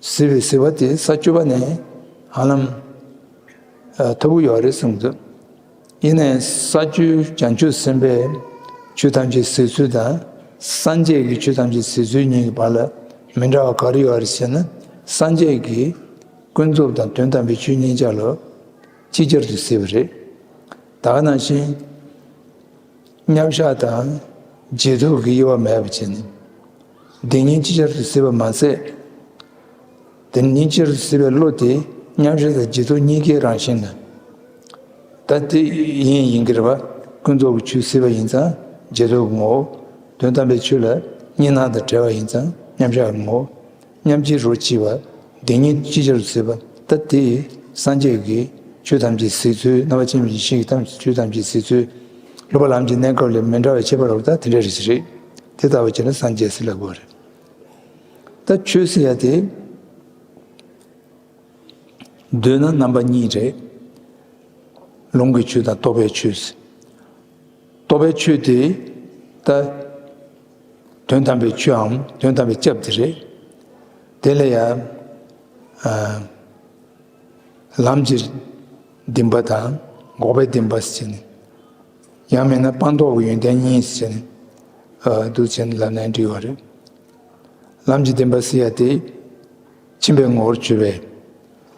གཟིགས་པའི་གཟིགས་པ་དེ་ས་བཅུ་པ་ནས་ཧ་ལམ། ཨ། མཐོ་པོ་ཡོད་རེད་གསུངས་འདུག་ཡིན་ནའི་ས་བཅུའི་བྱང་ཆུབ་སེམས་དཔའི་ཆོས་ཐམས་ཅད་གཟིགས་ཚུལ་དང་། སངས་རྒྱས་ཀྱི་ཆོས་ཐམས་ཅད་གཟིགས་ཚུལ་གཉིས་ཀྱི་བར་ལ་མི་འདྲ་བ་ག་རེ་ཡོད་རེད་ཟེར་ན། སངས་རྒྱས་ཀྱིས་ཀུན་རྫོབ་དང་དོན་དམ་པའི་ཆོས་གཉིས་ཆ་ལ་ཅིག་ཅར་དུ་གཟིགས་པ་རེད། ད་ག་ནང་བཞིན། མཉམ་བཞག་དང་རྗེས་ཐོབ་ཀྱི་དབྱེ་བ་མེད་པ་བྱས་ནས། དེ་གཉིས་ཅིག་ཅར་དུ་གཟིགས་པ་མ་ཟད། དེ་གཉིས་ཅིག་ཅར་དུ་གཟིགས་པའི་བློ་དེ་མཉམ་བཞག་དང་རྗེས་ཐོབ་གཉིས་ཀའི་རང་བཞིན་དང་། ད་དེ་ཡིན་ཡིན་གྱི་རེད་པ། ཀུན་རྫོབ་ཀྱི་ཆོས་གཟིགས་པ་ཡིན་ཙང་རྗེས་ཐོབ་ཀྱི་ངོ་བོ། དོན་དམ་པའི་ཆོས་ལ་གཉིས་སྣང་དང་བྲལ་བ་ཡིན་ཙང་མཉམ་བཞག་གི་ངོ་བོ། མཉམ་གཅིག་རོ་གཅིག་པ། དེ་གཉིས་ཅིག་ཅར་དུ་གཟིགས་པ། ད་དེ་སངས་རྒྱས་ཀྱིས་ཆོས་ཐམས་ཅད་གཟིགས་ཚུལ། རྣམ་པ་ཆེན་པོའི་ཡེ་ཤེས་ཀྱིས་ཐམས་ཆོས་ཐམས་ཅད་གཟིགས་ཚུལ། སློབ་པ་ལམ་གྱི་གནས་སྐབས་ལ་མི་འདྲ་བའི་ཁྱད་པར་རོ། ད་དེ་འདྲ་རེད་ཅི་རེད། དེ་ལྟ་བུ་བྱས་ན་སངས་རྒྱས་ཟེར་ལབ་དགོས་རེད། ད་ཆོས་ཟེར་ཡ་དེ། བསྡུས་ན་རྣམ་པ་གཉིས་རེད། ལུང་གི་ཆོས་དང་རྟོགས་པའི་ཆོས། རྟོགས་པའི་ཆོས་དེ་ད་དོན་དམ་པའི་ཆོས་འམ་དོན་དམ་པའི་སྐྱབས་དེ་རེད། དེ་ལ་ཡང་། ཨ། ལམ་གྱི་བདེན་པ་དང་འགོག་པའི་བདེན་པ་ཟེར་ནས། ཡང་མིན་ན་སྤངས་རྟོགས་ཀྱི་ཡོན་ཏན་གཉིས་ཟེར་ནས། ཨ། འདུ་བྱེད་ལབ་ནའི་འགྲིག་པ་རེད། ལམ་གྱི་བདེན་པ་ཟེར་ཡ་དེ་ཕྱིན་པའི་ངོ་བོར་གྱུར་པས།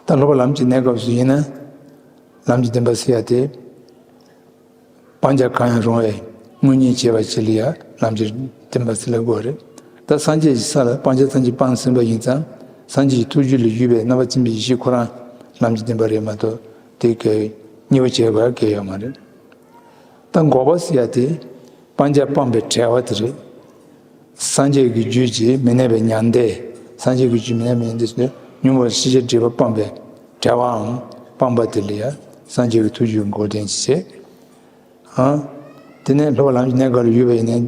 ད་སློབ་པ་ལམ་གྱི་གནས་སྐབས་སུ་ཡིན་ན། ལམ་གྱི་བདེན་པ་ཟེར་ཡ་དེ། སྤང་བྱ་གང་ཡང་རུང་བའི་དངོས་གཉེན་བྱེད་པ་ཅིག་ལ་ཡང་ལམ་གྱི་བདེན་པ་ཟེར་ལབ་དགོས་རེད། ད་སངས་རྒྱས་ཀྱི་ས་ལ་སྤང་བྱ་ཐམས་ཅད་སྤངས་ཟིན་པ་ཡིན་ཙང་། སངས་རྒྱས་ཀྱི་ཐུགས་རྒྱུད་ལ་ཡོད་པའི་རྣམ་པ་ཚིམ་པའི་ཡེ་ཤེས་ཁོ་རང་ལམ་གྱི་བདེན་པ་རེད་མ་གཏོགས། དེ་གའི་གཉིས་པ་བྱེད་དགོས་གལ་ཡོད་མ་རེད། ད་འགོག་པ་ཟེར་ཡ་དེ་སྤང་བྱ་སྤངས་པའི་བྲལ་བ་དེ་རེད། སངས་རྒྱས་ཀྱི་རྒྱུད་ཀྱི་མི་གནས་པའི་མྱང་འདས། སངས་རྒྱས་ཀྱི་རྒྱུད་མི་གནས་པའི་མྱང་འདས་ཟེར་ནས་ཉོན་མོངས་ཤེས་བྱའི་སྒྲིབ་པ་སྤངས་པའི་བྲལ་བའམ་སྤངས་པ་དེ་ལ་ཡང་སངས་རྒྱས་ཀྱི་ཐུགས་རྒྱུད་འགོག་བདེན་གྱི་བྱེད། ཨ། དེ་ནས་སློབ་པ་ལམ་གྱི་གནས་སྐབས་ལ་ཡོད་པ་ཡིན་ནའི།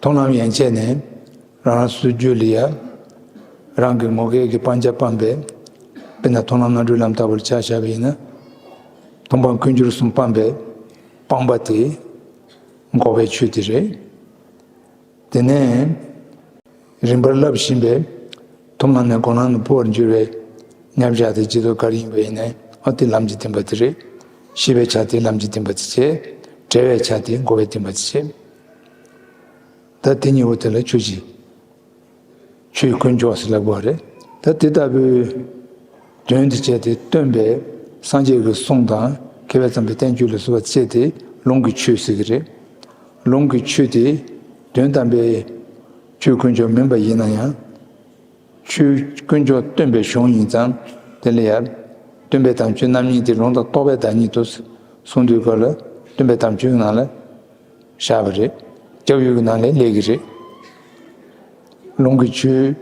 མཐོང་ལམ་ཡན་ཆད་ནས་རང་རང་སོ་སོའི་རྒྱུད་ལ་ཡང་རང་གི་ངོ་སྐལ་གྱི་སྤང་བྱ་སྤངས་པའི། དཔེར་ན་མཐོང་ལམ་རྣམ་གྲོལ་ལམ་ལྟ་བུར་ཆ་བཞག་པ་ཡིན་ན། མཐོང་སྤང་ཀུན་སྦྱོར་གསུམ་སྤངས་པའི་སྤངས་པ་དེ་འགོག་པའི་ཆོས་དེ་རེད། དེ་ནས་རིམ་པར་བསླབ་བཞིན་པའི་མཐོང་ལམ་ནས་སྒོམ་ལམ་དུ་འཕོ་བར་འགྱུར་བའི་མཉམ་བཞག་དེ་རྗེས་ཐོབ་ག་རེ་ཡིན་པ་ཡིན་ནའི། ཨ། དེ་ལམ་གྱི་བདེན་པ་དེ་རེད། ཤེས་པའི་ཆ་དེ་ལམ་གྱི་བདེན་པ་དེ་བྱས། བྲལ་བའི་ཆ་དེ་འགོག་པའི་བདེན་པ་དེ་བྱས། ད་དེ་གཉིས་པོ་དེ་ལ་ཆོས་ཀྱི། ཆོས་དཀོན་མཆོག་ཟེར་ལབ་དགོས་རེད། ད་དེ་ལྟ་བུའི་དོན་དེ་བྱས་ཏེ་སྟོན་པའི་སངས་རྒྱས་ཀྱི་གསུང་དང་། མཁས་པས་བརྩམས་པའི་བསྟན་བཅོས་ལ་སོགས་པ་བྱས་ཏེ་ལུང་གི་ཆོས་ཟེར་གྱི་རེད། ལུང་གི་ཆོས་དེ་དོན་དམ་པའི་ཆོས་དཀོན་མཆོག་མིན་པ་ཡིན་ན་ཡང་། ཆོས་དཀོན་མཆོག་སྟོན་པའི་གཞུང་ཡིན་ཙང་། དེ་ལ་ཡང་སྟོན་པའི་དམ་ཆོས་རྣམ་གཉིས་དེ་ལུང་དང་རྟོགས་པའི་བདག་ཉིད་དུ་གསུངས་དུས་སྐབས་ལ། སྟོན་པའི་དམ་ཆོས་ཀྱི་ནང་ལ་བཞག་པ་རེད། སྐྱབས་ཡུལ་གྱི་ནང་ལ་སླེབས་ཀྱི་རེད། ལུང་གི་ཆོས།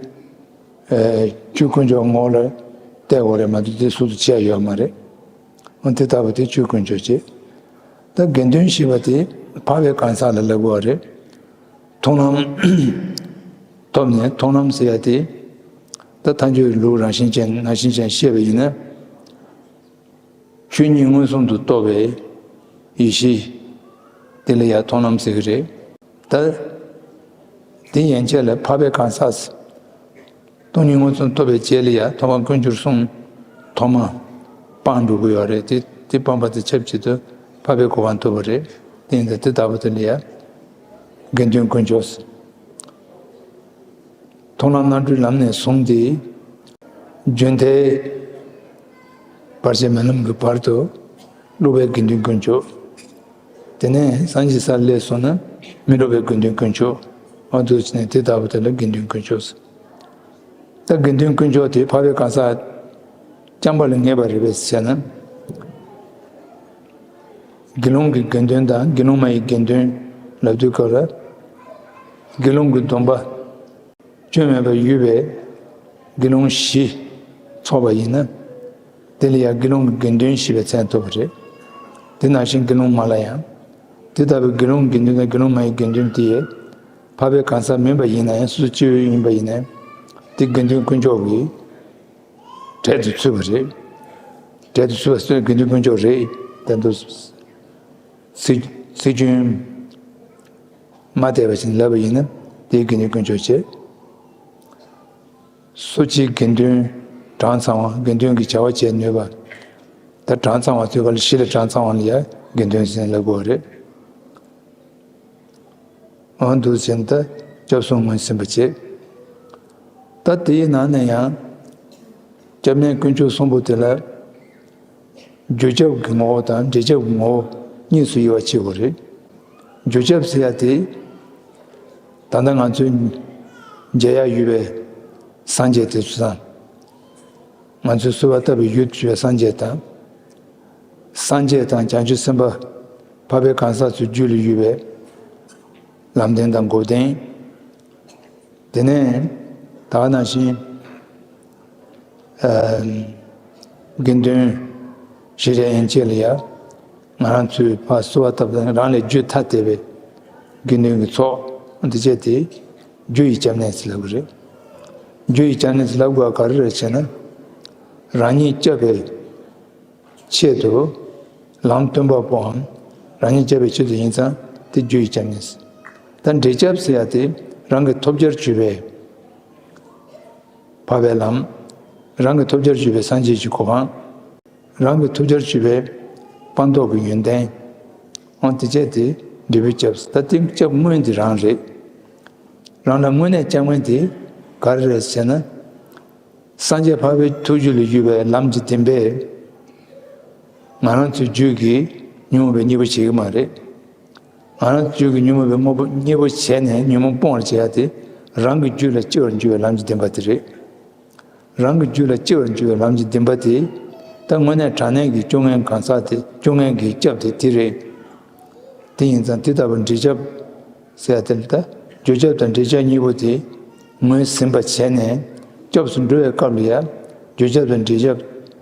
ཨ། ཆོས་དཀོན་མཆོག་ངོ་ལ་བལྟ་དགོས་རེད་མ་གཏོགས་དེ་སུ་དུ་བྱས་ཡོད་མ་རེད། འོ་དེ་ལྟ་བུ་དེ་ཆོས་དཀོན་མཆོག་བྱས། ད་དགེ་འདུན་ཞེས་པ་དེ་འཕགས་པའི་གང་ཟག་ལ་ལབ་དགོས་རེད། མཐོང་ལམ་ཐོབ་ནས། མཐོང་ལམ་ཟེར་ཡ་དེ། ད་མཐའ་འཁྱོངས་ལུགས་རང་བཞིན་ཅན་ནང་བཞིན་ཅན་བཤད་པ་ཡིན་ན། ཆོས་ཉིད་མངོན་སུམ་དུ་རྟོགས་པའི་ཡེ་ཤེས་དེ་ལ་ཡང་མཐོང་ལམ་ཟེར་གྱི་རེད། ད་དེ་ཡན་ཆད་ལ་འཕགས་པའི་གང་ཟག་སྟོང་ཉིད་མངོན་སུམ་རྟོགས་པའི་རྗེས་ལ་ཡང་མཐོང་སྤང་ཀུན་སྦྱོར་གསུམ་ཐོག་མ། སྤངས་འགྲོ་གི་ཡོད་རེད། དེ་དེ་སྤངས་པ་དང་ཆབས་ཅིག་ཏུ་འཕགས་པའི་གོ་འཕང་ཐོབ་པ་རེད། དེ་ཡིན་ཙང་དེ་ལྟ་བུ་དེ་ལ་ཡང་དགེ་འདུན་དཀོན་མཆོག་ཟེར། མཐོང་ལམ་རྣམ་གྲོལ་ལམ་ནས་བཟུང་སྟེ། རྒྱུན་མཐའི་བར་ཆད་མེད་ལམ་གྱི་བར་དུ་སློབ་པའི་དགེ་འདུན་དཀོན་མཆོག་དེ་ནས་སངས་རྒྱས་སར་སླེབས་སོང་ན་མི་སློབ་པའི་དགེ་འདུན་དཀོན་མཆོག་འོ་འདུག་བྱས་ནས་དེ་ལྟ་བུ་དེ་ལ་དགེ་འདུན་དཀོན་མཆོག་ཟེར། ད་དགེ་འདུན་དཀོན་མཆོག་དེ་འཕགས་པའི་གང་ཟག་རྐྱང་པ་ལ་ངེས་པ་རེད་པས་ཟེར་ན། དགེ་སློང་གི་དགེ་འདུན་དང་དགེ་སློང་མ་ཡི་དགེ་འདུན་ལབ་དུས་སྐབས་ལ། དགེ་སློང་གི་སྡོམ་པ་སྐྱོན་མེད་པར་ཡོད་པའི་དགེ་སློང་བཞི་ཚོགས་པ་ཡིན་ན། དེ་ལ་ཡང་དགེ་སློང་གི་དགེ་འདུན་ཞེས་པའི་མཚན་ཐོབ་པ་རེད། དེ་ནང་བཞིན་དགེ་སློང་མ་ལ་ཡང་། དེ་ལྟ་བུའི་དགེ་སློང་གི་དགེ་འདུན་དང་དགེ་སློང་མ་ཡི་དགེ་འདུན་དེ་ཡང་འཕགས་པའི་གང་ཟག་མིན་པ་ཡིན་ན་ཡང་སོ་སོ་སྐྱེ་བོ་ཡིན་པ་ཡིན་ན་ཡང་། དེ་དགེ་འདུན་དཀོན་མཆོག་གི་གྲལ་དུ་ཚུད་པ་རེད། གྲལ་དུ་ཚུད་པ་སོ་སོའི་དགེ་འདུན་དཀོན་མཆོག་རེད། ད་དུ་ཚིག་ཚིག་རྒྱུན་མ་བལྟས་པ་ཞིག་ལབ་པ་ཡིན་ན་དེའི་དགེ་འདུན་དཀོན་མཆོག་བྱེད། སོ་སྐྱེའི་དགེ་འདུན་གྲངས་ཚང་བ། དགེ་འདུན་གྱི་བྱ་བ་བྱེད་ནུས་པ། ད་གྲངས་ཚང་བ་ཚོའི་སྐབས་ལ་གཞི་ལ་གྲངས་ཚང་བ་ལ་ཡང་དགེ་འདུན་ཟེར་ནས་ལབ་དགོས་པ་རེད། འོ་འདུག་ཟེར་ན་ད་སྐྱབས་གསུམ་ངོས་ཟིན་པ་བྱེད། ད་དེའི་ནང་ནས་ཡང་སྐྱབས་གནས་དཀོན་མཆོག་གསུམ་པོ་དེ་ལ། རྒྱུ་ཁྱབ་ཀྱི་ངོ་བོ་དང་འབྲས་ཁྱབ་ཀྱི་ངོ་བོ་གཉིས་སུ་དབྱེ་བ་ཕྱེ་དགོས་རེད། རྒྱུ་ཁྱབ་ཟེར་ཡ་དེ། ད་ལྟ་ང་ཚོས་མཇལ་ཡ་ཡོད་པའི་སངས་རྒྱས་དེ་ཚོ་དང་། ང་ཚོས་གསོལ་བ་བཏབ་པའི་ཡུལ་དུ་ཡོད་པའི་སངས་རྒྱས་དང་། སངས་རྒྱས་དང་བྱང་ཆུབ་སེམས་དཔའ་འཕགས་པའི་གང་ཟག་ཚོའི་རྒྱུད་ལ་ཡོད་པའི་ལམ་བདེན་དང་འགོག་བདེན། དེ་ནས་ད་ག་ནང་བཞིན། ཨ། དགེ་འདུན་བཞི་རེ་ཡན་ཆད་ལ་ཡ། ང་རང་ཚོས་ཕར་གསོལ་བ་བཏབ་དང་རང་ལས་རྒྱུད་ཐ་དད་པའི་དགེ་འདུན་གྱི་ཚོགས་འདི་བཅས་ཏེ་རྒྱུ་ཡི་སྐྱབས་གནས་ཟེར་ལབ་ཀྱི་རེད། རྒྱུ་ཡི་སྐྱབས་གནས་ཟེར་ལབ་དགོས་པ་ག་རེ་རེད་ཟེར་ན། རང་ཉིད་སྐྱབས་པའི་ཆེད་དུ་ལམ་སྟོན་པ་པོའམ་རང་ཉིད་སྐྱབས་པའི་ཆེད་དུ་ཡིན་ཙང་དེ་རྒྱུ་ཡི་སྐྱབས་གནས། ད་འབྲས་སྐྱབས་ཟེར་ཡ་དེ་རང་གི་ཐོབ་བྱར་གྱུར་པའི་འཕགས་པའི་ལམ། རང་གི་ཐོབ་བྱར་གྱུར་པའི་སངས་རྒྱས་ཀྱི་གོ་འཕང་། རང་གི་ཐོབ་བྱར་གྱུར་པའི་སྤངས་རྟོགས་ཀྱི་ཡོན་ཏན། འོ་དེ་བཅས་དེ་འབྲས་བུའི་སྐྱབས། ད་དེ་སྐྱབས་དངོས་དེ་རང་རེད། རང་ལ་དངོས་གནས་སྐྱབས་མཁན་དེ་ག་རེ་རེད་ཟེར་ན། སངས་རྒྱས་འཕགས་པའི་ཐུགས་རྒྱུད་ལ་ཡོད་པའི་ལམ་གྱི་བདེན་པས། ང་རང་ཚོའི་རྒྱུད་ཀྱིས་ཉོན་མོངས་པའི་གཉེན་པོ་བྱེད་ཀྱི་མ་རེད། ང་རང་ཚོའི་རྒྱུད་ཀྱིས་ཉོན་མོངས་པའི་དངོས་པོ་གཉེན་པོ་བྱས་ནས་ཉོན་མོངས་སྤོང་བར་བྱེད་ཡ་དེ། རང་གི་རྒྱུད་ལ་སྐྱེ་བར་འགྱུར་བའི་ལམ་གྱི་བདེན་པ་དེ་རེད། རང་གི་རྒྱུད་ལ་སྐྱེ་བར་འགྱུར་བའི་ལམ་གྱི་བདེན་པ་དེ། ད་དངོས་གནས་དྲང་གནས་ཀྱི་སྐྱོབ་མཁན་གང་ཟག་དེ། སྐྱོབ་མཁན་གྱི་སྐྱབས་དེ་དེ་རེད། དེ་ཡིན་ཙང་དེ་ལྟ་བུ་འབྲས་སྐྱབས་ཟེར་ཡ་དེ་ལ་ད་རྒྱུ་ཁྱབ་དང་འབྲས་ཁྱབ་གཉིས་པོ་དེ་ངོས་ཟིན་པ་བྱས་ནས་སྐྱབས་སུ་འགྲོ་བའི་སྐབས་ལ་ཡང་རྒྱུ་ཁྱབ་དང་འབྲས་ཁྱབ་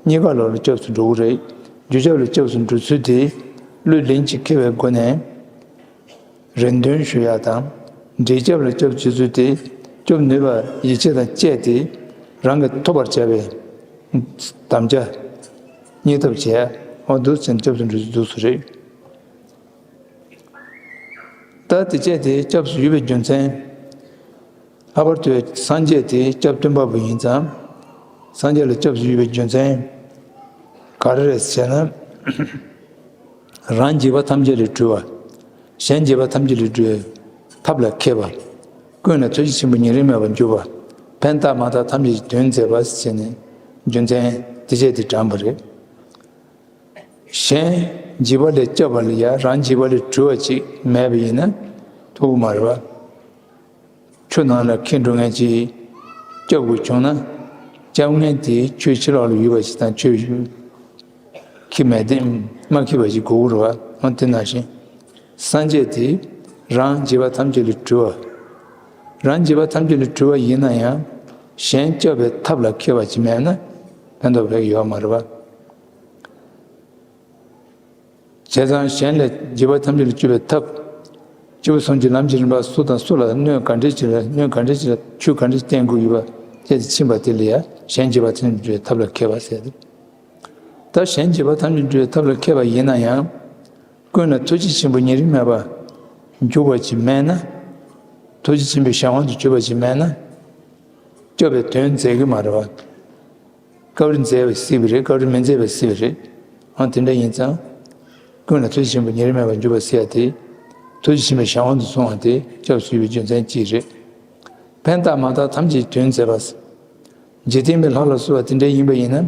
གཉིས་ཀ་ལོག་ལ་སྐྱབས་སུ་འགྲོ་གི་རེད། རྒྱུ་ཁྱབ་ལ་སྐྱབས་སུ་འགྲོ་ཚུལ་དེ་བློས་ལན་གཅིག་འཁེལ་བའི་སྒོ་ནས་རེ་འདུན་ཞུ་ཡ་དང་། འབྲས་ཁྱབ་ལ་སྐྱབས་བྱེད་ཚུལ་དེ་སྐྱོབ་ནུས་པ་ཡིད་ཆེས་དང་བཅས་ཏེ་རང་གིས་ཐོབ་པར་བྱ་བའི་དམ་བཅའ་གཉེར་ཐབས་བྱས། འོ་འདུག་ཟེར་ནས་སྐྱབས་སུ་འགྲོ་ཚུལ་འདུག་སུ་རེད། ད་དེ་བཅས་དེ་སྐྱབས་སུ་ཡོད་པའི་རྒྱུ་མཚན། ལྷག་པར་དུ་སངས་རྒྱས་དེ་སྐྱབས་སྟོན་པ་པོ་ཡིན་ཙང་། སངས་རྒྱས་ལ་སྐྱབས་སུ་ཡོད་པའི་རྒྱུ་མཚན་ག་རེ་རེད་ཟེར་ན། རང་འཇིགས་པ་ཐམས་ཅད་ལས་གྲོལ་བ། གཞན་འཇིགས་པ་ཐམས་ཅད་ལས་གྲོལ་བའི་ཐབས་ལ་མཁས་པ། ཀུན་ལ་ཐུགས་རྗེ་ཆེན་པོ་ཉེ་རིང་མེད་པར་གྱུར་པ། ཕན་བཏགས་མ་བཏགས་ཐམས་ཅད་ཀྱི་དོན་མཛད་པ་ཟེར་ནས་རྒྱུ་མཚན་དེ་བཅས་དེ་དྲངས་པ་རེད། གཞན་འཇིགས་པ་ལས་སྐྱོབ་པ་ལ་ཡང་རང་འཇིགས་པ་ལས་གྲོལ་བ་ཅིག་མེད་པ་ཡིན་ན་ཐུབ་ཀྱི་མ་རེད་པ། ཆུ་ནང་ལ་འཁྱེར་འགྲོ་མཁན་ཅིག་སྐྱོབ་དགོས་བྱུང་ན། སྐྱོབ་མཁན་དེ་ཆུའི་ཕྱི་ལོགས་ལ་ཡོད་པ་ཞིག་དང་ཆུ་འཁྱེར་མེད་དེ་མ་འཁྱེར་བ་ཞིག་དགོས་ཀྱི་རེད་པ། འོ་དེ་ནང་བཞིན། སངས་རྒྱས་དེ་རང་འཇིགས་པ་ཐམས་ཅད་ལས་གྲོལ་བ། རང་འཇིགས་པ་ཐམས་ཅད་ལས་གྲོལ་བ་ཡིན་ན་ཡང་གཞན་སྐྱོབ་པའི་ཐབས་ལ་མཁས་པ་ཅིག་མེད་ན་ཕན་ཐོགས་ཕེབས་ཀྱི་ཡོད་མ་རེད་པ། བྱས་ཙང་གཞན་ལས་འཇིགས་པ་ཐམས་ཅད་ལས་སྐྱོབ་པའི་ཐབས། སྐྱེས་བུ་གསུམ་གྱི་ལམ་གྱི་རིམ་པ་སུ་དང་སུ་ལ་གནོད་ག་འདྲས་ཅིག་ལ་གནོད་ག་འདྲས་ཅིག་ལ་ཆོས་ག་འདྲས་བསྟན་དགོས་ཡོད་པ་བཅས་ཏེ་ཕྱིན་པ་དེ་ལ་ཡང་གཞན་འཇིགས་པ་ཐམས་ཅད་སྐྱོབ་པའི་ཐབས་ལ་མཁས་པ་ཟེར་ཏེ། ད་གཞན་འཇིགས་པ་ཐམས་ཅད་སྐྱོབ་པའི་ཐབས་ལ་མཁས་པ་ཡིན་ན་ཡང་། ཀུན་ལ་ཐུགས་རྗེ་ཆེན་པོ་ཉེ་རིང་མེད་པར་གྱུར་པ་ཅིག་མེད་ན། ཐུགས་རྗེ་ཆེན་པོའི་གཞན་དབང་དུ་གྱུར་པ་ཅིག་མེད་ན། སྐྱོབ་པའི་དོན་མཛད་ཀྱི་མ་རེད་པ། སྐབས་རེ་མཛད་པས་སྲིད་པ་རེད། སྐབས་རེ་མི་མཛད་པས་སྲིད་པ་རེད། འོ་དེ་འདྲ་ཡིན་ཙང་། ཀུན་ལ་ཐུགས་རྗེ་ཆེན་པོ་ཉེ་རིང་མེད་པར་འཇུག་པ་ཟེར་ཡ་དེ། ཐུགས་རྗེ་ཆེན་པོའི་གཞན་དབང་དུ་སོང་བ་དེ་སྐྱབས་སུ་ཡོད་པའི་རྒྱུ་མཚན་གཅིག་རེད། ཕན་བཏགས་མ་བཏགས་ཐམས་ཅད་དོན་མཛད་པ། འཇིག་རྟེན་པའི་ལྷ་ལ་གསོལ་བ་དེ་འདྲ་ཡིན་པ་ཡིན་ན།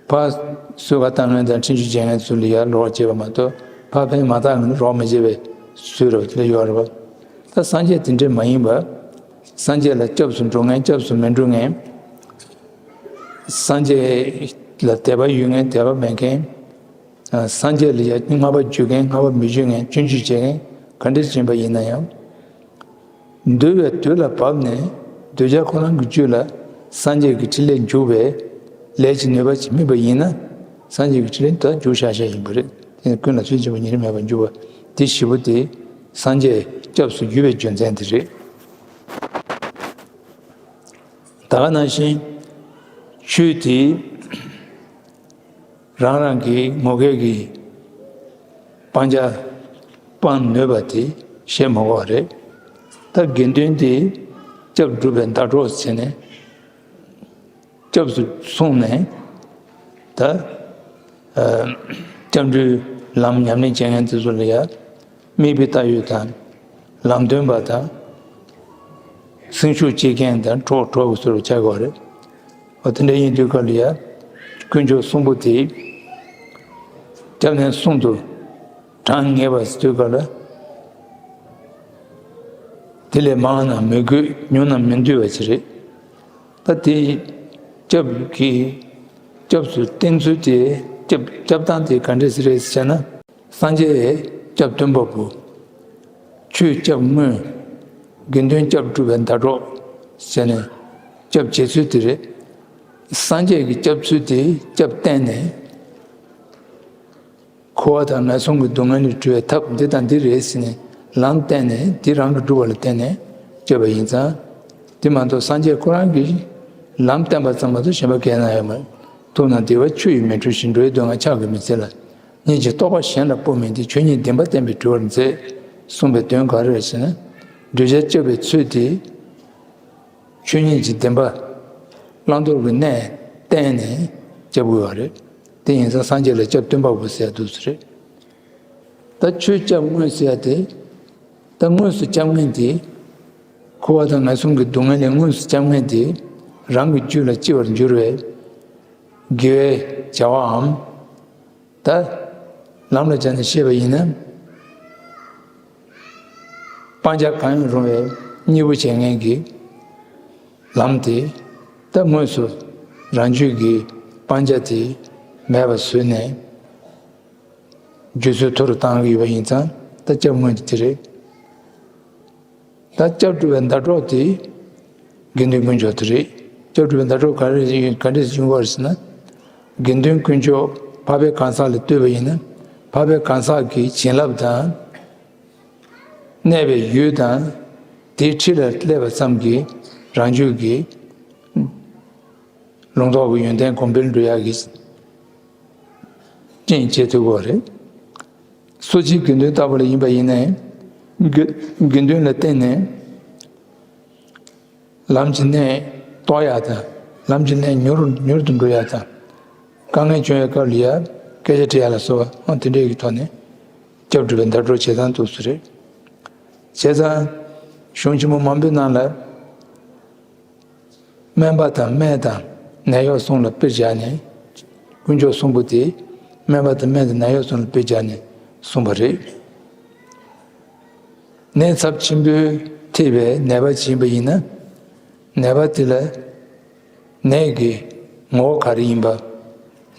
ཕར་གསོལ་ཁ་བཏབ་མཁན་དང་ཁྲིད་རྒྱུ་བྱེད་མཁན་ཚོ་ལ་ཡར་ལོག་བྱེད་པ་མ་གཏོགས། ཕར་ཕན་མ་བཏགས་མཁན་ལ་རོགས་མི་བྱེད་པའི་སྲོལ་རབ་དེ་ལ་ཡོད་རེད་པ། ད་སངས་རྒྱས་དེ་འདྲ་མ་ཡིན་པ། སངས་རྒྱས་ལ་སྐྱབས་སུ་འགྲོ་མཁན་སྐྱབས་སུ་མི་འགྲོ་མཁན། སངས་རྒྱས་ལ་དད་པ་ཡོད་མཁན་དད་པ་མེད་མཁན། སངས་རྒྱས་ལ་ཡ་བསྔགས་པ་བརྗོད་མཁན་བསྔགས་པ་མི་བརྗོད་མཁན་སྐྱོན་བརྗོད་བྱེད་མཁན་ག་འདྲ་ཡིན་པ་ཡིན་ན་ཡང་། འདུལ་བའི་དུས་ལ་བབ་ནས་གདུལ་བྱ་ཁོ་རང་གི་རྒྱུད་ལ་སངས་རྒྱས་ཀྱི་ཕྲིན་ལས་འཇུག་པའི་ལས་ཀྱི་ནུས་པ་ཅིག་སྨིན་པ་ཡིན་ན། སངས་རྒྱས་ཀྱི་ཕྲིན་ལས་དེ་འཇུག་བཞག་བཞག་ཡིན་པ་རེད། དེ་ནི་ཀུན་ལ་ཚུལ་ཆེན་པོ་ཉེ་རིང་མེད་པར་འཇུག་པ་དེ་བཞི་པོ་དེ་སངས་རྒྱས་སྐྱབས་སུ་འགྱུར་བའི་རྒྱུ་མཚན་དེ་རེད། ད་ག་ནང་བཞིན་ཆོས་དེ། རང་རང་གི་ངོ་སྐལ་གྱི་སྤང་བྱ་སྤང་ནུས་པ་དེ་བཤད་མ་དགོས་པ་རེད། ད་དགེ་འདུན་དེ་སྐྱབས་སྒྲུབ་པའི་ཟླ་གྲོགས་བྱས་ནས་སྐྱབས་སུ་སོང་ནས་ད་ཨ་སྐྱབས་འགྲོའི་ལམ་ཉམས་ལེན་བྱེད་མཁན་དེ་ཚོ་ལ་ཡ། མིག་དཔེ་ལྟ་ཡུལ་དང་། ལམ་སྟོན་པ་དང་། སེམས་ཤུགས་སྐྱེད་མཁན་དང་གྲོགས་གྲོགས་ཀྱི་ཚུལ་དུ་བྱ་དགོས་རེད། འོ་དེ་འདྲ་ཡིན་དུས་སྐབས་ལ་ཡ། དཀོན་མཆོག་གསུམ་པོ་དེ། སྐྱབས་གནས་གསུམ་དུ་གྲངས་ངེས་པ་ཟེར་དུས་སྐབས་ལ། དེ་ལས་མང་ན་མི་དགོས་ཉུང་ན་མི་འདོད་པ་ཅིག་རེད། ད་དེ་སྐྱབས་ཀྱི་སྐྱབས་སུ་བསྟེན་ཚུལ་དེ་སྐྱབས་སྐྱབས་སྟངས་དེ་ག་འདྲས་ཟེར་རེད་ཟེར་ན། སངས་རྒྱས་སྐྱབས་སྟོན་པ་པོ། ཆོས་སྐྱབས་དངོས། དགེ་འདུན་སྐྱབས་སྒྲུབ་པའི་ཟླ་གྲོགས། ཟེར་ནས་སྐྱབས་བྱེད་ཚུལ་དེ་རེད། སངས་རྒྱས་ཀྱི་སྐྱབས་ཚུལ་དེ་སྐྱབས་བསྟན་ནས། འཁོར་བ་དང་ངན་སོང་གི་སྡུག་བསྔལ་ལས་གྲོལ་བའི་ཐབས་འདི་དང་འདི་རེད་ཟེར་ནས་ལམ་བསྟན་ནས་འདི་རང་གིས་བསྒྲུབ་པ་ལ་བརྟེན་ནས་སྐྱབས་པ་ཡིན་ཙང་། དེ་མ་གཏོགས་སངས་རྒྱས་ཁོ་རང་གིས་ལམ་བསྟན་པ་ཙམ་མ་གཏོགས་གཞན་པ་གང་ཡང་ཡོད་མ་རེད། ཐུབ་རྣམས་བདེ་བ་ཆུ་ཡིས་མི་འཁྲུ་ཞིང་། འགྲོ་བའི་སྡུག་བསྔལ་ཕྱག་གིས་མི་སེལ་ལ། སྙིང་རྗེའི་རྟོགས་པ་གཞན་ལ་སྤོ་མིན་ཏེ། ཆོས་ཉིད་བདེན་པ་བསྟན་པས་གྲོལ་བར་མཛད། གསུངས་པའི་དོན་ག་རེ་རེད་ཟེར་ན། གདུལ་བྱ་སྐྱོབ་པའི་ཚུལ་དེ། ཆོས་ཉིད་ཀྱི་བདེན་པ། བླང་དོར་གྱི་གནས་བསྟན་ནས་སྐྱབས་དགོས་པ་རེད། དེ་ཡིན་ཙང་སངས་རྒྱས་ལ་སྐྱབས་སྟོན་པ་པོ་ཟེར་ཡ་འདུག་སེ་རེད། ད་ཆོས་སྐྱབས་དངོས་ཟེར་ཡ་དེ། ད་དངོས་སུ་སྐྱབས་མཁན་དེ། འཁོར་བ་དང་ངན་སོང་གི་སྡུག་བསྔལ་ལས་དངོས་སུ་སྐྱབས་མཁན་དེ། རང་གི་རྒྱུད་ལ་སྐྱེ་བར་འགྱུར་བའི་དགེ་བའི་བྱ་བའམ། ད་ལམ་ལ་སྦྱར་ནས་བཤད་པ་ཡིན་ན། སྤང་བྱ་གང་ཡང་རུང་བའི་གཉེན་པོ་བྱེད་མཁན་གྱི་ལམ་དེ། ད་དངོས་སུ་རང་རྒྱུད་ཀྱི་སྤང་བྱ་དེ་མེད་པར་བཟོས་ནས། རྒྱུ་ཚོད་མཐོ་རུ་བཏང་གི་ཡོད་པ་ཡིན་ཙང་ད་སྐྱབས་དངོས་དེ་རེད། ད་སྐྱབས་སྒྲུབ་པའི་ཟླ་གྲོགས་དེ་དགེ་འདུན་དཀོན་མཆོག་དེ་རེད། སྐྱབས་སྒྲུབ་པའི་ཟླ་གྲོགས་ག་རེ་ཡིན་ག་འདྲས་ཡིན་དགོས་རེད་ཟེར་ན། དགེ་འདུན་དཀོན་མཆོག་འཕགས་པའི་གང་ཟག་ལ་ལྟོས་པ་ཡིན་ན། འཕགས་པའི་གང་ཟག་གི་བྱིན་རླབས་དང་། གནས་པའི་ཡུལ་དང་། དེའི་འཁྲིས་ལ་སླེབས་པ་ཙམ་གྱིས་རང་རྒྱུད་ཀྱི་ལུང་རྟོགས་ཀྱི་ཡོན་ཏན་གོང་འཕེལ་འགྲོ་ཡག་གི་རྐྱེན་བྱེད་ཐུབ་ཀྱི་རེད། སོ་སྐྱེའི་དགེ་འདུན་ལྟ་བུ་ལ་ཡིན་པ་ཡིན་ནའི། དགེ་དགེ་འདུན་ལ་བརྟེན་ནས་ལམ་གྱི་གནས་རྟོགས་ཡག་དང་། ལམ་གྱི་གནས་མྱུར་མྱུར་དུ་འགྲོ་ཡག་དང་། དཀའ་ངལ་བྱུང་བའི་སྐབས་ལ་ཡ་སྐད་ཆ་དྲི་ཡག་ལ་སོགས་པ་དེ་འདྲའི་གི་ཐོག་ནས་སྐྱབས་སྒྲུབ་པའི་ཟླ་གྲོགས་བྱེད་སྟངས་འདུག་སེ་རེད། བྱས་ཙང་གཞུང་ཆེན་མོ་མང་པོའི་ནང་ལ། སྨན་པ་དང་སྨན་དང་ནད་གཡོག་གསུམ་ལ་དཔེ་བཞག་ནས། དཀོན་མཆོག་གསུམ་པོ་དེ་སྨན་པ་དང་སྨན་དང་ནད་གཡོག་གསུམ་ལ་དཔེ་བཞག་ནས་གསུངས་པ་རེད། ནད་ཚབས་ཆེན་པོས་ཐེབས་པའི་ནད་པ་ཅིག་ཡིན་པ་ཡིན་ན། ནད་པ་དེ་ལ་ནད་ཀྱི་ངོ་བོ་ག་རེ་ཡིན་པ།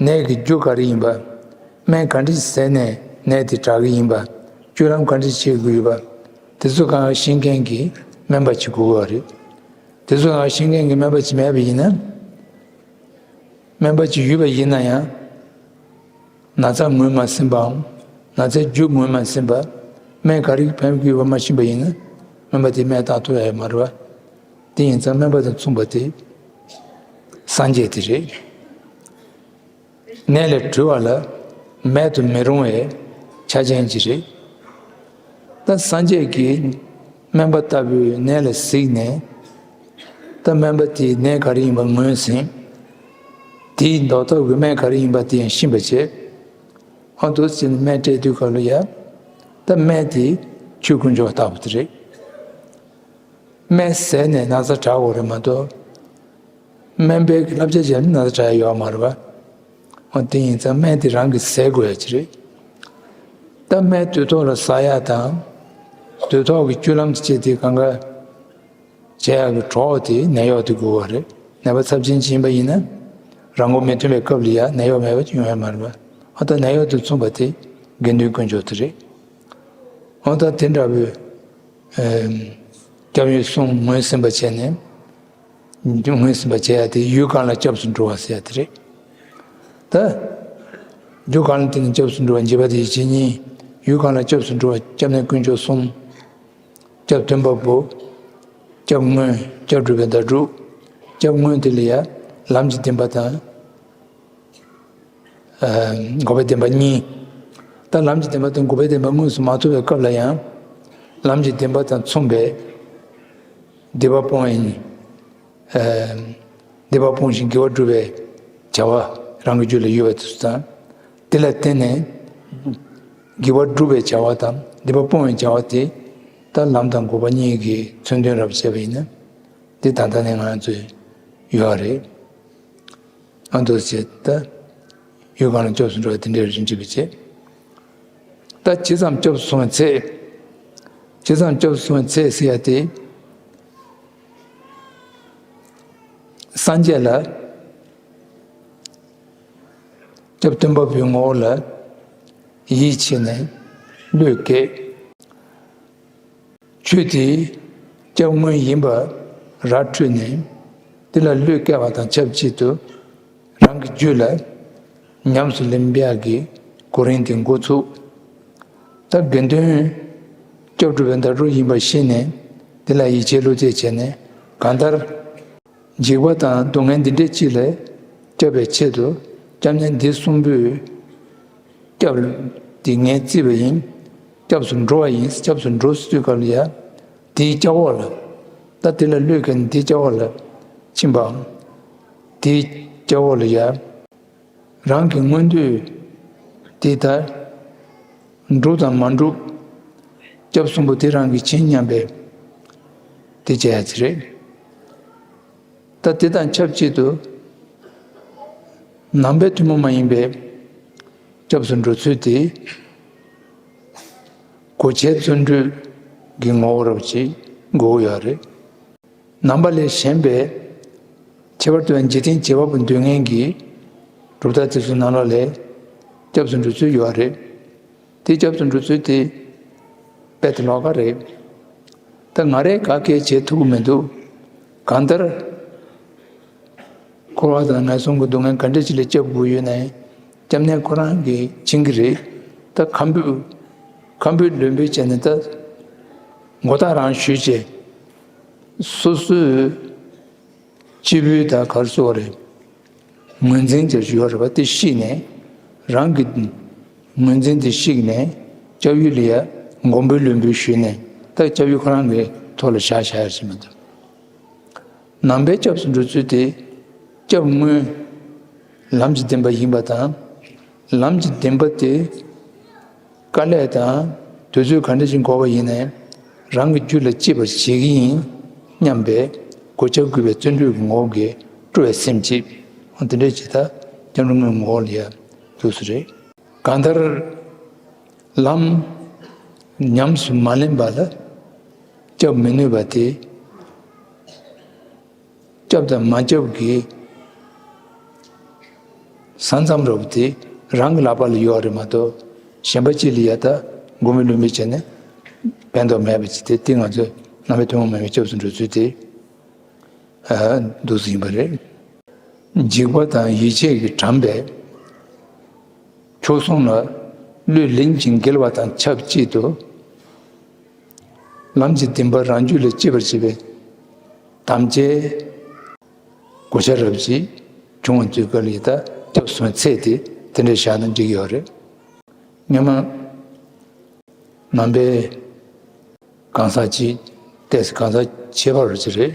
ནད་ཀྱི་རྒྱུ་ག་རེ་ཡིན་པ། སྨན་ག་འདྲ་ཟས་ནས་ནད་དེ་དྲག་གི་ཡིན་པ། བཅོས་ལམ་ག་འདྲ་བྱེད་དགོས་ཡོད་པ། དེ་ཚོ་གང་ཤེས་མཁན་གྱི་སྨན་པ་ཅིག་དགོས་ཀྱི་ཡོད་རེད། དེ་ཚོ་ཡང་ཤེས་མཁན་གྱི་སྨན་པ་ཅིག་མེད་པ་ཡིན་ན། སྨན་པ་ཅིག་ཡོད་པ་ཡིན་ན་ཡང་། ན་ཚ་ངོས་མ་ཟིན་པའམ། ན་ཚའི་རྒྱུ་ངོས་མ་ཟིན་པ། སྨན་ག་རེ་ཕན་གྱི་ཡོད་པ་མ་ཤེས་པ་ཡིན་ན། སྨན་པ་དེས་སྨན་བཏགས་ཐུབ་ཡ་ཡོད་མ་རེད་པ། དེ་ཡིན་ཙང་སྨན་པ་དང་མཚུངས་པ་དེ་སངས་རྒྱས་དེ་རེད། ནད་ལས་གྲོལ་བ་ལ་མེད་དུ་མི་རུང་བའི་ཆ་རྐྱེན་ཅིག་རེད། ད་སངས་རྒྱས་ཀྱིས་སྨན་པ་ལྟ་བུའི་ནད་ལ་གཟིགས་ནས། ད་སྨན་པ་དེས་ནད་ག་རེ་ཡིན་པ་ངོས་ཟིན། དེའི་འདོགས་ཐབས་ཀྱི་སྨན་ག་རེ་ཡིན་པ་དེ་ཡང་ཤེས་པ་བྱས། ཨ་འདུག་ཟེར་ནས་སྨན་སྤྲད་དུས་སྐབས་ལ་ཡ། ད་སྨན་དེ་ཆོས་དཀོན་མཆོག་ལྟ་བུ་དེ་རེད། སྨན་བཟས་ནས་ན་ཚ་དྲག་དགོས་རེད་མ་གཏོགས། སྨན་པའི་བསླབ་བྱ་བྱས་ནས་ན་ཚ་དྲག་ཡ་ཡོད་མ་རེད་པ། འོ་དེ་ཡིན་ཙང་སྨན་དེ་རང་གིས་བཟས་དགོས་ཡ་ཅིག་རེད། ད་སྨན་དུས་ཐོག་ལ་ཟ་ཡ་དང་། དུས་ཐོག་གི་བཅུད་ལམ་གྱི་ཆེད་དེ་གང་ག་བྱེད་ཡག་གི་གྲོགས་དེ་ནད་གཡོག་དེ་དགོས་པ་རེད། ནད་པ་ཚབས་ཆེན་ཅིག་ཡིན་པ་ཡིན་ན། རང་མགོ་མི་ཐོན་པའི་སྐབས་ལ་ཡ་ནད་གཡོག་མེད་པ་ཅིག་ཡོང་ཡ་མ་རེད་པ། ཨ་ད་ནད་གཡོག་དེ་མཚོན་པ་དེ་དགེ་འདུན་དཀོན་མཆོག་དེ་རེད། ཨ་ད་དེ་འདྲ་བའི་ཨེམ། སྐྱབས་ཡུལ་གསུམ་ངོས་ཟིན་པ་བྱས་ནས། ངོས་ཟིན་པ་བྱེད་ཡ་དེ་ཡུལ་གང་ལ་སྐྱབས་སུ་འགྲོ་བ་ཟེར་ཡ་དེ་རེད། ད་རྒྱུ་གང་ལ་བརྟེན་ནས་སྐྱབས་སུ་འགྲོ་བ་འཇིགས་པ་དང་ཡིད་ཆེས་གཉིས། ཡུལ་གང་ལ་སྐྱབས་སུ་འགྲོ་བ་སྐྱབས་གནས་དཀོན་མཆོག་གསུམ། སྐྱབས་སྟོན་པ་པོ། སྐྱབས་དངོས། སྐྱབས་སྒྲུབ་པའི་ཟླ་དྲུག་སྐྱབས་དངོས་དེ་ལ་ཡ། ལམ་གྱི་བདེན་པ་དང་། ཨ་འགོག་པའི་བདེན་པ་གཉིས། ད་ལམ་གྱི་བདེན་པ་དང་འགོག་པའི་བདེན་པ་དངོས་སུ་མ་ཐོབ་པའི་སྐབས་ལ་ཡང་། ལམ་གྱི་བདེན་པ་དང་མཚུངས་པའི་སྡིག་པ་སྤོང་བའི། ཨ་སྡིག་པ་སྤོང་ཞིང་དགེ་བ་སྒྲུབ་པའི་བྱ་བ་རང་གི་རྒྱུད་ལ་ཡོད་པ་དེ་ཚོ་དང་། དེ་ལ་བརྟེན་ནས་དགེ་བ་སྒྲུབ་པའི་བྱ་བ་དང་སྡིག་པ་སྤོང་བའི་བྱ་བ་དེ། ད་ལམ་དང་འགོག་པ་གཉིས་ཀྱི་མཚོན་དོན་རབ་བྱས་པ་ཡིན་ན། འདི་ད་ལྟ་ནས་ང་ཚོས་ཡོད་རེད། ཨ་འདུག་ཟེར་ད། ཡུལ་གང་ལ་སྐྱབས་སུ་འགྲོ་བ་དེ་འདྲའི་རིགས་འགྲིག་པའི་ཚེ། ད་ཇི་ཙམ་སྐྱབས་སུ་སོང་བའི་ཚེ། ཇི་ཙམ་སྐྱབས་སུ་སོང་བའི་ཚེ་ཟེར་ཡ་དེ། སངས་རྒྱས་ལ། སྐྱབས་སྟོན་པ་པོའི་ངོ་བོ་ལ་ཡིད་ཆེས་ནས་བློས་བཀལ། ཆོས་དེ་སྐྱབས་དངོས་ཡིན་པ་ར་འཕྲོད་ནས། དེ་ལ་བློས་བཀལ་བ་དང་ཆབས་ཅིག་ཏུ། རང་གི་རྒྱུད་ལ་ཉམས་སུ་ལེན་པ་གི་གོ་རིམ་དེ་འགོ་ཚུགས། ད་དགེ་འདུན་སྐྱབས་སྒྲུབ་པའི་ཟླ་དྲུག་ཡིན་པ་ཤེས་ནས། དེ་ལ་ཡིད་ཆེས་བློ་གཏད་བྱས་ནས། གང་ལྟར། འཇིགས་པ་དང་སྡུག་བསྔལ་འདི་འདྲའི་ཅིག་ལས་སྐྱོབ་པའི་ཆེད་དུ། སྐྱབས་གནས་འདི་གསུམ་པོས་སྐྱབས་འདི་ངས་བརྩིས་པ་ཡིན། སྐྱབས་སུ་འགྲོ་བ་ཡིན། སྐྱབས་སུ་འགྲོ་ཟེར་དུས་སྐབས་ལ་ཡ། དེའི་སྐྱབས་འོག་ལ། ད་དེ་ལ་བློས་བཀལ་ནས་དེའི་སྐྱབས་འོག་ལ་ཕྱིན་པའམ། དེའི་སྐྱབས་འོག་ལ་ཡ། རང་གི་མངོན་འདོད་དེ་ལྟར་འགྲུབ་དང་མ་འགྲུབ། སྐྱབས་གསུམ་པོ་དེ་རང་གིས་མཁྱེན་སྙམ་པའི་དེ་བྱས་ཡ་ཅིག་རེད། ད་དེ་དང་ཆབས་ཅིག་ཏུ། ནང་པའི་ཐུན་མོང་མ་ཡིན་པའི་སྐྱབས་སུ་འགྲོ་ཚུལ་དེ། གོ་ཆའི་བརྩོན་འགྲུས་ཀྱི་ངོ་བོ་རབ་ཅིག་དགོས་ཡོད་རེད། ནང་པ་ལས་གཞན་པའི་ཁྱད་པར་དུ་ཡང་འཇིག་རྟེན་བྱེ་བ་པོ་འདོད་མཁན་གྱི་གྲུབ་མཐའ་དེ་ཚོའི་ནང་ལོགས་ལས་སྐྱབས་སུ་འགྲོ་ཚུལ་ཡོད་རེད། དེ་སྐྱབས་སུ་འགྲོ་ཚུལ་དེ་དཔེ་དེ་ལོགས་ཀ་རེད། ད་ང་རས་ག་གེ་བྱེད་ཐུབ་ཀྱི་མི་འདུག་གང་ལྟར། འཁོར་བ་དང་ངན་སོང་གི་སྡུག་བསྔལ་ག་འདྲ་ཅིག་ལས་སྐྱབས་དགོས་ཡོད་ན། སྐྱབས་གནས་ཁོ་རང་གིས་མཁྱེན་གྱི་རེད། ད་ཁམ་བུ་ཁམ་བུ་ལུས་འབུལ་བྱས་ནས་ད་མགོ་ཐག་རང་གཞུས་བྱས། སོ་སོའི་སྤྱི་བོའི་ད་ག་རེ་ཟེར་དགོས་རེད། ངོས་འཛིན་དེ་ཡོད་རེད་པ། དེ་བཤིག་ནས། རང་གི་ངོས་འཛིན་དེ་བཤིག་ནས། སྐྱབས་ཡུལ་ལ་ཡ་མགོན་པོའི་ལུས་འབུལ་ཞུས་ནས། ད་སྐྱབས་ཡུལ་ཁོ་རང་གི་ཐོག་ལ་བཞག་བཞག་ཡ་ཞིག་མ་གཏོགས། ནང་པའི་སྐྱབས་སུ་འགྲོ་ཚུལ་དེ། སྐྱབས་དངོས་ལམ་གྱི་བདེན་པ་ཡིན་པ་དང་། ལམ་གྱི་བདེན་པ་དེ། དཀའ་ལས་དང་དུས་ཚོད་ག་འདྲ་ཞིག་འགོར་བ་ཡིན་ནའི། རང་གི་རྒྱུད་ལ་སྐྱེ་བར་བྱེད་ཀྱི་ཡིན་སྙམ་པའི་གོ་ཆ་བགོས་པའི་བརྩོན་འགྲུས་ཀྱི་ངོ་བོ་གིས་སྤྲོ་བའི་སེམས་བསྐྱེད། འོ་དེ་འདྲ་ཅིག་ད་སྐྱབས་འགྲོ་དངོས་ངོ་བོ་ལ་ཡ་འདུག་སེ་རེད། གང་ལྟར་ལམ་ཉམས་སུ་མ་ལེན་པ་ལ་སྐྱབས་མི་ནུས་པ་དེ། སྐྱབས་དང་མ་སྐྱབས་ཀྱི་ས་མཚམས་རབ་དེ་རང་གི་ལག་པ་ལ་ཡོད་རེད་མ་གཏོགས། གཞན་པ་ཅིག་ལ་ཡ་ད་མགོ་མི་ལུས་མི་བྱས་ནས་ཕན་ཐོགས་མེད་པ་ཅིག་དེ། དེ་ང་ཚོས་ནང་པའི་ཐུན་མོང་མ་ཡིན་པའི་སྐྱབས་སུ་འགྲོ་ཚུལ་དེ། ཨ་འདུག་སེ་ཡིན་པ་རེད། འཇིགས་པ་དང་ཡིད་ཆེས་ཀྱིས་དགྲམས་པའི་མཆོག་ཟུང་ལ་བློས་ལིང་ཅིང་འགེལ་བ་དང་ཆབས་ཅིག་ཏུ། ལམ་གྱི་བདེན་པ་རང་རྒྱུད་ལ་སྐྱེ་བར་བྱེད་པའི་དམ་བཅའི་གོ་ཆ་རབ་ཅིག་བྱུང་བ་དུས་སྐབས་ལ་ཡི་ད་སྐྱབས་སུ་སོང་བའི་ཚད་དེ་དེ་འདྲ་བཞག་ན་འགྲིག་གི་ཡོད་རེད། སྔོན་མ་ནང་པའི་གང་ཟག་ཅིག་ཏོག་ཙམ་གང་ཟག་ཁྱད་པར་ཅིག་རེད།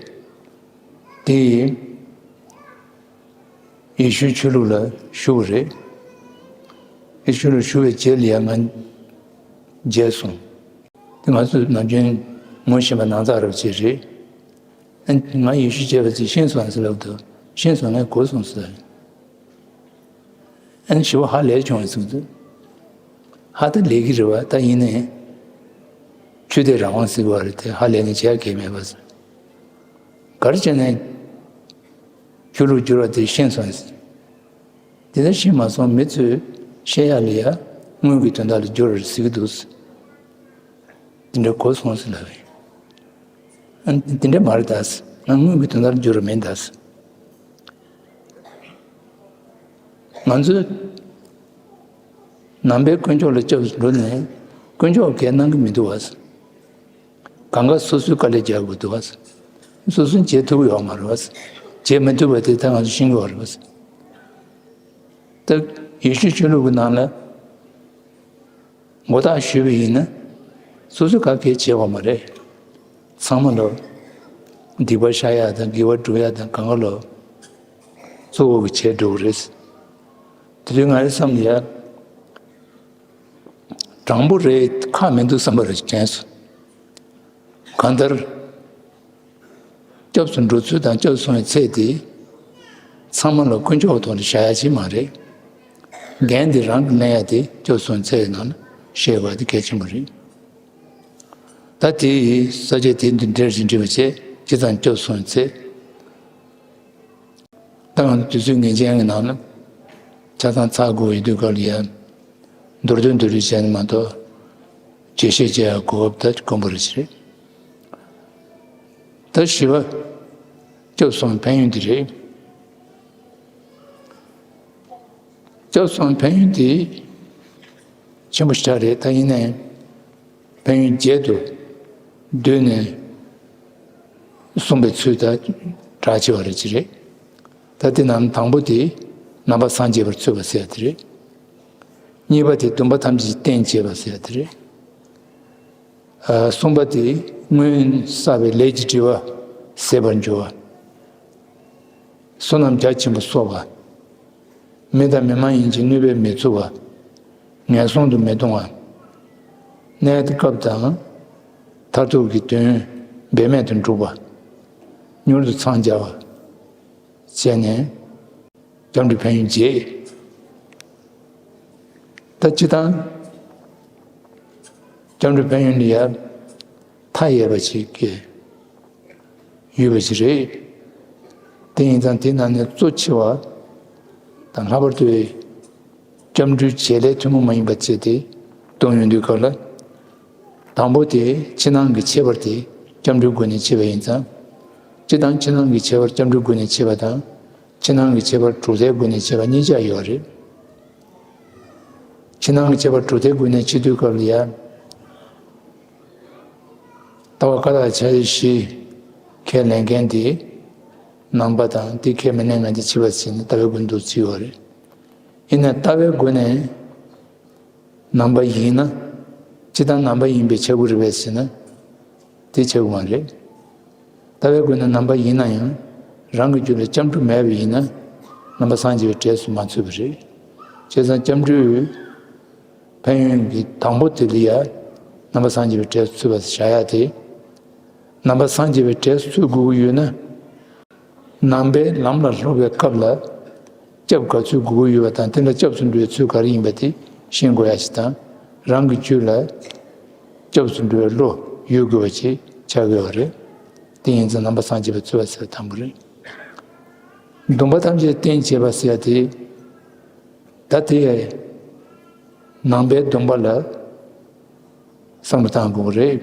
དེ་ཡིས་ ཡེ་ཤུའི་ཆོས་ལུགས་ལ་ཞུགས་པ་རེད། ཡེ་ཤུ་ལ་ཞུགས་པའི་རྗེས་ལ་ཡང་ང་མཇལ་སོང་། དེ་ང་ཚོས་ནམ་རྒྱུན་ངོ་ཤེས་པ་ནང་ཚགས་རབ་ཅིག་རེད། ཨ་ནི་ང་ཡེ་ཤུ་མཇལ་བ་ཅིག་ཤེས་སོང་ཟེར་ལབ་དུས་ཤེས་སོང་ངས་གོ་སོང་ཟེར། ཨ་ནི་ཞི་བ་ཧ་ལས་བྱུང་བ་ཟེར་དུས། ཧ་ད་ལས་ཀྱི་རེད་བ། ད་ཡིན་ནའི་ཆོས་དད་རང་དབང་ཟེར་བ་རེད་དེ་ཧ་ལས་ནས་བྱས་གལ་མེད་པ་ཟེར། ག་རེ་བྱས་ནས་ཆོས་ལུགས་བསྒྱུར་བ་དེ་ཤེས་སོང་ཟེར། དེ་འདྲ་ཤེས་མ་སོང་མི་ཚོས་བཤད་ཡག་ལ་ཡ་དངོས་ཀྱི་དོན་དག་ལ་བསྒྱུར་བར་ཟེར་གྱི་འདུག་ཟེར། དེ་འདྲ་གོ་སོང་ཟེར་ལབ་པས། དེ་འདྲ་མ་རེད་ད་ཟེར། ང་དངོས་ཀྱི་དོན་དག་ལ་བསྒྱུར་བ་མིན་ད་ཟེར། ང་ཚོས་ནང་པའི་དཀོན་མཆོག་ལ་སྐྱབས་སུ་འགྲོ་ནས་དཀོན་མཆོག་གིས་གནང་གི་མི་འདུག་བ་ཟེར། གང་ག་སོ་སོའི་དཀའ་ལས་རྒྱག་དགོས་འདུག་བ་ཟེར། སོ་སོས་བྱེད་ཐུབ་ཀྱི་ཡོད་མ་རེད་བ་ཟེར། བྱེད་མི་ཐུབ་པ་དེ་ད་ང་ཚོ་ཤེས་ཀྱི་ཡོད་རེད་བ་ཟེར། ད་ཡེ་ཤུ་ཆོས་ལུགས་ཀྱི་ནང་ལ་མགོ་བཏགས་ཞུས་པ་ཡིན་ན་སོ་སོས་ག་གེ་བྱེད་དགོས་མ་རེད། ཚང་མ་ལོ་སྡིག་པ་བཤགས་ཡག་དང་དགེ་བ་སྒྲུབ་ཡག་དང་གང་ག་ལོ་གཙོ་བོ་གི་བྱས་འགྲོ་གི་རེད་ཟེར། དེ་དུས་ང་རའི་བསམ་ལ་ཡ། དྲང་པོ་རེད་ཁག་མི་འདུག་བསམ་པ་རེ་དྲན་སོང་། གང་ལྟར། སྐྱབས་སུ་འགྲོ་ཚུལ་དང་སྐྱབས་སུ་སོང་བའི་ཚད་དེ། ཚང་མ་ལ་དཀོན་མཆོག་གི་ཐོག་ནས་བཞག་ཡ་ཅིག་མ་རེད། འགན་དེ་རང་གིས་ལེན་ཡ་དེ་སྐྱབས་སུ་སོང་བའི་ཚད་ནང་ལ་བཤད་དགོས་ཡ་དེ་གལ་ཆེན་པོ་རེད། ད་དེ་ས་བཅད་དེ་འདི་འདྲ་ཞིག་འབྲི་བ་བྱས་ཇི་ཙམ་སྐྱབས་སུ་སོང་བའི་ཚད། ད་ང་ཚོ་དུས་ཚོད་ངེས་ཅན་གྱི་ནང་ལ་ཆ་ཚང་ཚར་དགོས་ཡོད་དུས་སྐབས་ལ་ཡ། མདོར་བསྡུས་མདོར་བསྡུས་བྱས་ནས་མ་གཏོགས་རྒྱས་བཤད་བྱེད་ཡག་གོ་སྐབས་ད་དཀོན་པོ་རེ་ཞིག་རེད། ད་བཞི་པ། སྐྱབས་སུ་སོང་བའི་ཕན་ཡོན་འདི་རེད། སྐྱབས་སུ་སོང་བའི་ཕན་ཡོན་འདི་ཆེན་པོ་ཞེ་དྲག་རེད། ད་ཡིན་ནའི་ཕན་ཡོན་བརྒྱད་དུ་བསྡུས་ནས་གསུངས་པའི་ཚུལ་དང་གྲགས་ཆེ་བ་རེ་ཅིག་རེད། ད་དེ་ནང་དང་པོ་དེ་ནང་པ་སངས་རྒྱས་པར་བརྩོན་པ་ཟེར་ཡ་དེ་རེད། གཉིས་པ་དེ་སྡོམ་པ་ཐམས་ཅད་ཀྱི་རྟེན་བྱེད་པ་ཟེར་ཡ་དེ་རེད། ཨ། གསུམ་པ་དེ་སྔོན་བསགས་པའི་ལས་ཀྱི་སྒྲིབ་པ་ཟད་པར་འགྱུར་བ། བསོད་ནམས་རྒྱ་ཆེན་པོ་གསོག་པ། མི་དང་མི་མ་ཡིན་གྱི་གནོད་པས་མི་ཚུགས་པ། ངན་སོང་དུ་མི་ལྟུང་བ། གནས་སྐབས་དང་མཐར་ཐུག་གི་དོན་འབད་མེད་དུ་འགྲུབ་པ། མྱུར་དུ་འཚང་རྒྱ་བ། བྱས་ནས་སྐྱབས་འགྲོའི་ཕན་ཡོན་བརྒྱད། ད་སྤྱིར་བཏང་སྐྱབས་འགྲོའི་ཕན་ཡོན་འདི་ཡང་མཐའ་ཡས་པ་ཞིག་གི་ཡོད་པ་ཞིག་རེད། དེ་ཡིན་ཙང་དེའི་ནང་ནས་གཙོ་ཆེ་བ་དང་ལྷག་པར་དུ་སྐྱབས་འགྲོའི་བྱེད་ལས་ཐུན་མོང་མ་ཡིན་པ་བྱས་ཏེ་སྟོན་ཡོང་དུས་སྐབས་ལ། དང་པོ་དེ་ཕྱི་ནང་གི་ཁྱད་པར་དེ་སྐྱབས་འགྲོའི་སྒོ་ནས་ཕྱེ་བ་ཡིན་ཙང་། སྤྱིར་བཏང་ཕྱི་ནང་གི་ཁྱད་པར་སྐྱབས་འགྲོའི་སྒོ་ནས་ཕྱེ་བ་དང་། ཕྱི་ནང་གི་ཁྱད་པར་གྲུབ་མཐའི་སྒོ་ནས་ཕྱེ་བ་གཉིས་ཆ་ཡོད་རེད། ཕྱི་ནང་གི་ཁྱད་པར་གྲུབ་མཐའི་སྒོ་ནས་ཕྱེ་དུས་སྐབས་ལ་ཡ། ལྟ་བ་ཀ་དག་འཆར་གཞི་ཁས་ལེན་མཁན་དེ་ནང་པ་དང་དེ་ཁས་མི་ལེན་མཁན་དེ་ཕྱི་པ་ཟེར་ནས་ལྟ་བའི་སྒོ་ནས་འདུག་ཚུལ་ཡོད་རེད། ཡིན་ནའི་ལྟ་བའི་སྒོ་ནས། ནང་པ་ཡིན་ན། སྤྱིར་བཏང་ནང་པ་ཡིན་པས་ཆགས་ཀྱི་རེད་པས་ཟེར་ན། དེ་ཆགས་ཀྱི་མ་རེད། ལྟ་བའི་སྒོ་ནས་ནང་པ་ཡིན་ན་ཡང་། རང་གི་རྒྱུད་ལ་སྐྱབས་འགྲོ་མེད་པ་ཡིན་ན། ནང་པ་སངས་རྒྱས་པའི་གྲས་སུ་མ་ཚུད་པ་རེད། བྱས་ཙང་སྐྱབས་འགྲོའི་ཕན་ཡོན་གྱི་དང་པོ་དེ་ལ་ཡ། ནང་པ་སངས་རྒྱས་པའི་གྲས་སུ་ཚུད་པ་ཟེར་བྱ་ཡ་དེ། ནང་པ་སངས་རྒྱས་པའི་གྲས་སུ་ཚུད་དགོས་ཀྱི་ཡོད་ན། ནང་པའི་ལམ་ལ་སློབ་པའི་སྐབས་ལ། སྐྱབས་ག་ཚོད་དགོས་ཀྱི་ཡོད་པ་དང་དེ་ལ་སྐྱབས་སུ་འགྲོ་བའི་ཚུལ་ག་རེ་ཡིན་པ་དེ་ཤེས་དགོས་ཡ་ཞིག་དང་། རང་གི་རྒྱུད་ལ་སྐྱབས་སུ་འགྲོ་བའི་བློ་ཡོད་དགོས་པ་ཞིག་ཆགས་ཀྱི་ཡོད་རེད། དེ་ཡིན་ཙང་ནང་པ་སངས་རྒྱས་པའི་ཚུལ་བ་ཟེར་བ་དང་པོ་རེད། སྡོམ་པ་ཐམས་ཅད་རྟེན་བྱེད་པ་ཟེར་ཡ་དེ། ད་དེ་ནང་པའི་སྡོམ་པ་ལ་བསམ་བློ་བཏང་དགོས་པ་རེད།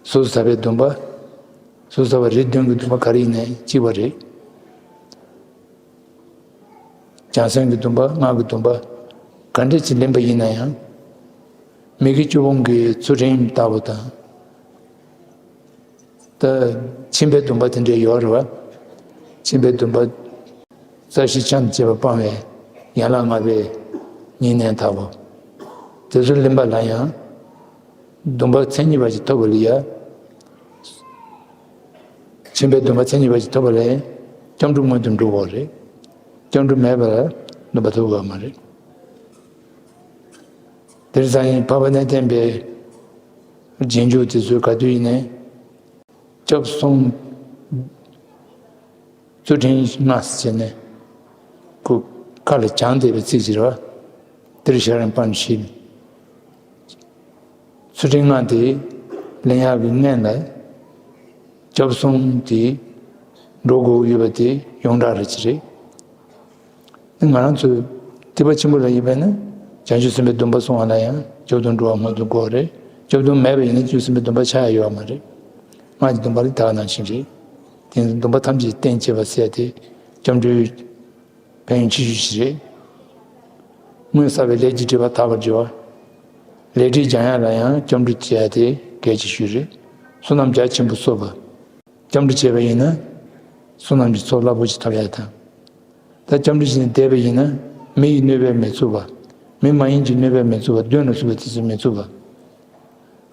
སོ་སོ་ཐར་པའི་སྡོམ་པ། སོ་སོ་ཐར་པ་རེ་བདུན་གྱི་སྡོམ་པ་ག་རེ་ཡིན་ནའི་གཅིག་པ་རེད། བྱང་སེམས་ཀྱི་སྡོམ་པ་སྔགས་ཀྱི་སྡོམ་པ་ག་འདྲ་ཅིག་ལེན་པ་ཡིན་ན་ཡང་། མི་དགེ་བཅུ་སྤོང་གི་ཚུལ་ཁྲིམས་ལྟ་བུ་དང་། ད་ཁྱིམ་པའི་སྡོམ་པ་དེ་འདྲ་ཡོད་རེད་བ། ཁྱིམ་པའི་སྡོམ་པ། རྩ་བཞི་ཆང་དང་བཅས་པ་སྤང་བའི་ཡན་ལག་ལྔ་པའི་ཉེ་གནས་ལྟ་བུ། དེ་ཚོ་ལེན་པ་ལ་ཡང་། སྡོམ་པ་མཚན་ཉིད་པ་ཞིག་ཐོབ་པ་ལ་ཡ། ཁྱིམ་པའི་སྡོམ་པ་མཚན་ཉིད་པ་ཞིག་ཐོབ་པ་ལ་ཡང་སྐྱབས་འགྲོ་སྔོན་དུ་འགྲོ་དགོས་རེད། སྐྱབས་འགྲོ་མེད་པར་སྡོམ་པ་ཐོབ་ཡོད་མ་རེད། དེར་སང་ཉིན་འཕགས་པ་གནས་བརྟན་པའི་རྗེས་འཇུག་དེ་ཚོས་ག་དུས་ཡིན་ནའི་སྐྱབས་གསུམ་ཚུལ་ཁྲིམས་ལྔ་ཟེར་ནས་ཁོ་ཁ་ལ་བྱང་བསྡད་པའི་ཚིག་ཅིག་རེད་བ། དེར་ཤ་རང་པན་ཤིན། ཚུལ་ཁྲིམས་ལྔ་དེ་ལེན་ཡག་གི་སྔོན་ལ་སྐྱབས་གསུམ་དེ་འགྲོ་དགོས་ཡོད་པ་དེ་ཡོངས་གྲགས་རེད་ཅི་རེད། ང་རང་ཚོའི་ཐེག་པ་ཆེན་པོ་ལ་ཡིན་པས་ན་བྱང་ཆུབ་སེམས་དཔའི་སྡོམ་པ་སྲུང་བ་ལ་ཡང་སྐྱབས་དང་འགྲོ་བ་སྔོན་དུ་འགོད་རེད། སྐྱབས་དང་མེད་པ་ཡིན་ན་བྱང་ཆུབ་སེམས་དཔའི་སྡོམ་པ་ཆགས་ཡ་ཡོད་མ་རེད། སྔགས་ཀྱི་སྡོམ་པ་ལ་ད་ག་ནང་བཞིན་རེད། དེ་ནི་སྡོམ་པ་ཐམས་ཅད་བསྟེན་བྱེད་པ་ཟེར་ཏེ་སྐྱབས་འགྲོའི་ཕན་ཡོན་ཆེ་ཤོས་ཤིག་རེད། སྔོན་བསགས་པའི་ལས་ཀྱི་སྒྲིབ་པ་དག་པར་འགྱུར་བ། ལས་འབྲས་སྦྱང་ཡ་ལ་ཡང་སྐྱབས་འགྲོ་བྱེད་ཡ་དེ་གལ་ཆེ་ཤོས་རེད། བསོད་ནམས་རྒྱ་ཆེན་པོ་གསོག་པ། སྐྱབས་འགྲོ་བྱས་པ་ཡིན་ན་བསོད་ནམས་ཀྱི་ཚོགས་རླབས་པོ་ཆེ་ཐོབ་ཡ་དང་། ད་སྐྱབས་འགྲོ་བྱས་ནས་བསྡད་པ་ཡིན་ན་མི་ཡི་གནོད་པས་མི་ཚུགས་པ། མི་མ་ཡིན་གྱི་གནོད་པས་མི་ཚུགས་པ། གདོན་ལ་སོགས་པའི་དེ་ཚོས་མི་ཚུགས་པ།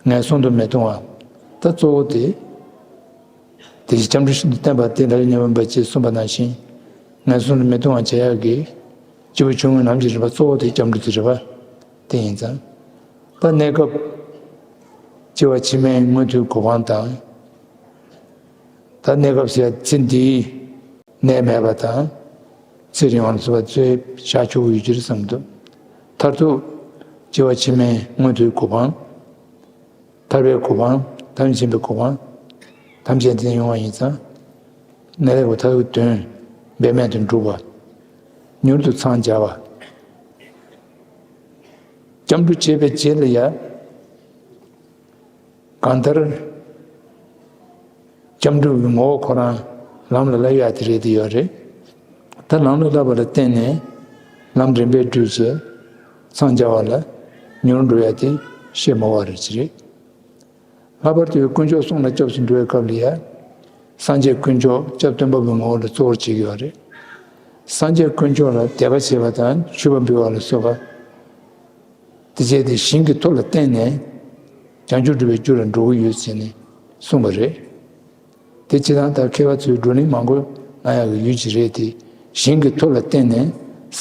ངན་སོང་དུ་མི་ལྟུང་བ། ད་གཙོ་བོ་དེ། དེ་བཞིན་སྐྱབས་འགྲོ་ཤིན་ཏུ་བསྟེན་པ་སྟེ་ལྷ་ཡི་མཉམ་པར་འབད་ཅེས་གསུངས་པ་ནང་བཞིན། ངན་སོང་དུ་མི་ལྟུང་བར་བྱ་ཡག་གི་སྐྱེས་བུ་ཆུང་ངུའི་ལམ་གྱི་རིམ་པ་གཙོ་བོ་དེ་སྐྱབས་འགྲོ་དེ་རེད་པ། དེ་ཡིན་ཙང་། ད་གནས་སྐབས་སྐྱེ་བ་ཕྱི་མའི་མངོན་མཐོའི་གོ་འཕང་དང་། ད་གནས་སྐབས་ཟེར་ཚེ་འདིའི་ནད་མེད་པ་དང་། ཚེ་རིང་བ་ལ་སོགས་པ་ཚོའི་བྱ་ཆོག་གི་ཡོད་ཀྱི་རེད་བསམ་འདུག་མཐར་ཐུག་སྐྱེ་བ་ཕྱི་མའི་མངོན་མཐོའི་གོ་འཕང་། ཐར་པའི་གོ་འཕང་། ཐམས་ཅད་མཁྱེན་པའི་གོ་འཕང་། ཐམས་ཅད་དེ་ཡོང་བ་ཡིན་ཙང་། ནད་ལས་པ་ཐར་པའི་དོན་འབད་མེད་དུ་འགྲུབ་པ། མྱུར་དུ་འཚང་རྒྱ་བ། སྐྱབས་འགྲོ་བྱས་པའི་རྗེས་ལ་ཡང་། གང་ལྟར། སྐྱབས་འགྲོ་གི་ངོ་བོ་ཁོ་རང་ལམ་ལ་བསླབ་ཡག་དེ་རེད་དེ་ཡོད་རེད། ད་ལམ་ལ་བསླབ་པ་ལ་བརྟེན་ནས་ལམ་རིམ་པས་བསྒྲུབས་བྱས་འཚང་རྒྱ་བ་ལ་མྱུར་འགྲོ་ཡ་དེ་ཤེས་མོ་བ་རེད་ཅི་རེད། ལྷག་པར་དུ་དཀོན་མཆོག་གསུམ་ལ་སྐྱབས་སུ་འགྲོ་བའི་སྐབས་ལ་ཡ། སངས་རྒྱས་དཀོན་མཆོག་སྐྱབས་སྟོན་པ་པོའི་ངོ་བོ་ལ་གཙོ་བོར་བྱེད་ཀྱི་ཡོད་རེད། སངས་རྒྱས་དཀོན་མཆོག་ལ་དད་པ་བྱེད་པ་དང་མཆོད་པ་འབུལ་བ་ལ་སོགས་པ། དེ་བྱས་ཏེ་ཞིང་གི་མཐུ་ལ་བརྟེན་ནས་བྱང་ཆུབ་སྒྲུབ་པའི་རྒྱུ་ལ་འགྲོ་གི་ཡོད་ཟེར་ནས་གསུངས་པ་རེད། དེ་སྤྱིར་བཏང་ད་མཁས་པ་ཚོས་བགྲོ་གླེང་མང་པོ་གནང་ཡག་གི་ཡུལ་ཅིག་རེད་དེ། ཞིང་གི་མཐུ་ལ་བརྟེན་ནས་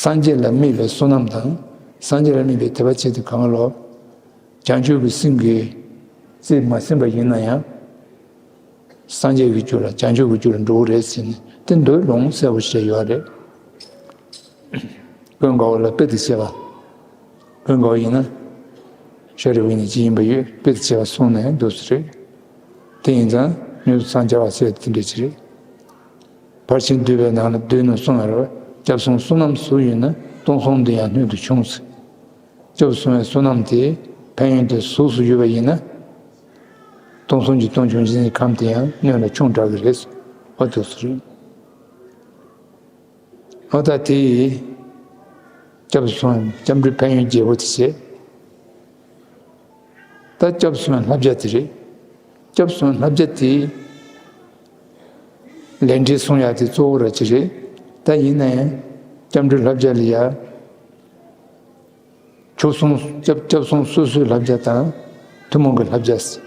སངས་རྒྱས་ལ་དམིགས་པའི་བསོད་ནམས་དང་། སངས་རྒྱས་ལ་དམིགས་པའི་དད་པ་བྱེད་དུས་གང་ག་ལོ། བྱང་ཆུབ་ཀྱི་སེམས་ཀྱིས་རྩིས་མ་ཟིན་པ་ཡིན་ན་ཡང་། སངས་རྒྱས་ཀྱི་རྒྱུ་ལ་བྱང་ཆུབ་ཀྱི་རྒྱུ་ལ་འགྲོ་གི་རེད་ཟེར་ནས་དེ་མདོའི་ལུང་གསལ་པོ་ཞིག་ཡོད་རེད། ཀུན་དགའ་བོ་ལ་དཔེ་དེ་བཤད་པ། ཀུན་དགའ་བོ་ཡིན་ན། ཤཱ་རིའི་བུ་ཉིད་ཅིག་ཡིན་པ་ཡོད་དཔེ་དེ་བྱས་པ་གསུངས་ནས་འདུག་སེ་རེད། དེ་ཡིན་ཙང་མྱུར་དུ་འཚང་རྒྱ་བ་ཟེར་དེ་འདྲ་ཅིག་རེད། ཕར་ཕྱིན་བསྡུས་པའི་ནང་ལ་བསྡུས་ནས་གསུངས་ཡོད་རེད། སྐྱབས་སོང་བསོད་ནམས་ཟུག་ཡོད་ན་སྟོང་གསུམ་འདི་ཡང་སྣོད་དུ་ཆུང་ཟེར། སྐྱབས་སོང་བའི་བསོད་ནམས་དེ་ཕན་ཡོན་དེ་གཟུགས་སུ་ཡོད་པ་ཡིན་ན། སྟོང་གསུམ་གྱི་སྟོང་བྱུང་ཆེན་གྱི་ཁམས་དེ་ཡང་སྣོད་ལ་ཆུང་དྲགས་ཀྱི་རེད། འོ་དེ་སུ་རེད། འོ་ད་དེ་ཡིས་སྐྱབས་སོང་སྐྱབས་འགྲོའི་ཕན་ཡོན་བརྒྱད་པོ་དེ་བྱས། ད་སྐྱབས་སོང་བསླབ་བྱ་དེ་རེད། སྐྱབས་སོང་བསླབ་བྱ་དེ་ལས་འབྲས་སྲུང་ཡག་དེ་གཙོ་བོ་ར་ཅི་རེད། ད་ཡིན་ན་ཡང་སྐྱབས་འགྲོའི་བསླབ་བྱ་ལ་ཡ། ཆོས་སྲུང་སྐྱབས་སྐྱབས་སྲུང་སོ་སོའི་བསླབ་བྱ་དང་ཐུན་མོང་གི་བསླབ་བྱ་བྱས་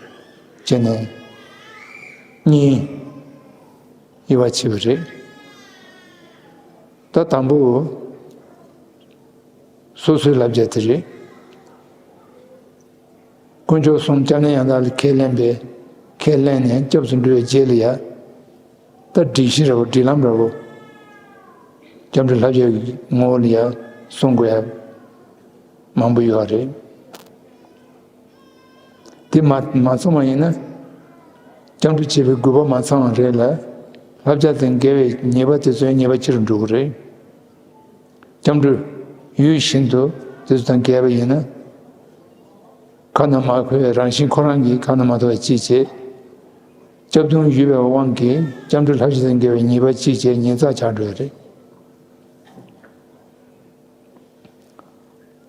ནས་གཉིས་དབྱེ་བ་ཕྱེ་བ་རེད། ད་དང་པོ་སོ་སོའི་བསླབ་བྱ་དེ་རེད། དཀོན་མཆོག་གསུམ་སྐྱབས་གནས་ཡང་དག་ལ་ཁས་ལེན་པའི་ཁས་ལེན་ནས་སྐྱབས་སུ་འགྲོ་བའི་རྗེས་ལ་ཡ། ད་སྒྲིག་གཞི་འདྲ་བོ་སྒྲིག་ལམ་འདྲ་བོ། སྐྱབས་འགྲོའི་བསླབ་བྱའི་ངོ་བོ་ལ་ཡང་སྲུང་དགོས་ཡ་མང་པོ་ཡོད་རེད། དེ་མ་མ་ཚང་བ་ཡིན་ན། སྐྱབས་འགྲོ་བྱེད་པའི་དགོས་པ་མ་ཚང་བ་རེད་ལ། བསླབ་བྱ་དང་འགལ་བའི་ཉེས་པ་དེ་ཚོའི་ཉེས་པ་ཆེ་རུ་འགྲོ་གི་རེད། སྐྱབས་འགྲོ་ཡུལ་བཞིན་དུ་དེ་ཚོ་དང་འགལ་བ་ཡིན་ན། ཁ་ན་མ་ཐོ་བའི་རང་བཞིན་ཁོ་རང་གིས་ཁ་ན་མ་ཐོ་བ་གཅིག་བྱས། སྐྱབས་དོན་ཡོད་པའི་དབང་གིས་སྐྱབས་འགྲོའི་བསླབ་བྱ་དང་འགལ་བའི་ཉེས་པ་གཅིག་བྱས་ཉེས་བསགས་ཆགས་འགྲོ་ཡ་རེད།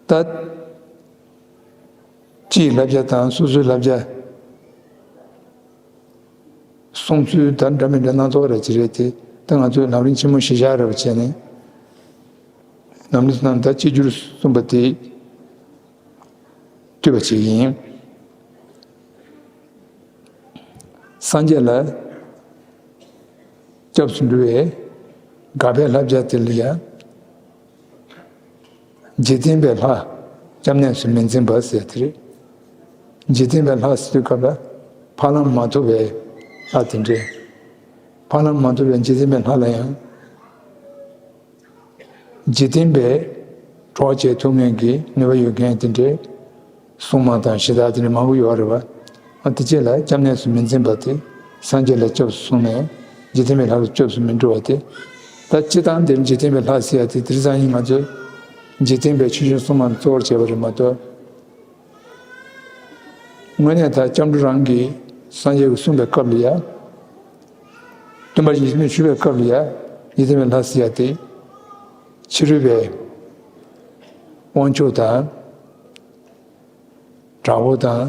ད། སྤྱིའི་བསླབ་བྱ་དང་སོ་སོའི་བསླབ་བྱ། གསུང་ཚུལ་དང་འདྲ་མི་འདྲ་སྣ་ཚོགས་རེ་ཅིག་རེད་དེ། ད་ང་ཚོས་ལམ་རིམ་ཆེན་མོ་བཞི་ཆ་རེ་བ་བྱས་ནས། ལམ་རིམ་རྣམས་ད་གཅིག་གྱུར་གསུངས་པ་དེ་བསྡུས་པ་ཅིག་ཡིན། སངས་རྒྱས་ལ་སྐྱབས་སུ་འགྲོ་བའི་དགག་པའི་བསླབ་བྱ་དེ་ལ་ཡང་ འཇིག་རྟེན་པའི་ལྷ་སྐྱབས་གནས་སུ་མི་འཛིན་པ་ཟེར་དེ་རེད། འཇིག་རྟེན་པའི་ལྷ་ཟེར་དུས་སྐབས་ལ་ཕ་ལམ་མ་ཐོབ་པའི་ལྷ་དེ་འདྲས། ཕ་ལམ་མ་ཐོབ་པའི་འཇིག་རྟེན་པའི་ལྷ་ལ་ཡང་། འཇིག་རྟེན་པའི་གྲོགས་བྱེད་ཐུབ་མཁན་གྱི་ནུས་པ་ཡོད་མཁན་དེ་འདྲའི་སྲུང་མ་དང་གཞི་བདག་དེ་འདྲ་མང་པོ་ཡོད་རེད་བ། ཨ་དེ་རྗེས་ལ་སྐྱབས་གནས་སུ་མི་འཛིན་པ་དེ་སངས་རྒྱས་ལ་སྐྱབས་སུ་སོང་ནས་འཇིག་རྟེན་པའི་ལྷ་ལ་སྐྱབས་སུ་མི་འགྲོ་བ་དེ། ད་སྤྱི་བཏང་འདིར་འཇིག་རྟེན་པའི་ལྷ་ཟེར་ཡ་དེ་དེ་རིང་སང་ཉིན་ང་ཚོས་འཇིག་རྟེན་པའི་ཆོས་སྐྱོང་སྲུང་མ་ལ་གཙོ་བོར་བྱས་པ་རེད་མ་གཏོགས། དངོས་གནས་ད་སྐྱབས་འགྲོ་རང་གིས་སངས་རྒྱས་ཀྱིས་གསུངས་པའི་སྐབས་ལ་ཡ། སྟོན་པ་ཡིད་བཞིན་ནོར་བུས་ཞུས་པའི་སྐབས་ལ་ཡ། འཇིག་རྟེན་པའི་ལྷ་ཟེར་ཡ་དེ། ཕྱི་རོལ་པའི་དབང་ཕྱུག་དང་། དྲག་པོ་དང་།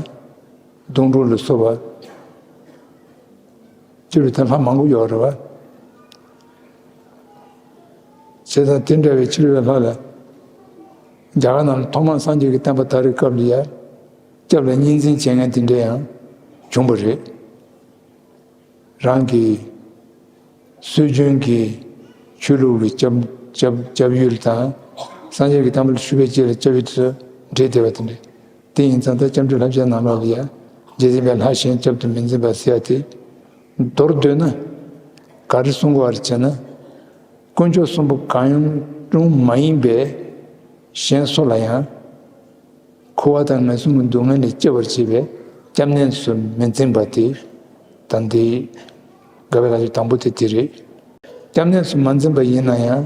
གདོན་འདྲེ་ལ་སོགས་པ། ཕྱི་རོལ་པའི་ལྷ་མང་པོ་ཡོད་རེད་བ། བྱས་ཙང་དེ་འདྲ་བའི་ཕྱི་རོལ་པའི་ལྷ་ལ། རྒྱ་གར་ནང་ལ་ཐོག་མར་སངས་རྒྱས་ཀྱི་བསྟན་པ་དར་བའི་སྐབས་ལ་ཡ། སྐྱབས་ལ་གཉིས་འཛིན་བྱེད་མཁན་དེ་འདྲ་ཡང་བྱུང་བ་རེད། རང་གི་སྲོལ་རྒྱུན་གྱི་ཆོས་ལུགས་ཀྱི་སྐྱབས་སྐྱབས་སྐྱབས་ཡུལ་དང་། སངས་རྒྱས་ཀྱི་བསྟན་པ་ལ་ཞུགས་པའི་རྗེས་ལ་སྐྱབས་ཡུལ་དེ་ཚོ་འདྲེས་བསྡད་པ་དེ་འདྲ། དེ་ཡིན་ཙང་ད་སྐྱབས་འགྲོའི་བསླབ་བྱ་ནང་ལོགས་ལ་ཡང་འཇིག་རྟེན་པའི་ལྷ་གཞན་སྐྱབས་སུ་མི་འཛིན་པ་ཟེར་ཡ་དེ། མདོར་བསྡུས་ན་ག་རེ་གསུང་དགོས་པ་རེད་ཟེར་ན། དཀོན་མཆོག་གསུམ་པོ་གང་རུང་མ་ཡིན་པའི་གཞན་སུ་ལ་ཡང་། འཁོར་བ་དང་ངན་སོང་གི་སྡུག་བསྔལ་ལས་སྐྱོབ་པར་བྱེད་པའི་སྐྱབས་གནས་སུ་མི་འཛིན་པ་དེ། ད་འདི་དགག་པའི་ལག་ཆ་དང་པོ་དེ་དེ་རེད། སྐྱབས་གནས་སུ་མ་འཛིན་པ་ཡིན་ན་ཡང་།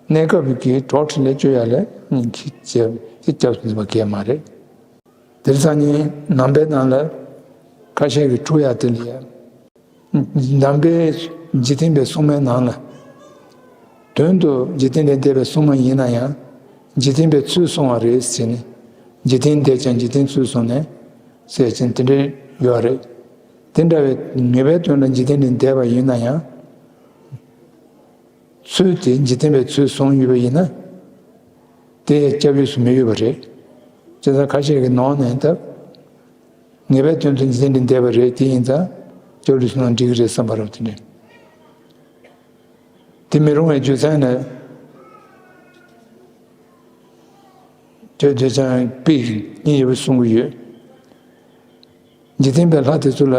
གནས་སྐབས་ཀྱི་གྲོགས་ཁྲིད་ལས་སྐྱོ་ཡ་ལ་སྙིང་གི་བྱས་ཏེ་སྐྱབས་སུ་འཛིན་པ་གལ་མ་རེད། དེར་སང་ཉིན་ནང་པའི་ནང་ལ་ཁ་ཤས་ཀྱིས་འཁྲུག་ཡ་དེ་ལ་ཡ། ནང་པའི་འཇིག་རྟེན་པའི་སྲུང་མའི་ནང་ལ། དོན་དུ་འཇིག་རྟེན་ལས་འདས་པའི་སྲུང་མ་ཡིན་ན་ཡང་། འཇིག་རྟེན་པའི་ཚུལ་བསྲུང་བ་རེད་ཟེར་ནས། འཇིག་རྟེན་འདས་ཀྱང་འཇིག་རྟེན་ཚུལ་བསྲུང་ནས། ཟེར་ཅིང་དེ་འདྲ་ཡོད་རེད། དེ་འདྲ་བའི་ངེས་པའི་དོན་ལ་འཇིག་རྟེན་ལས་འདས་པ་ཡིན་ན་ཡང་། ཚུལ་དེ་འཇིག་རྟེན་པའི་ཚུལ་བསྲུང་ཡོད་པ་ཡིན་ན། དེ་སྐྱབས་ཡུལ་སུ་མི་འོས་པ་རེད། བྱས་ཙང་ཁ་ཤས་ཀྱི་ནང་ནས་ད། ངེས་པའི་དོན་དུ་འཇིག་རྟེན་འདི་འདས་པ་རེད། དེ་ཡིན་ཙང་སྐྱབས་ལུས་སུ་ན་འགྲིག་གི་རེད་བསམ་པ་རེད་དེ་འདྲ། དེ་མི་རུང་བའི་རྒྱུ་མཚན་ནི། དེ་དེ་ཙང་པིག་གཉིས་ཡོད་པ་གསུང་གི་ཡོད། འཇིག་རྟེན་པའི་ལྷ་དེ་ཚོ་ལ།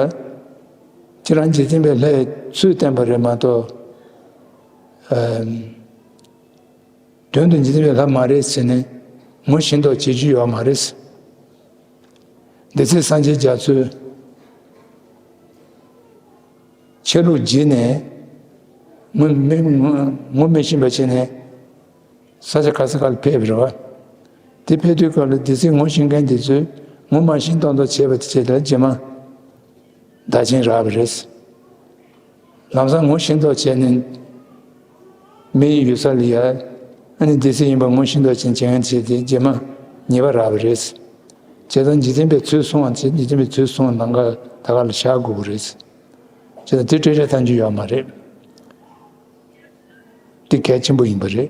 ཁྱེད་རང་འཇིག་རྟེན་པའི་ལྷའི་ཚུལ་བསྟན་པ་རེད་མ་གཏོགས། ཨམ། དོན་དུ་འཇིག་རྟེན་པའི་ལྷ་མ་རེད་ཟེར་ནས་ངོ་ཤེས་མདོག་བྱེད་རྒྱུ་ཡོད་མ་རེད། འདི་ཚེ་སངས་རྒྱས་རྒྱ་མཚོས་ཆ་ལུགས་བརྗེས་ནས་ངོ་མི་ངོ་མི་ཤེས་པ་བྱས་ནས་ས་ཆ་ག་ས་ག་ལ་ཕེབས་པ་རེད་བ། དེ་ཕེབས་དུས་སྐབས་ལ་འདི་ཚེ་ངོ་ཤེས་མཁན་དེ་ཚོས་ངོ་མ་ཤེས་མདོག་མདོག་བྱས་པ་དེ་བྱས་ལ་རྗེས་མ། བདག་ཆེན་རག་པ་རེད། ལམ་སང་ངོ་ཤེས་མདོག་བྱས་ནས་མི་ཡི་ཡུལ་ས་ལ་ཡ། ཨ་ནི་སྡེ་སྲིད་ཡིན་པ་ངོ་ཤེས་མདོག་ཅན་བྱེད་མཁན་བྱས་ཏེ་རྗེས་མ་ཉེས་པ་རག་པ་རེད། བྱས་ཙང་འཇིག་རྟེན་པའི་ཚུལ་སྲུང་བ་བྱས། འཇིག་རྟེན་པའི་ཚུལ་སྲུང་བ་ནམ་མཁའ་ད་ག་ལ་བཞག་དགོས་ཀྱི་རེད། བྱས་ཙང་དེ་སྤྲོས་བྲལ་ཐམས་ཅད་ཡོད་མ་རེད། དེ་གལ་ཆེན་པོ་ཡིན་པ་རེད།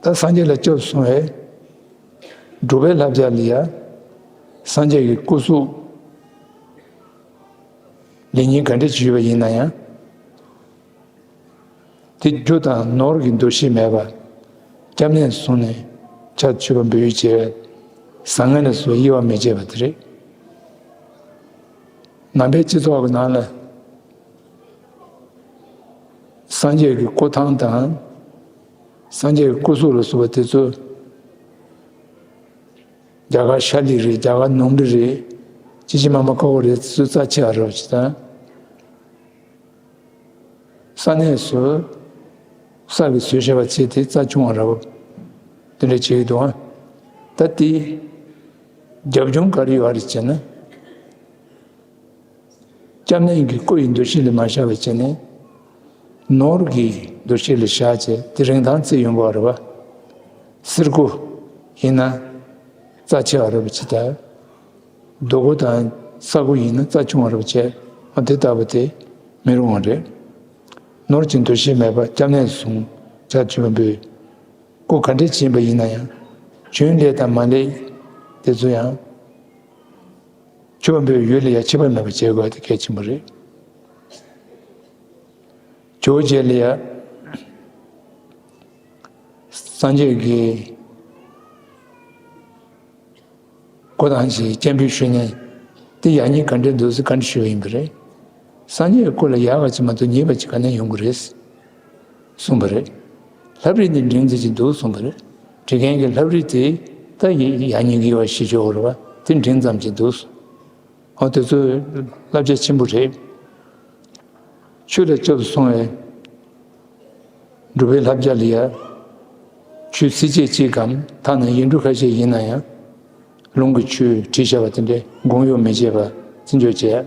ད་སངས་རྒྱས་ལ་སྐྱབས་སོང་བས། སྒྲུབ་པའི་བསླབ་བྱ་ལ་ཡ། སངས་རྒྱས་ཀྱི་སྐུ་གཟུགས་ལེགས་ཉེས་ག་འདྲ་ཅིག་ཡོད་པ་ཡིན་ན་ཡང་། དེ་རྒྱུ་དང་ནོར་གྱི་འདུ་ཤེས་མེད་པར། སྐྱབས་གནས་སུ་སོང་ནས་ཕྱག་མཆོད་པ་འབུལ་བྱས། བཟང་ངན་ལ་སོགས་དབྱེ་བ་མི་འབྱེད་པ་དེ་རེད། ནང་པའི་སྤྱི་ཚོགས་ཀྱི་ནང་ལ། སངས་རྒྱས་ཀྱི་སྐུ་ཐང་དང་། སངས་རྒྱས་ཀྱི་སྐུ་གཟུགས་ལ་སོགས་པ་དེ་ཚོ། རྒྱ་གར་ཤར་ལི་རེད། རྒྱ་གར་ནུབ་ལི་རེད། ཅི་ཅི་མ་མ་ཁ་ཁོ་རེད། ཚོ་རྩ་ཆེ་བ་རེད་ཅེས་དང་། ས་གནས་སུ་ས་གིས་བཟོས་བཞག་པ་བྱས་ཏེ་རྩ་ཆུང་བ་རེད། དེ་འདྲ་བྱེད་ཀྱི་འདུག་ཨ། ད་དེ་རྒྱབ་ལྗོངས་ག་རེ་ཡོད་རེད་ཅེ་ན། སྐྱབས་གནས་ཀྱི་སྐུ་ཡི་འདུ་ཤེས་ལ་མ་བཞག་པ་བྱས་ནས། ནོར་གྱི་འདུ་ཤེས་ལ་བཞག་བྱས་དེ་རིན་ཐང་བརྩི་ཡོང་གི་རེད་བ། གསེར་སྐུ་ཡིན་ན་རྩ་ཆེ་བ་རེད་བ་ཅི་ལྟར། རྡོ་སྐུ་དང་ས་སྐུ་ཡིན་ན་རྩ་ཆུང་བ་རེད་བ་བྱས། འོ་དེ་ལྟ་བུ་དེ་མི་རུང་བ་རེད། ནོར་གྱི་འདུ་ཤེས་མེད་པར་སྐྱབས་གནས་སུ་སོང་། ཕྱག་མཆོད་པ་འབུལ། སྐུ་ག་འདྲས་ཕྱིན་པ་ཡིན་ན་ཡང་། བྱོན་ལེགས་དང་མ་ལེགས་དེ་ཚོ་ཡང་། མཆོད་པ་འབུལ་ཡུལ་ལ་ཡང་ཁྱད་པར་མེད་པ་བྱེད་དགོས་དེ་གལ་ཆེན་པོ་རེད། ཇོ་བོ་རྗེ་ལ་ཡང་སངས་རྒྱས་ཀྱི་ ཁོ་རང་གིས་སྐད་འབོད་ཞུས་ནས་དེ་ཡག་ཉེས་ག་འདྲས་འདུག་ཟེར་བཀའ་འདྲི་ཞུས་པ་ཡིན་པ་རེད། སངས་རྒྱས་ཀྱི་སྐུ་ལ་ཡག་པ་ཅིག་མ་གཏོགས་ཉེས་པ་ཅིག་ག་ནས་ཡོང་གི་རེད་གསུངས་པ་རེད། ལྷ་བྲིས་ནི་འབྲིང་ཙམ་ཅིག་འདུག་གསུངས་པ་རེད། བྲི་མཁན་གྱི་ལྷ་བྲིས་དེ་ད་ཡག་ཉེས་ཀྱི་ཡོད་པ་ཞིག་ཆོག་གི་རེད་པ། དེ་འབྲིང་ཙམ་ཅིག་འདུག་གསུངས། ཨོ་དེ་ཚོ་བསླབ་བྱ་ཆེན་པོ་རེད། ཆོས་ལ་སྐྱབས་སུ་སོང་བའི་སྒྲུབ་པའི་བསླབ་བྱ་ལ་ཡ། ཆོས་ཚིགས་བཅད་གཅིག་གམ་ཐ་ན་ཡིག་འབྲུ་ཁ་ཤས་ཡིན་ན་ཡང་། ལུང་གི་ཆོས་བྲིས་བཞག་པ་དེ་འདྲའི་དགོངས་ཡོད་མི་བྱེད་པ་བརྩི་འཇོག་བྱས།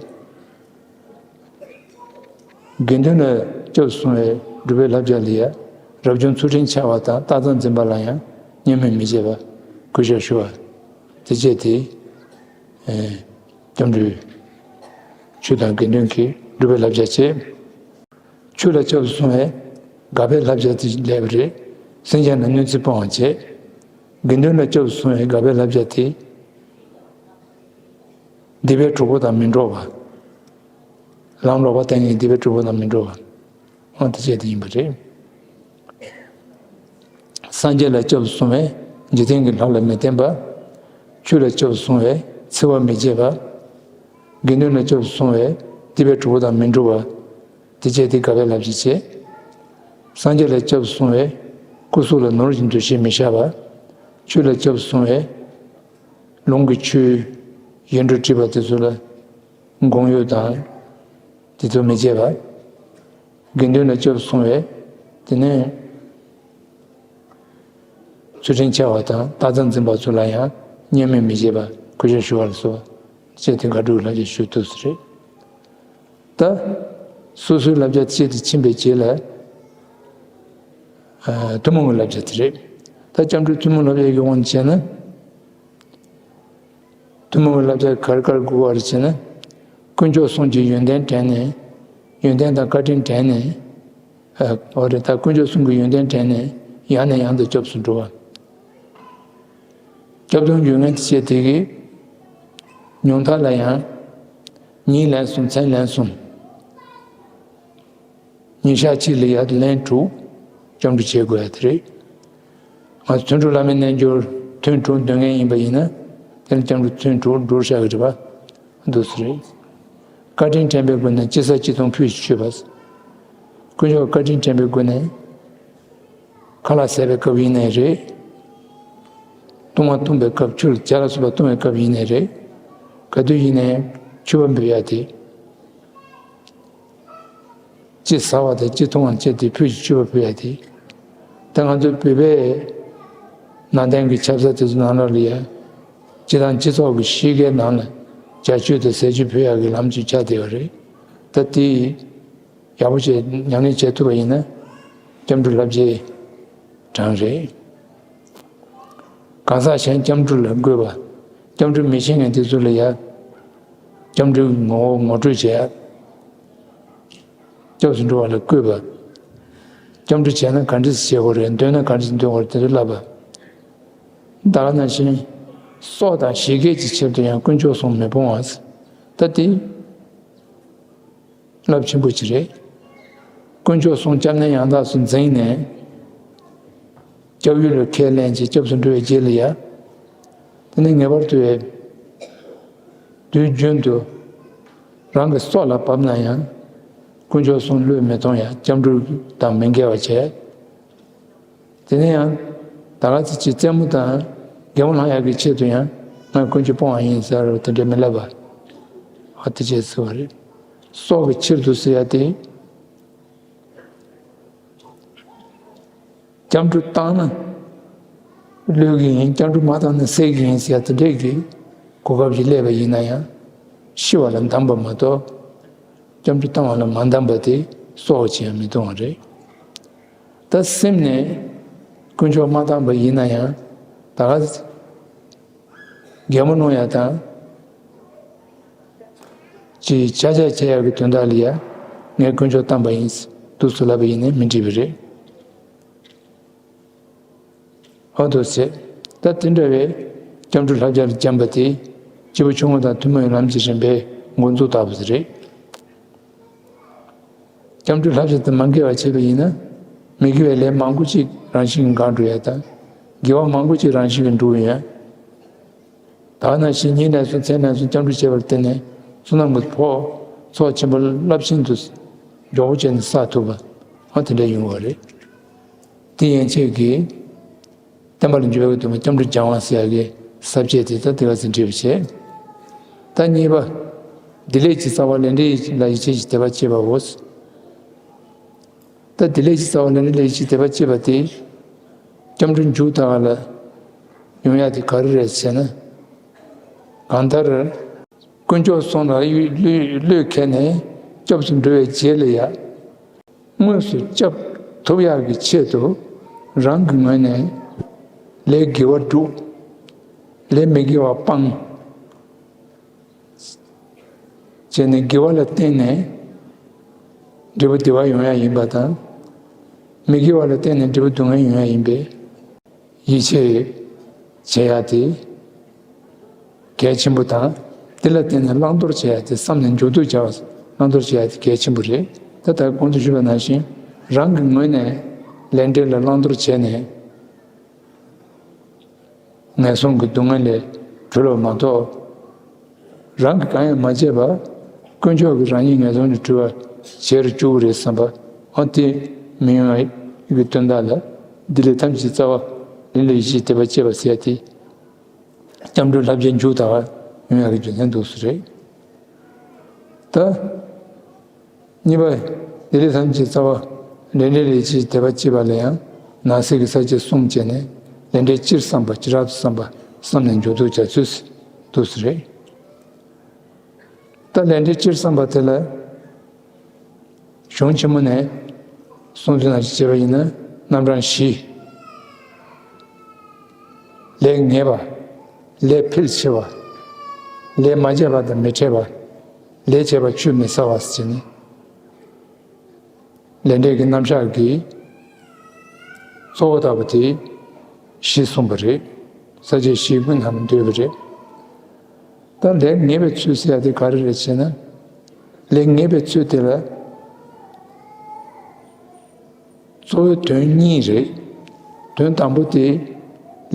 དགེ་འདུན་ལ་སྐྱབས་སུ་སོང་བའི་སྒྲུབ་པའི་བསླབ་བྱ་ལ་ཡ། རབ་བྱུང་ཚུལ་ཁྲིམས་འཆལ་བ་དང་རྟགས་གསལ་འཛིན་པ་ལ་ཡང་བརྙས་སྨོད་མི་བྱེད་པ་གུས་ཞབས་ཞུ་བ། དེ་བྱས་ཏེ། སྐྱབས་འགྲོའི་ཆོས་དང་དགེ་འདུན་གྱི་སྒྲུབ་པའི་བསླབ་བྱ་བྱེད། ཆོས་ལ་སྐྱབས་སུ་སོང་བའི་དགག་པའི་བསླབ་བྱ་དེ་ལས་པ་རེད། སེམས་ཅན་ལ་གནོད་འཚེ་སྤོང་བ་བྱེད། དགེ་འདུན་ལ་སྐྱབས་སུ་སོང་བའི་དགག་པའི་བསླབ་བྱ་དེ། སྡིག་པའི་གྲོགས་པོ་དང་མི་འགྲོགས་པ། ལམ་ལོག་པ་བསྟན་མཁན་སྡིག་པའི་གྲོགས་པོ་དང་མི་འགྲོགས་པ། འོ་དེ་བྱས་ཏེ་ཡིན་པ་རེད། སངས་རྒྱས་ལ་སྐྱབས་སུ་སོང་བས་འཇིག་རྟེན་གྱི་ལྷ་ལ་མི་བརྟེན་པ། ཆོས་ལ་སྐྱབས་སུ་སོང་བས་འཚེ་བ་མི་བྱེད་པ། དགེ་འདུན་ལ་སྐྱབས་སུ་སོང་བས་སྡིག་པའི་གྲོགས་པོ་དང་མི་འགྲོགས་པ། དེ་བྱས་ཏེ་དགག་པའི་བསླབ་བྱ་བྱེད། སངས་རྒྱས་ལ་སྐྱབས་སུ་སོང་བས་སྐུ་གཟུགས་ལ་ནོར་གྱི་འདུ་ཤེས་མི་བཞག་པ། ཆོས་ལ་སྐྱབས་སུ་སོང་བས་ལུང་གི་ཆོས་ཡིག་འབྲུ་བྲིས་པ་དེ་ཚོ་ལ་དགོངས་ཡོད་དང་དེ་ཚོ་མི་བྱེད་པ། དགེ་འདུན་ལ་སྐྱབས་སུ་སོང་བས་དེ་ནས་ཚུལ་ཁྲིམས་འཆལ་བ་དང་རྟགས་གསལ་འཛིན་པ་ཚོ་ལ་ཡང་བརྙས་སྨོད་མི་བྱེད་པ་གུས་ཞབས་ཞུ་བ་ལ་སོགས་བྱས་ཏེ་དགག་སྒྲུབ་ལྷ་ཆོས་ཞུ་ཐུབ་ས་རེད། ད། སོ་སོའི་བསླབ་བྱ་བྱེད་དུ་ཕྱིན་པའི་རྗེས་ལ། ཨ། ཐུན་མོང་གི་བསླབ་བྱ་དེ་རེད། ད་སྐྱབས་འགྲོའི་ཐུན་མོང་བསླབ་བྱ་ཡི་དབང་བྱས་ན། ཐུན་མོང་གི་བསླབ་བྱ་ག་རེ་ག་རེ་དགོས་པ་རེད་ཅེ་ན། དཀོན་མཆོག་གསུམ་གྱི་ཡོན་ཏན་དྲན་ནས། ཡོན་ཏན་དང་བཀའ་དྲིན་དྲན་ནས། ཨ། འོ་རེད། ད་དཀོན་མཆོག་གསུམ་གྱི་ཡོན་ཏན་དྲན་ནས་ཡང་ནས་ཡང་དུ་སྐྱབས་སུ་འགྲོ་བ། སྐྱབས་དོན་ཡོད་ངེས་བྱས་དེ་གི་ཉུང་མཐའ་ལ་ཡང་ཉིན་ལན་གསུམ་མཚན་ལན་གསུམ། ཉིན་ཞག་གཅིག་ལ་ཡར་ལན་དྲུག་སྐྱབས་འགྲོ་བྱེད་དགོས་ཡ་དེ་རེད། ང་ཚོ་དོན་གྲུབ་བླ་མའི་རྣལ་འབྱོར་ཐུན་དྲུག་འདོན་མཁན་ཡིན་པ་ཡིན་ན་དེ་ནི་སྐྱབས་འགྲོ་ཐུན་དྲུག་འགྲོ་བཞག་གི་རེད་པ། འདུག་སེ་རེད། བཀའ་དྲིན་དྲན་པའི་སྒོ་ནས་ཅི་ཟ་ཅི་འཐུང་ཕུད་ཅིག་མཆོད་པ། དཀོན་མཆོག་བཀའ་དྲིན་དྲན་པའི་སྒོ་ནས། ཁ་ལག་ཟས་པའི་སྐབས་ཡིན་ནའི་རེད། བཏུང་བ་བཏུང་བའི་སྐབས་ཆུ་ལ་ཇ་ལ་སོགས་པ་བཏུང་བའི་སྐབས་ཡིན་ནའི་རེད། ག་དུས་ཡིན་ནའི་མཆོད་པ་འབུལ་ཡ་དེ། ཅི་ཟ་བ་དང་ཅི་འཐུང་བ་བཅས་ཏེ་ཕུད་ཀྱི་མཆོད་པ་ཕུལ་ཡ་དེ། ད་ང་ཚོའི་བོད་པའི་ནང་བསྟན་གྱི་ཆབ་གསང་དེ་ཚོ་ནང་ལོགས་ལ་ཡ། སྤྱི་དང་སྤྱི་ཚོགས་ཀྱི་གཤིས་ཀའི་ནང་ལ་ཇ་མཆོད་དང་ཟས་མཆོད་ཕུལ་ཡ་གི་ལམ་ཅིག་ཆགས་བསྡད་ཡོད་རེད། ད་དེ། ཡག་པོ་བྱས་ཉམས་ལེན་བྱེད་ཐུབ་པ་ཡིན་ན། སྐྱབས་འགྲོ་བསླབ་བྱའི་གྲངས་རེད། གང་ཟག་གཞན་སྐྱབས་འགྲོ་ལ་བཀོད་པ། སྐྱབས་འགྲོ་མི་ཤེས་མཁན་དེ་ཚོ་ལ་ཡ། སྐྱབས་འགྲོའི་ངོ་བོ་ངོ་སྤྲོད་བྱེད་ཡ། སྐྱབས་སུ་འགྲོ་བ་ལ་བཀོད་པ། སྐྱབས་འགྲོ་བྱས་ན་ག་འདྲ་ཞིག་བྱེད་དགོས་རེད། འདོན་ན་ག་འདྲ་ཞིག་འདོན་དགོས་རེད། དེ་ཚོ་བསླབ་པ། ད་ག་ནང་བཞིན། སྲོག་དང་ཞི་རྒྱས་ཀྱི་ཆེད་དུ་ཡང་དཀོན་མཆོག་གསུམ་མི་སྤོང་བ། ད་དེ། རླབས་ཆེན་པོ་ཅིག་རེད། དཀོན་མཆོག་གསུམ་སྐྱབས་གནས་ཡང་དག་སུ་འཛིན་ནས། སྐྱབས་ཡུལ་ལ་ཁས་ལེན་བྱས་སྐྱབས་སུ་འགྲོ་བའི་རྗེས་ལ་ཡ། དེ་ནི་ངེས་པར་དུ་ཡ། དུས་རྒྱུན་དུ་རང་གི་སྲོག་ལ་བབས་ན་ཡང་དཀོན་མཆོག་གསུམ་བློས་མི་གཏོང་ཡ། སྐྱབས་འགྲོ་དང་མི་འགལ་བ་བྱས། དེ་ནས་ཡང་ད་ག་ཚོད་ཅིག་རྩེད་མོ་དང་གད་མོ་ལངས་ཡག་གི་ཆེད་དུ་ཡང་ང་དཀོན་མཆོག་སྤོང་བ་ཡིན་ཟེར་བ་དེ་འདྲ་མི་ལབ་པ། ཨ། དེ་བྱས་ཟེར་བ་རེད། སྲོག་གི་ཕྱིར་དུ་ཟེར་ཡ་དེ། སྐྱབས་འགྲོ་བཏང་ན་བློས་ཀྱི་ཡིན། སྐྱབས་འགྲོ་མ་བཏང་ན་བསད་ཀྱི་ཡིན་ཟེར་ཡ་དེ་འདྲས་ཀྱི་གོ་སྐབས་ཤིག་སླེབས་པ་ཡིན་ན་ཡང་ཤི་བ་ལ་གདམས་པ་མ་གཏོགས། སྐྱབས་འགྲོ་བཏང་བ་ལ་མ་གདམས་པ་དེ་སྲོག་ཅིག་ཡང་མི་གཏོང་བ་རེད། ད་སེམས་ནས་དཀོན་མཆོག་མ་བཏང་པ་ཡིན་ན་ཡང་ད་ག་གད་མོ་སློང་ཡ་དང་། ཅིག་ཆ་ཆ་བྱེད་ཡ་གི་དོན་དག་ལ་ཡ། ངས་དཀོན་མཆོག་བཏང་པ་ཡིན། འདུག་སེ་ལབ་པ་ཡིན་ནའི་མི་འགྲིག་པ་རེད། འོ་འདུག་སེ། ད་དེ་འདྲ་བའི་སྐྱབས་འགྲོའི་བསླབ་བྱ་ལ་འགྱམས་པ་དེ། སྐྱེས་བུ་ཆུང་ངུ་དང་ཐུན་མོང་བའི་ལམ་གྱི་རིམ་པའི་འགོ་འཛུགས་ལྟ་བུ་དེ་རེད། སྐྱབས་འགྲོའི་བསླབ་བྱ་དང་མ་འགལ་བ་བྱས་པ་ཡིན་ན། མི་དགེ་བའི་ལས་མང་པོ་ཅིག་རང་བཞིན་གྱིས་འགག་འགྲོ་ཡ་དང་། དགེ་བ་མང་པོ་ཅིག་རང་བཞིན་གྱིས་འགྲུབ་ཡ། ད་ནང་བཞིན་ཉིན་ལས་སུ་མཚན་ལས་སུ་སྐྱབས་འགྲོ་བྱས་པར་བརྟེན་ནས་བསོད་ནམས་ཀྱི་ཕོགས་ཚོགས་ཆེན་པོ་རླབས་ཆེན་དུ་མགྱོགས་པོ་བྱས་ནས་བསགས་ཐུབ་པ་འོ་དེ་འདྲ་ཡོང་བ་རེད། དེ་ཡན་ཆད་ཀྱིས་བསྟན་པ་ལ་འཇུག་པའི་དུས་མ་སྐྱབས་འགྲོ་སྦྱང་བ་ཟེར་ཡ་གི་ས་བཅད་དེ་ད་དེ་ག་ཚོད་འགྲེལ་བ་བྱས། ད་གཉིས་པ། བདེ་ལེགས་ཀྱི་རྩ་བ་ལས་འབྲས་ལ་ཡིད་ཆེས་ཀྱི་དད་པ་བསྐྱེད་པའོ། ད་བདེ་ལེགས་ཀྱི་རྩ་བ་ལས་འབྲས་ལ་ཡིད་ཆེས་དད་པ་བསྐྱེད་པ་དེ། སྐྱབས་འགྲོ་མཇུག་ལྟ་བ་ལ་ཡོང་ཡ་དེ་ག་རེ་རེད་ཟེར་ན། གང་ལྟར། དཀོན་མཆོག་གསུམ་ལ་གཡུལ་གཡུལ་གཡུལ་ཁྱེར་ནས་སྐྱབས་སུ་འགྲོ་བའི་རྗེས་ལ་ཡ། དངོས་སུ་སྐྱབས་ཐོབ་ཡག་གི་ཆེད་དུ་རང་གི་ངོས་ནས་ལས་དགེ་བ་སྒྲུབ། ལས་མི་དགེ་བ་སྤང་། བྱས་ནས་དགེ་བ་ལ་བརྟེན་ནས་འབྲས་བུ་བདེ་བ་ཡོང་ཡ་ཡིན་པ་དང་། མི་དགེ་བ་ལ་བརྟེན་ནས་འབྲས་བུ་སྡུག་བསྔལ་ཡོང་ཡ་ཡིན་པས། ཡིད་ཆེས་བྱེད་ཡ་དེ་གལ་ཆེན་པོ་དང་། དེ་ལ་བརྟེན་ནས་བླང་དོར་བྱེད་ཡ་དེ་བསམ་ནས་མཇུག་སྡུད་བྱ་བ་བླང་དོར་བྱེད་ཡ་དེ་གལ་ཆེན་པོ་རེད། ད་ལྟ་གོང་དུ་ཞུས་པ་ནང་བཞིན་རང་གི་ངོས་ནས་ལས་འབྲས་ལ་བླང་དོར་བྱས་ནས། ངན་སོང་གི་སྡུག་བསྔལ་ལས་གྲོལ་བ་མ་གཏོགས། རང་གིས་གང་ཡང་མ་བྱས་པར་དཀོན་མཆོག་གིས་རང་ཉིད་ངན་སོང་ནས་གྲོལ་བར་བྱེད་རུ་བཅུག་རེད་བསམ་པ་འོ་དེ་མི་ཡོང་བའི་གི་དོན་དག་ལ། བདེ་ལེགས་ཐམས་ཅད་རྩ་བ་ལས་ལ་ཡིད་ཆེས་དད་པ་བསྐྱེད་པ་ཟེར་ཡ་དེ། སྐྱབས་འགྲོའི་བསླབ་བྱའི་མཇུག་ལྟ་བ་ཡོང་ཡག་གི་རྒྱུ་མཚན་འདུག་སེ་རེད། ད། གཉིས་པ། བདེ་ལེགས་ཐམས་ཅད་རྩ་བ་ལས་འབྲས་ལ་ཡིད་ཆེས་དད་པ་བསྐྱེད་པ་ལ་ཡང་ནང་གསེས་ཀྱི་ས་བཅད་གསུམ་བྱས་ནས་ལས་འབྲས་སྤྱིར་བསམ་པ་སྤྱི་བསགས་སུ་བསམ་པ་བསམ་ནས་མཇུག་བསྡུ་བྱ་ཚུལ་འདུག་སེ་རེད། ད་ལས་འབྲས་སྤྱིར་བསམ་པ་དེ་ལ་གཞུང་ཆེན་མོ་ནས་གསུང་ཚུལ་ནང་བཞིན་བྱས་པ་ཡིན་ན་རྣམ་གྲངས་བཞི། ལས་ངེས་པ། ལས་འཕེལ་ཆེ་བ། ལས་མ་བྱས་པ་དང་མི་འཕྲད་པ། ལས་བྱས་པ་ཆུད་མི་ཟ་བ་ཟེར་ནས། ལས་འབྲས་ཀྱི་རྣམ་གཞག་གི་གཙོ་བོ་ལྟ་བུ་དེ་བཞི་གསུངས་པ་རེད། ས་བཅད་བཞི་ཀུན་ལ་འདུས་པ་རེད། ད་ལས་ངེས་པའི་ཚུལ་ཟེར་ཡ་དེ་ག་རེ་རེད་ཟེར་ན། ལས་ངེས་པའི་ཚུལ་དེ་ལ་གཙོ་བོའི་དོན་གཉིས་རེད། དོན་དང་པོ་དེ་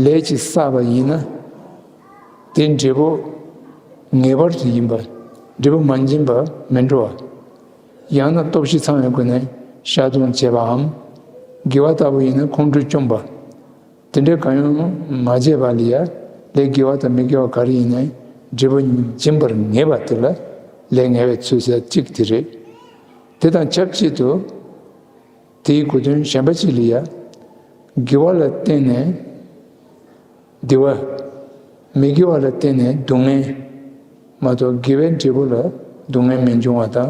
ལས་ཀྱིས་བསགས་པ་ཡིན་ན། དེ་འབྲས་བུ་ངེས་པར་དུ་ཡིན་པ། འབྲས་བུ་མ་འབྱིན་པ་མི་འགྲོ་བ། ཡང་ན་སྟོབས་བཞི་ཚང་བའི་སྒོ་ནས་བཤགས་སྡོམ་བྱས་པའམ། དགེ་བ་ལྟ་བུ་ཡིན་ན་ཁོང་ཁྲོ་བཅོམ་པ། དེ་འདྲའི་གང་ཡང་མ་བྱས་པ་ལ་ཡ། ལས་དགེ་བ་དང་མི་དགེ་བ་ག་རེ་ཡིན་ནའི་འབྲས་བུ་འབྱིན་པར་ངེས་པ་དེ་ལ་ལས་ངེས་པའི་ཚུལ་ཟེར་གཅིག་དེ་རེད། དེ་དང་ཆབས་ཅིག་ཏུ། དེའི་གོ་དོན་གཞན་པ་གཅིག་ལ་ཡ། དགེ་བ་ལ་བརྟེན་ནས་བདེ་བ། མི་དགེ་བ་ལ་བརྟེན་ནས་སྡུག་བསྔལ་མ་གཏོགས་དགེ་བའི་འབྲས་བུ་ལ་སྡུག་བསྔལ་མི་འབྱུང་བ་དང་།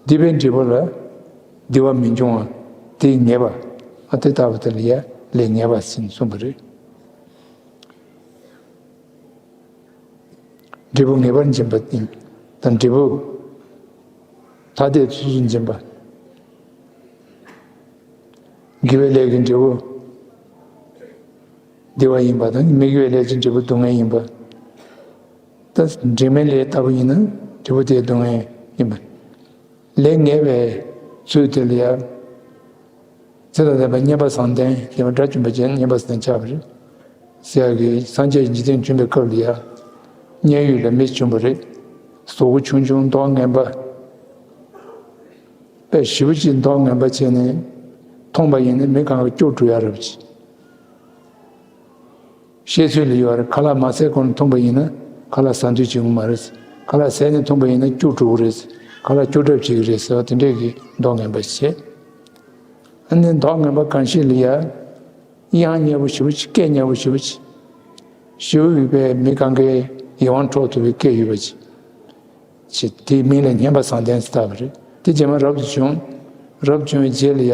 སྡིག་པའི་འབྲས་བུ་ལ་བདེ་བ་མི་འབྱུང་བ་དེ་ངེས་པ། ཨ་དེ་ལྟ་བུ་དེ་ལ་ཡ་ལས་ངེས་པ་ཟེར་ནས་གསུངས་པ་རེད། འབྲས་བུ་ངེས་པར་འབྱིན་པ་ཡིན་དང་འབྲས་བུ་ཐ་དད་སོ་སོར་འབྱིན་པ། དགེ་བའི་ལས་ཀྱི་འབྲས་བུ་བདེ་བ་ཡིན་པ་དང་མི་དགེ་བའི་ལས་ཀྱི་འབྲས་བུ་སྡུག་བསྔལ་ཡིན་པ། ད་འབྲེལ་མེད་ལས་ལྟ་བུ་ཡིན་ན་འབྲས་བུ་དེ་སྡུག་བསྔལ་ཡིན་པ། ལས་ངེས་པའི་ཚུལ་དེ་ལ་ཡང་ཚེ་དང་ལྡན་པ་མཉན་པ་བཟང་ལྡན་ཡང་དགྲ་བཅོམ་པ་ཅན་མཉན་པ་བཟང་ལྡན་ཆགས་པ་རེད། ཟེར་ཡག་གི་སངས་རྒྱས་འཇིག་རྟེན་བྱོན་པའི་སྐབས་ལ་ཡང་མཉན་ཡོད་ལ་མི་བྱོན་པ་རེད། གཟུགས་པོ་ཆུང་ཆུང་མདོག་ངན་པ། དཔེ་ཞེ་པོ་ཅིག་མདོག་ངན་པ་བྱས་ནས་མཐོང་པ་ཡིན་ན་མི་གང་ག་སྐྱོ་བྲོ་ཡ་རབ་ཅིག་བཤད་ཚུལ་ལ་ཡོད་རེད། ཁ་ལག་མ་ཟས་གོང་ནས་མཐོང་པ་ཡིན་ན་ཁ་ལག་ཟ་འདོད་བྱེད་ཀྱི་མ་རེད། ཁ་ལག་ཟས་ནས་མཐོང་པ་ཡིན་ན་སྐྱོ་བྲོ་གི་རེད། ཁ་ལག་སྐྱོ་གྲབས་བྱེད་ཀྱི་རེད་ཟེར་བ་དེ་འདྲས་ཀྱི་མདོག་ངན་པ་བྱེད། ཨ་ནི་མདོག་ངན་པ་གང་ཞིག་ལ་ཡ། དབྱངས་སྙན་པོ་ཞེ་པོ་ཅིག་སྐད་སྙན་པོ་ཞེ་པོ་ཅིག་ཞེ་པོ་ཡོད་པའི་མི་གང་གའི་ཡིད་དབང་འཕྲོག་ཐུབ་པའི་སྐད་ཡོད་པ་ཅིག་ཅིག་དེའི་མིང་ལ་སྙན་པ་བཟང་ལྡན་ཟེར་བཏགས་པ་རེད། དེ་རྗེས་མ་རབ་ཏུ་བྱུང་། རབ་བྱུང་བའི་རྗེས་ལ་ཡ།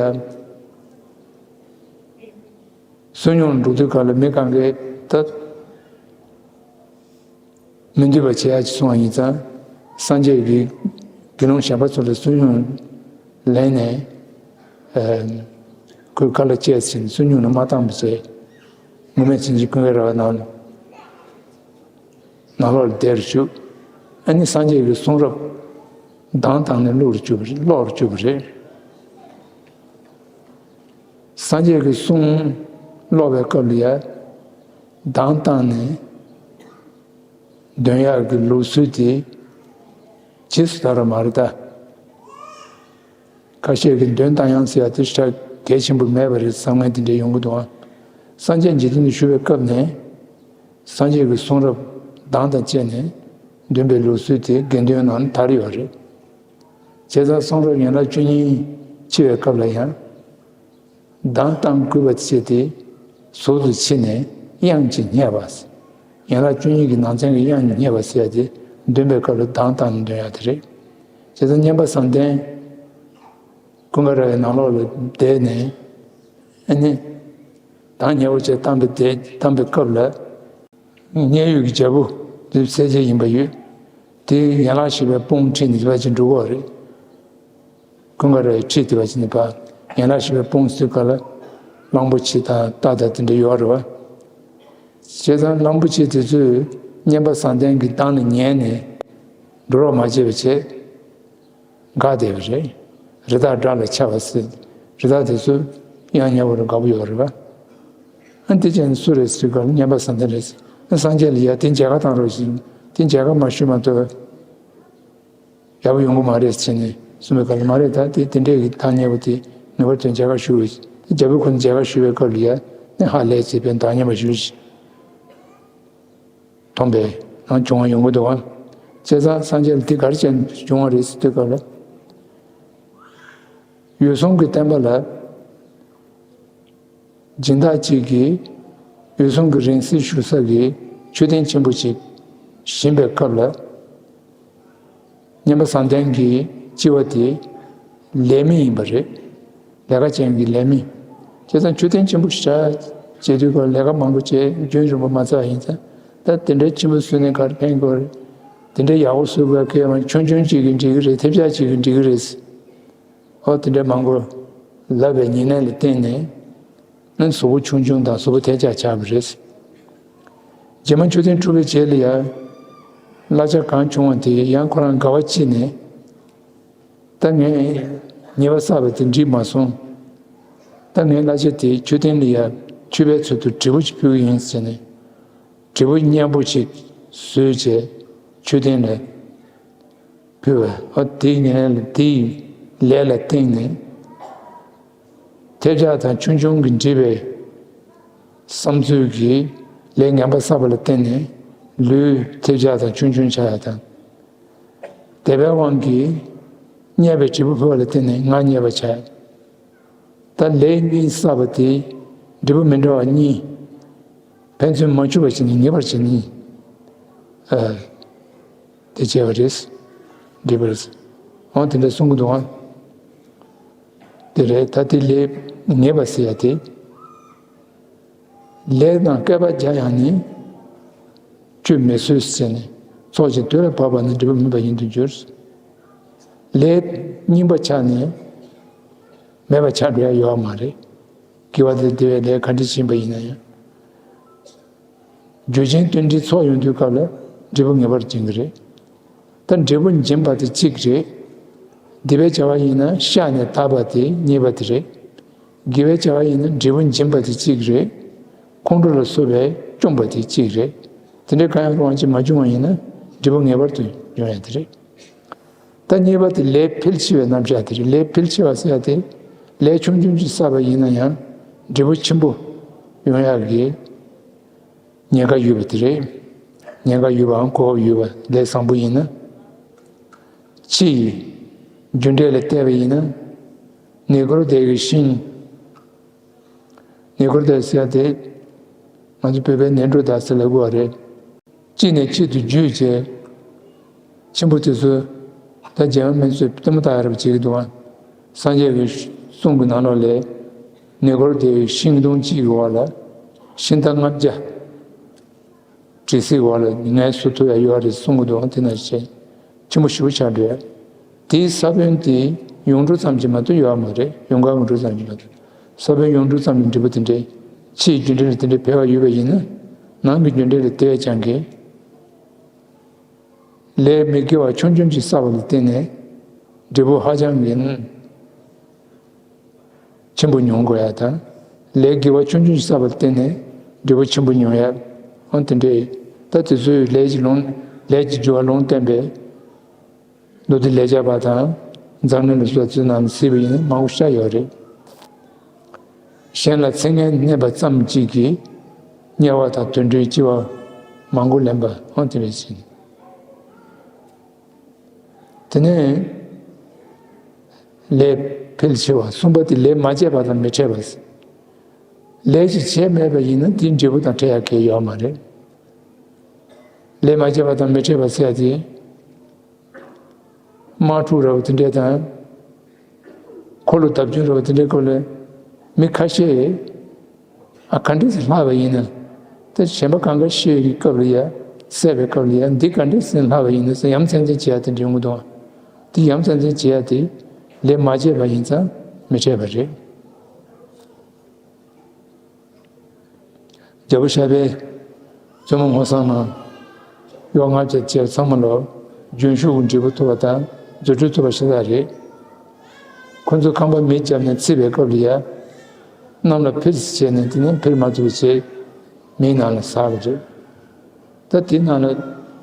བསོད་སྙོམས་འགྲོ་དུས་སྐབས་ལ་མི་གང་གས་ད་མི་འདོད་པ་བྱེད་ཡག་ཅིག་སོང་བ་ཡིན་ཙང་། སངས་རྒྱས་ཀྱིས་དགེ་སློང་གཞན་པ་ཚོ་ལ་བསོད་སྙོམས་ལེན་ནས། ཨ་ཁོའི་ཁ་ལ་བཅད་ཟིན་བསོད་སྙོམས་ལ་མ་བཏང་བ་བྱས། མུ་མེད་ཚིན་གྱི་ཀུན་དགའ་ར་བ་ནང་ལ་ནང་ལོགས་ལ་བསྡད་རུ་བཅུག་ཨ་ནི་སངས་རྒྱས་ཀྱི་གསུང་རབ་གདངས་བཏང་ནས་ཀློག་རུ་བཅུག་པ་རེད། ཀློག་རུ་བཅུག་པ་རེད། སངས་རྒྱས་ཀྱི་གསུང་ཀློག་པའི་སྐབས་ལ་ཡ། གདངས་བཏང་ནས་འདོན་ཡག་གི་ལུགས་སྲོལ་དེ་ཇི་སུ་དག་ར་མ་རེད་ད། ཁ་ཤས་ཀྱིས་འདོན་བཏང་ཡང་ཟེར་ཡ་དེ་ཞེ་དྲག་གལ་ཆེན་པོ་མེད་པ་རེད་བསམ་མཁན་དེ་འདྲ་ཡོང་གི་འདུག་ཨང་། སངས་རྒྱས་འཇིག་རྟེན་དུ་བཞུགས་པའི་སྐབས་ནས་སངས་རྒྱས་ཀྱི་གསུང་རབ་གདངས་དང་བཅས་ནས་འདོན་པའི་ལུགས་སྲོལ་དེ་དགེ་འདུན་ནང་དར་ཡོད་རེད། བྱས་ཙང་གསུང་རབ་ཡན་ལག་བཅུ་གཉིས་ཕྱེ་བའི་སྐབས་ལ་ཡང་། གདངས་བཏང་དགོས་པ་བྱས་ཏེ་ཟུར་དུ་ཕྱེ་ནས་དབྱངས་ཀྱིས་བསྙད་པ། ཡན་ལག་བཅུ་གཉིས་ཀྱི་ནང་ཚན་གྱི་དབྱངས་ཀྱིས་བསྙད་པ་ཟེར་ཡ་དེ་འདོན་པའི་སྐབས་ལ་གདངས་བཏང་ནས་འདོན་ཡ་དེ་རེད། བྱས་ཙང་སྙན་པ་བཟང་ལྡན་ཀུན་དགའ་ར་བའི་ནང་ལོགས་ལ་བསྡད་ནས་ཨ་ནི་གདངས་སྙན་པོ་བྱས་བཏང་པའི་དེ་བཏང་པའི་སྐབས་ལ། མཉན་ཡོད་ཀྱི་རྒྱལ་པོ་འདི་གསལ་བྱེད་ཡིན་པ་ཡོད། དེའི་ཡན་ལག་བཞི་པའི་དཔུང་ཁྲིད་ནས་དེ་བ་ཅིག་འགྲོ་གི་རེད། ཀུན་དགའ་ར་བའི་ཁྲིད་དེ་བ་ཅིག་ནས་ཕར་ཡན་ལག་བཞི་པའི་དཔུང་ཟེར་ག་ལ་གླང་པོ་ཆེ་དང་རྟ་དང་དེ་འདྲ་ཡོད་རེད་བ། བྱས་ཙང་གླང་པོ་ཆེ་དེ་ཚོས་སྙན་པ་བཟང་ལྡན་གྱི་གདངས་ལ་ཉན་ནས་འགྲོ་རོགས་མ་བྱས་པ་བྱས། འགག་བསྡད་པ་རེད། རི་དྭགས་དགྲ་ལ་འཆའ་བ་ཟེར། རི་དྭགས་དེ་ཚོ་དབྱངས་སྙན་པོ་ལ་དགའ་པོ་ཡོད་རེད་པ། ཨ་འདི་ཅན་སུ་རེད་ཟེར་སྐབས་སྙན་པ་བཟང་ལྡན་རེད་ཟེར། ཨ་སངས་རྒྱས་ལ་ཡ་དེ་མཇལ་ཁ་བཏང་རོགས་ཞེས་དེ་མཇལ་ཁ་མ་ཞུས་མ་གཏོགས་ཡག་པོ་ཡོང་གི་མ་རེད་ཟེར་ནས་གསུངས་པའི་སྐབས་ལ་མ་རེད་ད་དེ་དེ་འདྲས་ཀྱི་གདངས་སྙན་པོ་དེ་ངེས་པར་དུ་མཇལ་ཁ་ཞུ་དགོས་ཟེར། དེ་རྒྱལ་པོ་ཁོ་ན་མཇལ་ཁ་ཞུ་བའི་སྐབས་ལ་ཡ་ནི་ཧ་ལས་ཟེར་བའི་གདངས་སྙན་པ་ཞུ་ཞེས། མཐོང་པས་ནང་བྱུང་བ་ཡོང་གི་འདུག་གམ། བྱས་ཙང་སངས་རྒྱས་ལ་འདི་ག་རེ་བྱས་ནས་བྱུང་བ་རེད་ཟེར་དུས་སྐབས་ལ། འོད་སྲུང་གི་བསྟན་པ་ལ་སྦྱིན་བདག་ཅིག་གིས་འོད་སྲུང་གི་རིང་བསྲེལ་ཞུ་ས་གི་མཆོད་རྟེན་ཆེན་པོ་ཅིག་བཞེངས་པའི་སྐབས་ལ། སྙན་པ་བཟང་ལྡན་གྱི་སྤྱི་བ་དེ་ལས་མི་ཡིན་པ་རེད། ལས་ཀ་ཅན་གྱི་ལས་མི། བྱས་ཙང་མཆོད་རྟེན་ཆེན་པོ་ཞིག་བྱས་དུས་སྐབས་ལས་ཀ་མང་པོ་བྱས་རྒྱུན་རིང་པོ་མ་ཚར་ཡིན་ཙང་ད་དེ་འདྲའི་ཆེན་པོ་བཟོས་ནས་ག་རེ་ཕན་གི་རེད། དེ་འདྲའི་ཡག་པོ་བཟོ་དགོས་ཁེ་མ་ཆུང་ཆུང་ཅིག་གིས་འགྲིག་གི་རེད། ཐེབས་ཆག་ཅིག་གིས་འགྲིག་གི་རེད། ཨོ་དེ་འདྲའི་མང་པོ་ལབ་པའི་ཉེར་ལེན་ལ་བརྟེན་ནས། ནི་གཟུགས་པོ་ཆུང་ཆུང་དང་གཟུགས་པོ་ཐལ་ཆགས་ཆགས་པ་རེད། རྗེས་མ་མཆོད་རྟེན་གྲུབ་པའི་རྗེས་ལ་ཡང་གླ་ཆ་གང་བྱུང་བ་དེ་ཡང་ཁོ་རང་དགའ་བ་སྐྱེས་ནས། ད་ངས་ཉེས་པ་བསགས་པ་དེ་འགྲིག་མ་སོང་། ད་ངའི་གླ་ཆ་དེ་མཆོད་རྟེན་ལ་ཡང་མཆོད་པའི་ཚུལ་དུ་འབྲས་བུ་ཅིག་ཕུལ་གྱི་ཡིན་ཟེར་ནས་འབྲས་བུ་སྙན་པོ་ཅིག་བཟོས་བྱས་མཆོད་རྟེན་ལ། ཕུལ་བས་ཨ་དེའི་ཉེར་ལེན་ལ་དེའི་ལས་ལ་བརྟེན་ནས་ཐེབས་ཆག་དང་ཆུང་ཆུང་གིས་འགྲིབ་པའི་བསམ་ཚུལ་གྱིས་ལས་ངན་པ་བསགས་པ་ལ་བརྟེན་ནས་ལུས་ཐེབས་ཆག་དང་ཆུང་ཆུང་ཆགས་ཡ་དང་། དད་པའི་དབང་གིས་རྙེད་པའི་འབྲས་བུ་ཕུལ་བ་ལ་བརྟེན་ནས་ང་རྙེད་པ་ཆགས། ད་ལས་གཉིས་བསགས་པ་དེ་འབྲས་བུ་མི་འདྲ་བ་གཉིས། ཕན་ཚུན་མ་འཕྱུགས་པར་བྱས་ནས་ངེས་པར་བྱས་ནས། ཨ། དེ་བྱས་པ་རེད། འགྲིག་པ་རེད། འོ་དེ་འདྲ་གསུང་གི་འདུག་ཨང་། དེ་རེད་ད་དེ་ལས་ངེས་པ་ཟེར་ཡ་དེ། ལས་དང་བསྐལ་པ་བརྒྱ་ཡང་ནི། བཅུད་མི་བཟོད་ཟེར་ནས་ཚོགས་ཀྱི་དུས་ལ་བབ་པ་ན་འབྲས་བུ་མེད་པ་ཡིན་དུ་འགྱུར། ལས་རྙིང་པ་ཆགས་ནས་མེད་པ་ཆགས་འགྲོ་ཡ་ཡོད་མ་རེད། དགེ་བ་དང་བདེ་བའི་ལས་ག་འདྲ་ཕྱིན་པ་ཡིན་ན་ཡང་། རྒྱུ་རྐྱེན་བསྟུན་འབྲེལ་ཚོགས་ཡོང་དུས་སྐབས་ལ་འབྲས་བུ་ངེས་པར་འབྱིན་གྱི་རེད། ད་འབྲས་བུ་འབྱིན་པ་དེ་གཅིག་རེད། སྡིག་པའི་བྱ་བ་ཡིན་ན་བཤགས་ནས་དག་པ་དེ་གཉིས་པ་དེ་རེད། དགེ་བའི་བྱ་བ་ཡིན་ན་འབྲས་བུ་འབྱིན་པ་དེ་གཅིག་རེད། ཁོང་ཁྲོ་ལ་སོགས་པས་བཅོམ་པ་དེ་གཅིག་རེད། དེ་འདྲའི་གང་ཡང་རང་གིས་མ་བྱུང་བ་ཡིན་ན་འབྲས་བུ་ངེས་པར་དུ་འབྱུང་ཡ་དེ་རེད། ད་གཉིས་པ་དེ་ལས་འཕེལ་ཆེ་བའི་རྣམ་གཞག་དེ་རེད། ལས་འཕེལ་ཆེ་བ་ཟེར་ཡ་དེ་ལས་ཆུང་ཆུང་ཅིག་བསགས་པ་ཡིན་ན་ཡང་འབྲས་བུ་ཆེན་པོ་ཡོང་ཡག་གི་ཉེན་ཁ་ཡོད་པ་དེ་རེད། ཉེན་ཁ་ཡོད་པའམ་གོ་སྐབས་ཡོད་པ་ལས་བཟང་པོ་ཡིན་ན། ཕྱི་ཡི་རྒྱུ་འབྲས་ལ་བལྟས་པ་ཡིན་ན། ནི་གུར་དེ་གི་ཤིང་། ནི་གུར་དེ་ཟེར་ཏེ། ང་ཚོ་བོད་པའི་ནས་འབྲུ་དག་ཟེར་ལབ་དགོས་པ་རེད། གཅིག་ནས་གཅིག་ཏུ་བརྒྱུད་བྱས། ཆེན་པོ་དེ་ཚོ་ད་རྗེ་མ་མི་ཚོས་ལྟད་མོ་ལྟ་ཡ་རབ་བྱེད་ཀྱི་འདུག་ཨ། སངས་རྒྱས་ཀྱི་གསུང་གི་ནང་ལོགས་ལས་ནི་གུར་དེའི་ཤིང་སྡོང་གཅིག་གི་འོག་ལ་ཤིང་རྟ་ལྔ་བརྒྱ་བྲིས་སའི་འོག་ལ་ངལ་གསོ་ཐུབ་ཡ་ཡོད་རེད་གསུང་གི་འདུག་ཨ། དེ་ན་བྱས་ཆེན་པོ་ཞེ་པོ་ཆགས་འགྲོ་ཡ། དེའི་ས་བོན་དེ་ཡོངས་འབྲུ་ཙམ་གྱིས་མ་གཏོགས་ཡོད་མ་རེད། ཡོངས་གང་གི་འབྲུ་ཙམ་གྱིས་མ་གཏོགས། ས་བོན་ཡོངས་འབྲུ་ཙམ་གྱི་འབྲས་བུ་དེ་འདྲའི་ཕྱིའི་རྒྱུ་འབྲས་ལ་དེ་འདྲའི་འཕེལ་བ་ཡོད་པ་ཡིན་ན། ནང་གི་རྒྱུ་འབྲས་ལ་དེ་བས་ཀྱང་གི་ལས་མི་དགེ་བ་ཆུང་ཆུང་ཅིག་བསགས་པ་ལ་བརྟེན་ནས་འབྲས་བུ་ཧ་ཅང་གི་ཆེན་པོ་མྱོང་དགོས་ཡ་དང་། ལས་དགེ་བ་ཆུང་ཆུང་ཅིག་བསགས་པ་ལ་བརྟེན་ནས་འབྲས་བུ་ཆེན་པོ་མྱོང་ཡ། འོ་དེ་འདྲས་ད་དེ་ཚོའི་ལས་ཀྱི་ལུང་ལས་ཀྱི་སྦྱོར་བ་ལུང་བསྟན་པའི་མདོ་སྡེ་ལས་བྱ་བ་དང་མཛངས་བླུན་ལ་སོགས་ཚོའི་ནང་ལ་གཟིགས་པ་ཡིན་ན་མང་པོ་ཤ་ཡོད་རེད། གཞན་ལ་ཚིག་ངན་སྨྲས་པ་ཙམ་གཅིག་གིས། དམྱལ་བ་དང་དུད་འགྲོའི་ལྕི་བ་མང་པོ་ལེན་པ་འོ་དེ་འདྲས་ཡིན། དེ་ནས་ལས་འཕེལ་ཆེ་བ་གསུམ་པ་དེ་ལས་མ་བྱས་པ་དང་མི་འཕྲད་པ། ལས་ཅིག་བྱས་མེད་པ་ཡིན་ན་དེའི་འབྲས་བུ་དང་འཕྲད་ཡ་གང་ཡོད་མ་རེད། ལས་མ་བྱས་པ་དང་མི་འཕྲད་པ་ཟེར་ཡ་དེ། དམག་འཁྲུག་འདྲ་བོ་དེ་འདྲས་དང་། འཁོར་ལོ་བརྡབ་སྐྱོན་འདྲ་བོ་དེ་འདྲའི་སྐབས་ལ་མི་ཁ་ཤས། ཨ་ག་འདྲས་སེ་ལྷག་པ་ཡིན་ན། ད་གཞན་པ་གང་ག་ཤོད་ཀྱི་སྐབས་ལ་ཡ། བསད་པའི་སྐབས་ལ་ཡ་འདི་ག་འདྲས་སེ་ལྷག་པ་ཡིན་ན་ཟེར་ཡ་མཚན་འཛིན་བྱེད་ཡ་དེ་འདྲ་ཡོང་གི་འདུག་ཨ། དེ་ཡ་མཚན་འཛིན་བྱེད་ཡ་དེ་ལས་མ་བྱས་པ་ཡིན་ཙང་མི་འཕྲད་པ་རེད། རྒྱལ་པོ་ཤར་པས་བཙུན་མོ་སྔོ་བསངས་ནང་གཡོག་ལྔ་བརྒྱ་བྱས་ཚང་མ་ལ་རྒྱུན་ཞུགས་ཀྱི་འབྲས་བུ་ཐོབ་པ་དང་རྫུ་འཕྲུལ་ཐོབ་པ་ཤ་སྟག་རེད། ཁོ་ཚོ་ཁང་པ་མེ་བརྒྱབ་ནས་འཚིག་པའི་སྐབས་ལ་ཡ། གནམ་ལ་འཕུར་ཟེར་བྱས་ནས་དེ་ནས་འཕུར་མ་ཐུབ་པ་བྱས་མེའི་ནང་ལ་ཟགས་པ་རེད། ད་དེའི་ནང་ལ་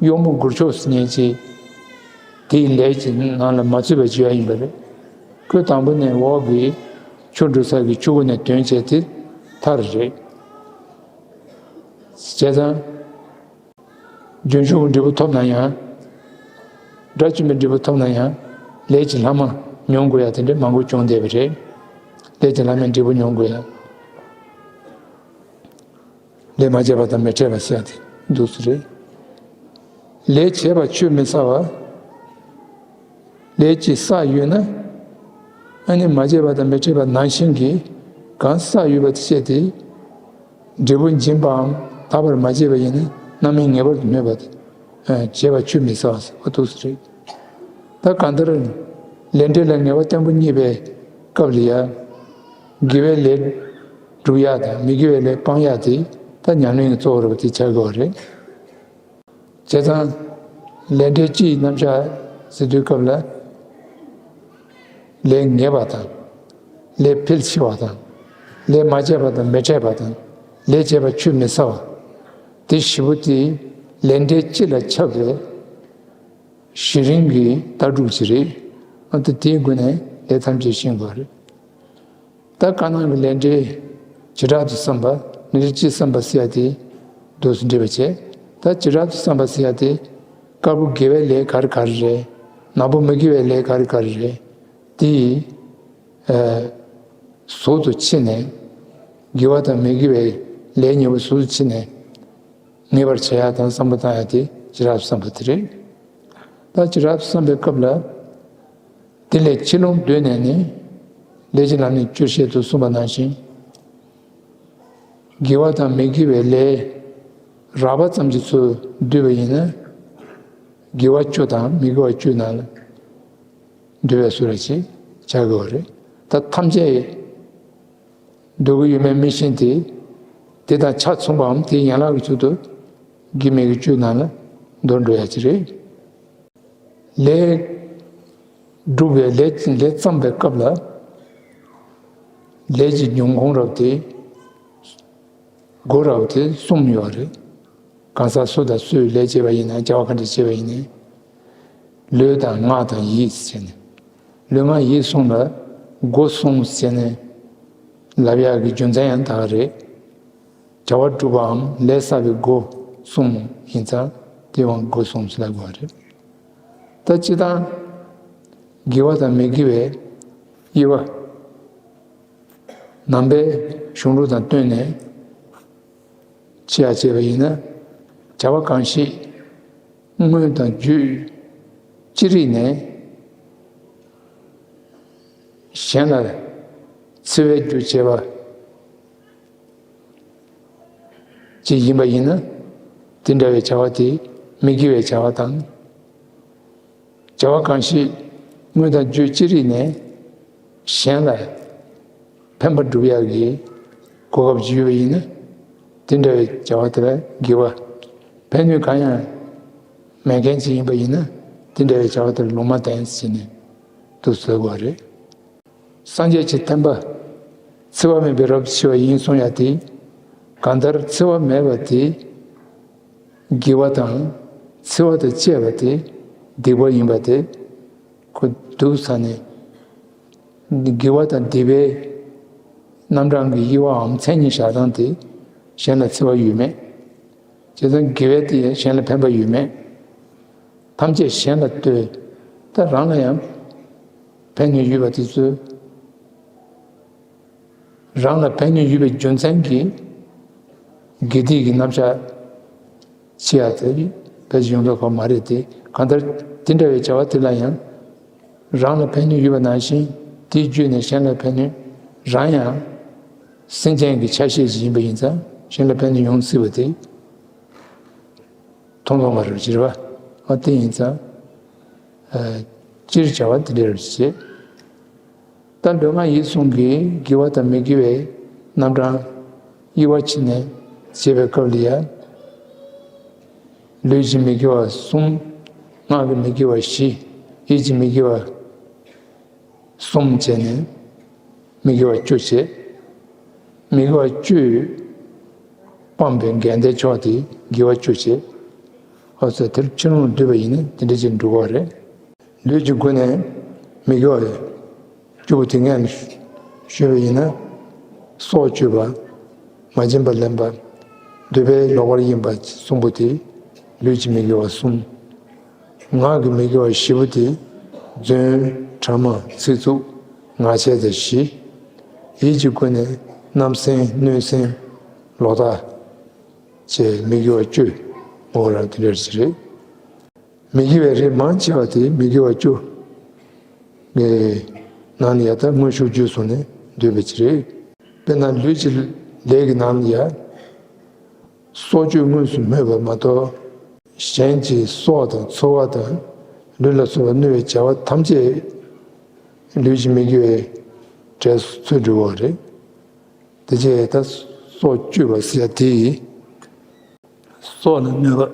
གཡོག་མོ་མགུར་མཆོག་ཟེར་མཁན་ཅིག་དེའི་ལས་ཀྱི་ནང་ལ་མ་ཚུད་པ་བྱས་ཡ་ཡིན་པ་རེད། ཁོས་དང་པོ་ནས་འོག་གི་ཆུ་འདྲུ་ས་གི་ཆུ་བོ་ནས་ཐོན་བྱས་དེ་ཐར་རེད། བྱས་ཙང་། རྒྱུན་ཞུགས་ཀྱི་འབྲས་བུ་ཐོབ་ན་ཡང་། དགྲ་བཅོམ་པའི་འབྲས་བུ་ཐོབ་ན་ཡང་། ལས་ཀྱི་ལྷག་མ་མྱོང་དགོས་ཡ་དེ་འདྲ་མང་པོ་བྱུང་བསྡད་པ་རེད། ལས་ཀྱི་ལྷག་མའི་འབྲས་བུ་མྱོང་དགོས་ཡ། ལས་མ་བྱས་པ་དང་མི་འཕྲད་པ་ཟེར་ཡ་དེ་འདུག་སེ་རེད། ལས་བྱས་པ་ཆུད་མི་ཟ་བ། ལས་ཀྱི་བསགས་ཡོད་ན། ཨ་ནི་མ་བྱས་པ་དང་མི་འཕྲད་པ་ནང་བཞིན་གྱི་གང་བསགས་ཡོད་པ་དེ་བྱས་ཏེ། འབྲས་བུ་འབྱིན་པའམ་དག་པར་མ་བྱས་པ་ཡིན་ན་རྣམ་སྨིན་ངེས་པར་དུ་སྨོས་པ་དང་། བྱས་པ་ཆུད་མི་ཟ་བ་ཟེར་བ་འདུག་སེ་རེད། ད་གང་ལྟར། ལས་འབྲས་ལ་ངེས་པ་བརྟན་པོ་རྙེད་པའི་སྐབས་ལ་ཡ། དགེ་བའི་ལས་སྒྲུབ་ཡ་དང་མི་དགེ་བའི་ལས་སྤང་ཡ་དེ་ད་ཉམས་ལེན་གྱི་གཙོ་བོ་རེད་པ་དེ་ཆགས་དགོས་པ་རེད། བྱས་ཙང་། ལས་འབྲས་སྤྱི་ཡི་རྣམ་གཞག་ཟེར་དུས་སྐབས་ལ། ལས་ངེས་པ་དང་། ལས་འཕེལ་ཆེ་བ་དང་། ལས་མ་བྱས་པ་དང་མི་འཕྲད་པ་དང་། ལས་བྱས་པ་ཆུད་མི་ཟ་བ། དེ་བཞི་པོ་དེ་ལས་འབྲས་སྤྱི་ལ་ཁྱབ་པའི་གཞི་རིམ་གྱི་ལྟ་གྲུབ་ཅིག་རེད། ཨ་ཏི་དེའི་སྒོ་ནས་ལས་ཐམས་ཅད་ཤེས་དགོས་རེད། ད་བཀའ་གནང་གི་ལས་འབྲས་བྱེ་བྲག་ཏུ་བསམ་པ་ལས་འབྲས་སྤྱི་བསམ་པ་ཟེར་ཡ་དེ་འདུག་སེ་འགྲེལ་པ་བྱས། ད་བྱེ་བྲག་ཏུ་བསམ་པ་ཟེར་ཡ་དེ་དཀར་པོ་དགེ་བའི་ལས་ག་རེ་ག་རེ་རེད། ནག་པོ་མི་དགེ་བའི་ལས་ག་རེ་ག་རེ་རེད། དེ་ཡི་ཨ་ཟུར་དུ་ཕྱེ་ནས་དགེ་བ་དང་མི་དགེ་བའི་ལས་གཉིས་པོ་ཟུར་དུ་ཕྱེ་ནས་ངེས་པར་བྱ་ཡ་དང་བསམ་བློ་བཏང་ཡ་དེ་བྱེ་བྲག་ཏུ་བསམ་པ་དེ་རེད། ད་བྱེ་བྲག་ཏུ་བསམ་པའི་སྐབས་ལ། དེ་ལས་ཕྱི་ལུང་བསྡུས་ནས་ནི། ལས་ཀྱི་ལམ་ནི་བཅུ་བཤད་དུ་གསུངས་པ་ནང་བཞིན། དགེ་བ་དང་མི་དགེ་བའི་ལས་རགས་པ་ཙམ་གྱི་ཚུལ་བསྡུས་པ་ཡིན་ན། དགེ་བ་བཅུ་དང་མི་དགེ་བ་བཅུའི་ནང་ལ་འདུ་བའི་ཚུལ་ལ་ཅིག་བྱ་དགོས་པ་རེད། ད་ཐམས་ཅད་འདུ་གི་ཡོད་མེད་མི་ཤེས་ཏེ། དེ་དང་ཆ་མཚུངས་པའམ་དེའི་ཡན་ལག་གི་ཚུལ་དུ་དགེ་མི་དགེ་བཅུའི་ནང་ལ་འདུ་འགྲོ་ཡ་ཅིག་རེད། ལས་སྒྲུབ་པའི་ལས་ལས་བརྩམས་པའི་སྐབས་ལ་ལས་ཀྱི་འབྱུང་ཁུངས་རབ་དེ་སྒོ་རབ་དེ་གསུམ་ཡོད་རེད། གང་ཟག་སུ་དང་སུས་ལས་བྱས་པ་ཡིན་ན་བྱ་བ་ག་འདྲ་བྱས་པ་ཡིན་ནའི་ལུས་དང་ངག་དང་ཡིད་ཟེར་ནས་ལུས་ངག་ཡིད་གསུམ་ལ་སྒོ་གསུམ་ཟེར་ནས་ལབ་ཡག་གི་རྒྱུ་མཚན་ཡང་དག་རེད། བྱ་བ་སྒྲུབ་པའམ་ལས་བསགས་པའི་སྒོ་གསུམ་ཡིན་ཙང་དེ་ཡང་སྒོ་གསུམ་ཟེར་ལབ་དགོས་པ་རེད། ད་སྤྱིར་བཏང་དགེ་བ་དང་མི་དགེ་བའི་དབྱེ་བ། ནང་པའི་གཞུང་ལུགས་དང་བསྟུན་ནས་ཕྱེ་ཡ་བྱས་པ་ཡིན་ན། བྱ་བ་གང་ཞིག་དངོས་དང་བརྒྱུད་ཅི་རིགས་ནས་གཞན་ལ་འཚེ་བའི་རྒྱུ་བྱེད་པ་ཅིག་ཡིན་པ་ཡིན་ན། དེ་འདྲ་བའི་བྱ་བ་དེ་མི་དགེ་བའི་བྱ་བ་དང་། བྱ་བ་གང་ཞིག་དངོས་དང་བརྒྱུད་ཅི་རིགས་ནས་གཞན་ལ་ཕན་པ་སྒྲུབ་ཡག་གི་གོ་སྐབས་ཅིག་ཡོད་པ་ཡིན་ན། དེ་འདྲ་བའི་བྱ་བ་དེ་ལ་དགེ་བ། ཕན་ནུས་གང་ཡང་མེད་མཁན་ཅིག་ཡིན་པ་ཡིན་ན། དེ་འདྲ་བའི་བྱ་བ་དེར་ལུང་མ་བསྟན་ཟེར་ནས་འདུག་ཟེར་དགོས་པ་རེད། སངས་རྒྱས་ཀྱི་བསྟན་པ། འཚེ་བ་མེད་པའི་རབ་ཏུ་ཕྱེ་བ་ཡིན་གསུང་ཡ་དེ། གང་ལྟར་འཚེ་བ་མེད་པ་དེ། དགེ་བ་དང་འཚེ་བ་དང་བཅས་པ་དེ་སྡིག་པ་ཡིན་པ་དེ་ཁོ་འདུག་ས་ནས། དགེ་བ་དང་སྡིག་པའི་རྣམ་གྲངས་ཀྱི་དབྱེ་བའམ་མཚན་ཉིད་བཞག་སྟངས་དེ་གཞན་ལ་འཚེ་བ་ཡོད་མེད། བྱས་ཙང་དགེ་བའི་དེ་གཞན་ལ་ཕན་པ་ཡོད་མེད། ཐམས་ཅད་གཞན་ལ་ལྟོས། ད་རང་ལ་ཡང་ཕན་ནུས་ཡོད་པ་དེ་ཚོ། རང་ལ་ཕན་ནུས་ཡོད་པའི་རྒྱུ་མཚན་གྱིས་དགེ་སྡིག་གི་རྣམ་གཞག་ཕྱེ་ཡ་དེ་ཕལ་ཆེར་ཡོང་ཐབས་ཁག་མ་རེད་དེ། གང་ལྟར་དེ་འདྲ་བའི་བྱ་བ་དེ་ལ་ཡང་རང་ལ་ཕན་ནུས་ཡོད་པ་ནང་བཞིན་དེའི་བརྒྱུད་ནས་གཞན་ལ་ཕན་ནུས། རང་ཡང་སེམས་ཅན་གྱི་ཆ་ཤས་ཤིག་ཡིན་པ་ཡིན་ཙང་གཞན་ལ་ཕན་ནུས་ཡོང་སྲིད་པ་དེ་མཐོང་ཐོག་མ་རེད་ཟེར་བ། ཨ་དེ་ཡིན་ཙང་སྤྱིར་བྱ་བ་དེ་འདྲ་རེད་ཅེས། ད་ལུས་ངག་ཡིད་གསུམ་གྱི་དགེ་བ་དང་མི་དགེ་བའི་རྣམ་གྲངས་དབྱེ་བ་ཕྱེ་ནས་བྱེད་པའི་སྐབས་ལ་ཡང་། ལུས་ཀྱི་མི་དགེ་བ་གསུམ། ངག་གི་མི་དགེ་བ་བཞི། ཡིད་ཀྱི་མི་དགེ་བ་གསུམ་བྱས་ནས་མི་དགེ་བ་བཅུ་བྱས། མི་དགེ་བ་བཅུ་སྤངས་པའི་འགལ་ཟླའི་ཕྱོགས་དེ་དགེ་བ་བཅུ་བྱས། ཨོ་ཙི་དེར་ཕྱི་རུ་བསྡུས་པ་ཡིན་ན་དེ་འདྲ་ཅིག་འགྲོ་གི་རེད། ལུས་ཀྱི་སྒོ་ནས་མི་དགེ་བ་བཅུ་པོ་དེ་ངས་ཞུས་པ་ཡིན་ན། སྲོག་གཅོད་པ། མ་བྱིན་པ་ལེན་པ། འདོད་པས་ལོག་པར་གཡེམ་པ་གསུམ་པོ་དེ་ལུས་ཀྱི་མི་དགེ་བ་གསུམ། ངག་གི་མི་དགེ་བ་བཞི་པོ་དེ་རྫུན། ཕྲ་མ། ཚིག་རྩུབ། ངག་འཁྱལ་དང་བཞི། ཡིད་ཀྱི་སྒོ་ནས་བརྣབ་སེམས། གནོད་སེམས། ལོག་ལྟ་བཅས་མི་དགེ་བ་བཅུ། ངོ་བོ་རང་དེ་འདྲ་ཞིག་རེད། མི་དགེ་བའི་རིགས་མང་ཆེ་བ་དེ་མི་དགེ་བ་བཅུ་གི་ནང་ལ་ཡ་ད་དངོས་ཤུགས་བརྗོད་སོང་ནས་འདུས་པ་ཅིག་རེད། དཔེར་ན་ལུས་ཀྱི་ལས་ཀྱི་ནང་ལ་ཡ། སྲོག་གཅོད་དངོས་སུ་སྨོས་པ་མ་གཏོགས། གཞན་གྱི་སྲོག་དང་འཚོ་བ་དང་ལུས་ལ་སོགས་པ་གནོད་པའི་བྱ་བ་ཐམས་ཅད་ལུས་ཀྱི་མི་དགེ་བའི་གྲས་སུ་ཚུད་འགྲོ་བ་རེད། དེ་རྗེས་ད་སྲོག་གཅོད་པ་ཟེར་ཡ་དེ། སྲོག་ལ་གནོད་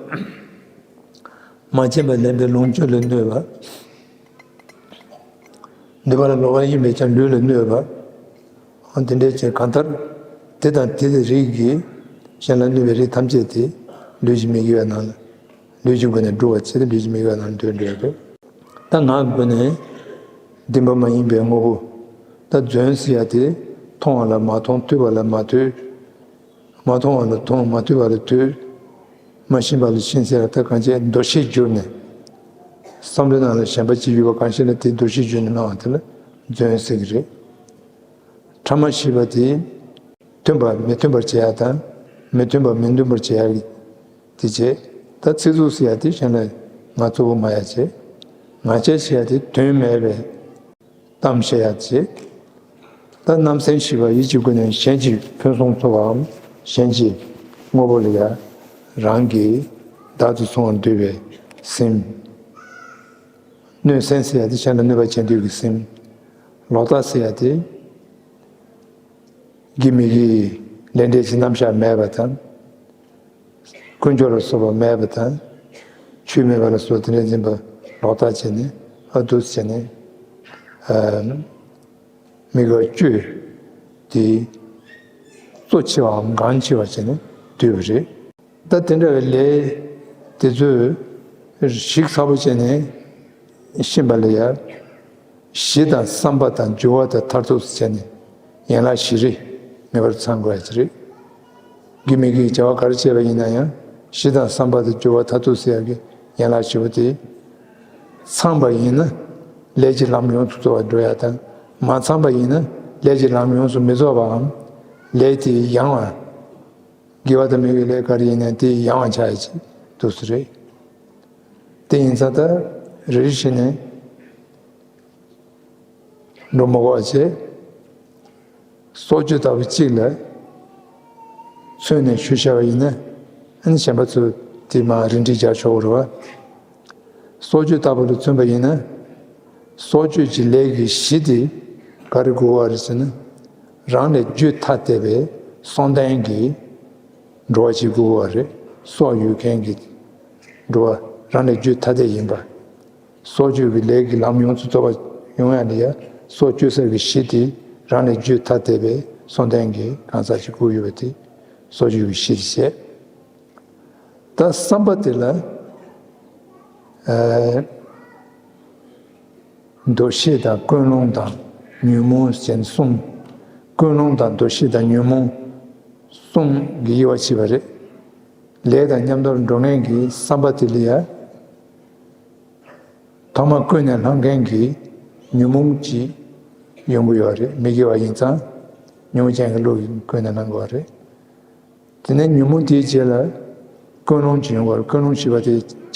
པ། མ་བྱིན་པ་ལེན་པའི་ལོངས་སྤྱོད་ལ་གནོད་པ། འདོད་པ་ལ་ལོག་པར་གཡེམ་པས་ཀྱང་ལུས་ལ་གནོད་པ། འོ་དེ་འདྲའི་ཅན་གང་ལྟར་དེ་དང་དེ་དེ་རིགས་ཀྱིས་གཞན་ལ་གནོད་པའི་རིགས་ཐམས་ཅད་དེ་ལུས་ཀྱི་མི་དགེ་བའི་ནང་ལ། ལུས་ཀྱི་སྒོ་ནས་སྒྲུབ་པ་བྱེད་དེ་ལུས་ཀྱི་མི་དགེ་བའི་ནང་ལ་འདུས་འགྲོ་ཡ་རེད། ད་ངག་གི་སྒོ་ནས་བདེན་པ་མ་ཡིན་པའི་དངོས་པོ། ད་རྫུན་ཟེར་ཡ་དེ་མཐོང་བ་ལ་མ་མཐོང་། ཐོས་པ་ལ་མ་ཐོས། མ་མཐོང་བ་ལ་མཐོང་། མ་ཐོས་པ་ལ་ཐོས། མ་ཤེས་པ་ལ་ཤེས་ཟེར་ཡ་ད་གང་བྱས་འདུ་ཤེས་བསྒྱུར་ནས། བསམ་བློའི་ནང་ལ་ཞེན་པ་ཅིག་ཡོད་པ་གང་ཞིག་ལ་དེ་འདུ་ཤེས་བསྒྱུར་ནས་སྣང་བ་དེ་ལ་རྫུན་ཟེར་གྱི་རེད། ཕྲ་མ་ཞེས་པ་དེ་མཐུན་པ་མི་མཐུན་པར་བྱེད་ཡ་དང་། མི་མཐུན་པ་མི་མཐུན་པར་བྱེད་ཡ་གི་དེ་བྱེད། ད་ཚིག་རྩུབ་ཟེར་ཡ་དེ་གཞན་ལ་ངག་རྩུབ་པོ་སྨྲ་ཡ་བྱེད། ངག་འཁྱལ་ཟེར་ཡ་དེ་དོན་མེད་པའི་གཏམ་བཤད་ཡ་བྱེད། ད་བརྣབ་སེམས་ཞེས་པ་ཡིད་ཀྱི་སྒོ་ནས་གཞན་གྱི་ཕུན་སུམ་ཚོགས་པའམ་གཞན་གྱི་དངོས་པོ་ལ་ཡ་རང་གིས་བདག་ཏུ་བཟུང་བར་འདོད་པའི་སེམས། གནོད་སེམས་ཟེར་ཡ་དེ་གཞན་ལ་གནོད་པ་བྱེད་འདོད་ཀྱི་སེམས། ལོག་ལྟ་ཟེར་ཡ་དེ་དགེ་མི་དགེའི་ལས་འབྲས་ཀྱི་རྣམ་གཞག་མེད་པ་དང་། ཀུན་སྦྱོར་ལ་སོགས་པ་མེད་པ་དང་། ཆོས་མེད་པ་ལ་སོགས་དེ་འདྲ་འཛིན་པ་ལོག་ལྟ་བྱས་ནས། ཨ་འདུག་སེ་བྱས་ནས། ཨ་མི་དགེ་བ་བཅུ་དེ་གཙོ་ཆེ་བའམ་འགངས་ཆེ་བ་བྱས་ནས་འདུས་པ་རེད། ད་དེ་འདྲ་བའི་ལས་དེ་ཚོས་ཞིབ་ཚགས་པོ་བྱས་ནས་ཤེས་པ་ལ་ཡ། གཞི་དང་བསམ་པ་དང་སྦྱོར་བ་དང་མཐར་ཐུག་ཏུ་བྱས་ནས་ཡན་ལག་བཞི་རེ་ངེས་པར་ཚང་དགོས་ཡ་ཅིག་རེད། དགེ་མི་དགེའི་བྱ་བ་ག་རེ་བྱས་པ་ཡིན་ན་ཡང་གཞི་དང་བསམ་པ་དང་སྦྱོར་བ་མཐར་ཐུག་ཟེར་ཡ་གི་ཡན་ལག་བཞི་པོ་དེ། ཚང་བ་ཡིན་ན་ལས་ཀྱི་ལམ་ཡོངས་སུ་རྫོགས་པར་འགྲོ་ཡ་དང་། མ་ཚང་བ་ཡིན་ན་ལས་ཀྱི་ལམ་ཡོངས་སུ་མི་རྫོགས་པའམ། ལས་དེ་ཡང་བ། དགེ་བ་དང་མི་དགེ་བའི་ལས་ག་རེ་ཡིན་ན་དེ་ཡང་བ་ཆགས་ཡ་ཅིག་འདུག་སེ་རེད། དེ་ཡིན་ཙང་ད་རེ་རེ་བཞིན་ནས་འགྲོ་མི་དགོས་པ་བྱས། སྲོག་གཅོད་ལྟ་བུ་གཅིག་ལ་མཚོན་ནས་ཞུ་བྱ་བ་ཡིན་ན། ཨ་ནི་གཞན་པ་ཚོས་དེ་མར་རིས་འགྲེལ་རྒྱག་ཆོག་གི་རེད་བ། སྲོག་གཅོད་ལྟ་བུ་ལ་མཚོན་པ་ཡིན་ན། སྲོག་གཅོད་ཀྱི་ལས་ཀྱི་གཞི་དེ་ག་རེ་དགོས་པ་རེད་ཟེར་ན། རང་ལས་རྒྱུད་ཐ་དད་པའི་སྲོག་ལྡན་གྱི་འགྲོ་བ་ཅིག་དགོས་པ་རེད། སྲོག་ཡོད་མཁན་གྱི་འགྲོ་བ། རང་ལས་རྒྱུད་ཐ་དད་ཡིན་པ། སྲོག་གཅོད་ཀྱི་ལས་ཀྱི་ལམ་ཡོངས་སུ་རྫོགས་པ་ཡོང་ཡ་ལ་ཡ། སྲོག་གཅོད་སའི་གཞི་དེ་རང་ལས་རྒྱུད་ཐ་དད་པའི་སྲོག་ལྡན་གྱི་གང་ཟག་ཅིག་དགོས་ཡོད་པ་དེ་སྲོག་གཅོད་ཀྱི་གཞི་དེ་བྱས། ད་བསམ་པ་དེ་ལ་ཨ་འདུ་ཤེས་དང་ཀུན་སློང་དང་ཉོན་མོངས་ཅན་གསུམ། ཀུན་སློང་དང་འདུ་ཤེས་དང་ཉོན་མོངས་གསུམ་གྱི་དབྱེ་བ་ཕྱེ་བ་རེད། ལས་དང་མཉམ་དུ་འགྲོ་མཁན་གྱི་བསམ་པ་དེ་ལ་ཡ། ཐོག་མ་ཀུན་ནས་བསླང་མཁན་གྱི་ཉོན་མོངས་ཀྱི་ཡོང་གི་ཡོད་རེད། མི་དགེ་བ་ཡིན་ཙང་ཉོན་མོངས་ཅན་གྱི་བློ་ཀུན་ནས་བསླང་དགོས་རེད། དེ་ནས་ཉོན་མོངས་དེའི་རྗེས་ལ་ཀུན་སློང་ཅིག་ཡོང་བར། ཀུན་སློང་ཞེས་པ་དེ་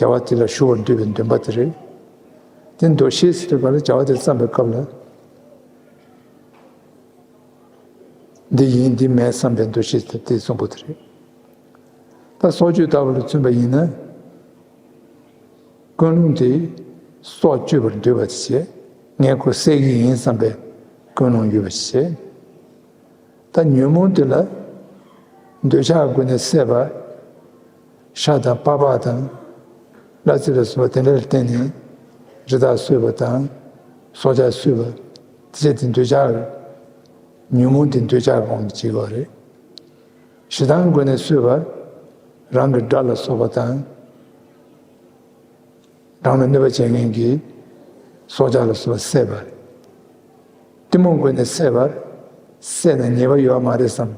བྱ་བ་དེ་ལ་ཞུགས་པར་འདོད་པའི་འདུན་པ་དེ་རེད། དེ་འདུ་ཤེས་ཟེར་བ་ལ་བྱ་བ་དེ་བརྩམས་པའི་སྐབས་ལ། འདི་ཡིན་འདི་མེད་བསམ་པའི་འདུ་ཤེས་དེ་གསུམ་པོ་དེ་རེད། ད་སྲོག་གཅོད་ལྟ་བུ་ལ་མཚོན་པ་ཡིན་ན། ཀུན་སློང་དེ་སྲོག་གཅོད་པར་འདོད་པ་ཞིག་བྱེད། ངས་ཁོ་བསད་ཀྱི་ཡིན་བསམ་པའི་ཀུན་སློང་ཡོད་པ་ཞིག་བྱེད། ད་ཉོན་མོངས་དེ་ལ་འདོད་ཆགས་སྒོ་ནས་བསད་པ། ཤ་དང་པགས་པ་དང་། སླ་བརྩི་ལ་སོགས་པ་དེ་འདྲ་ལ་བརྟེན་ནས་རི་དྭགས་གསོད་པ་དང་། སྲོག་ཆགས་གསོད་པ། དེ་བྱས་ཏེ་འདོད་ཆགས། ཉོན་མོངས་དེ་འདོད་ཆགས་སྒོ་ནས་བྱེད་དགོས་རེད། ཞེ་སྡང་སྒོ་ནས་གསོད་པ། རང་གི་དགྲ་ལ་སོགས་པ་དང་། རང་ལ་གནོད་པ་བྱེད་མཁན་གྱི་སྲོག་ཆགས་ལ་སོགས་པ་བསད་པ། གཏི་མུག་སྒོ་ནས་བསད་པ། བསད་ན་ཉེས་པ་ཡོད་མ་རེད་བསམ།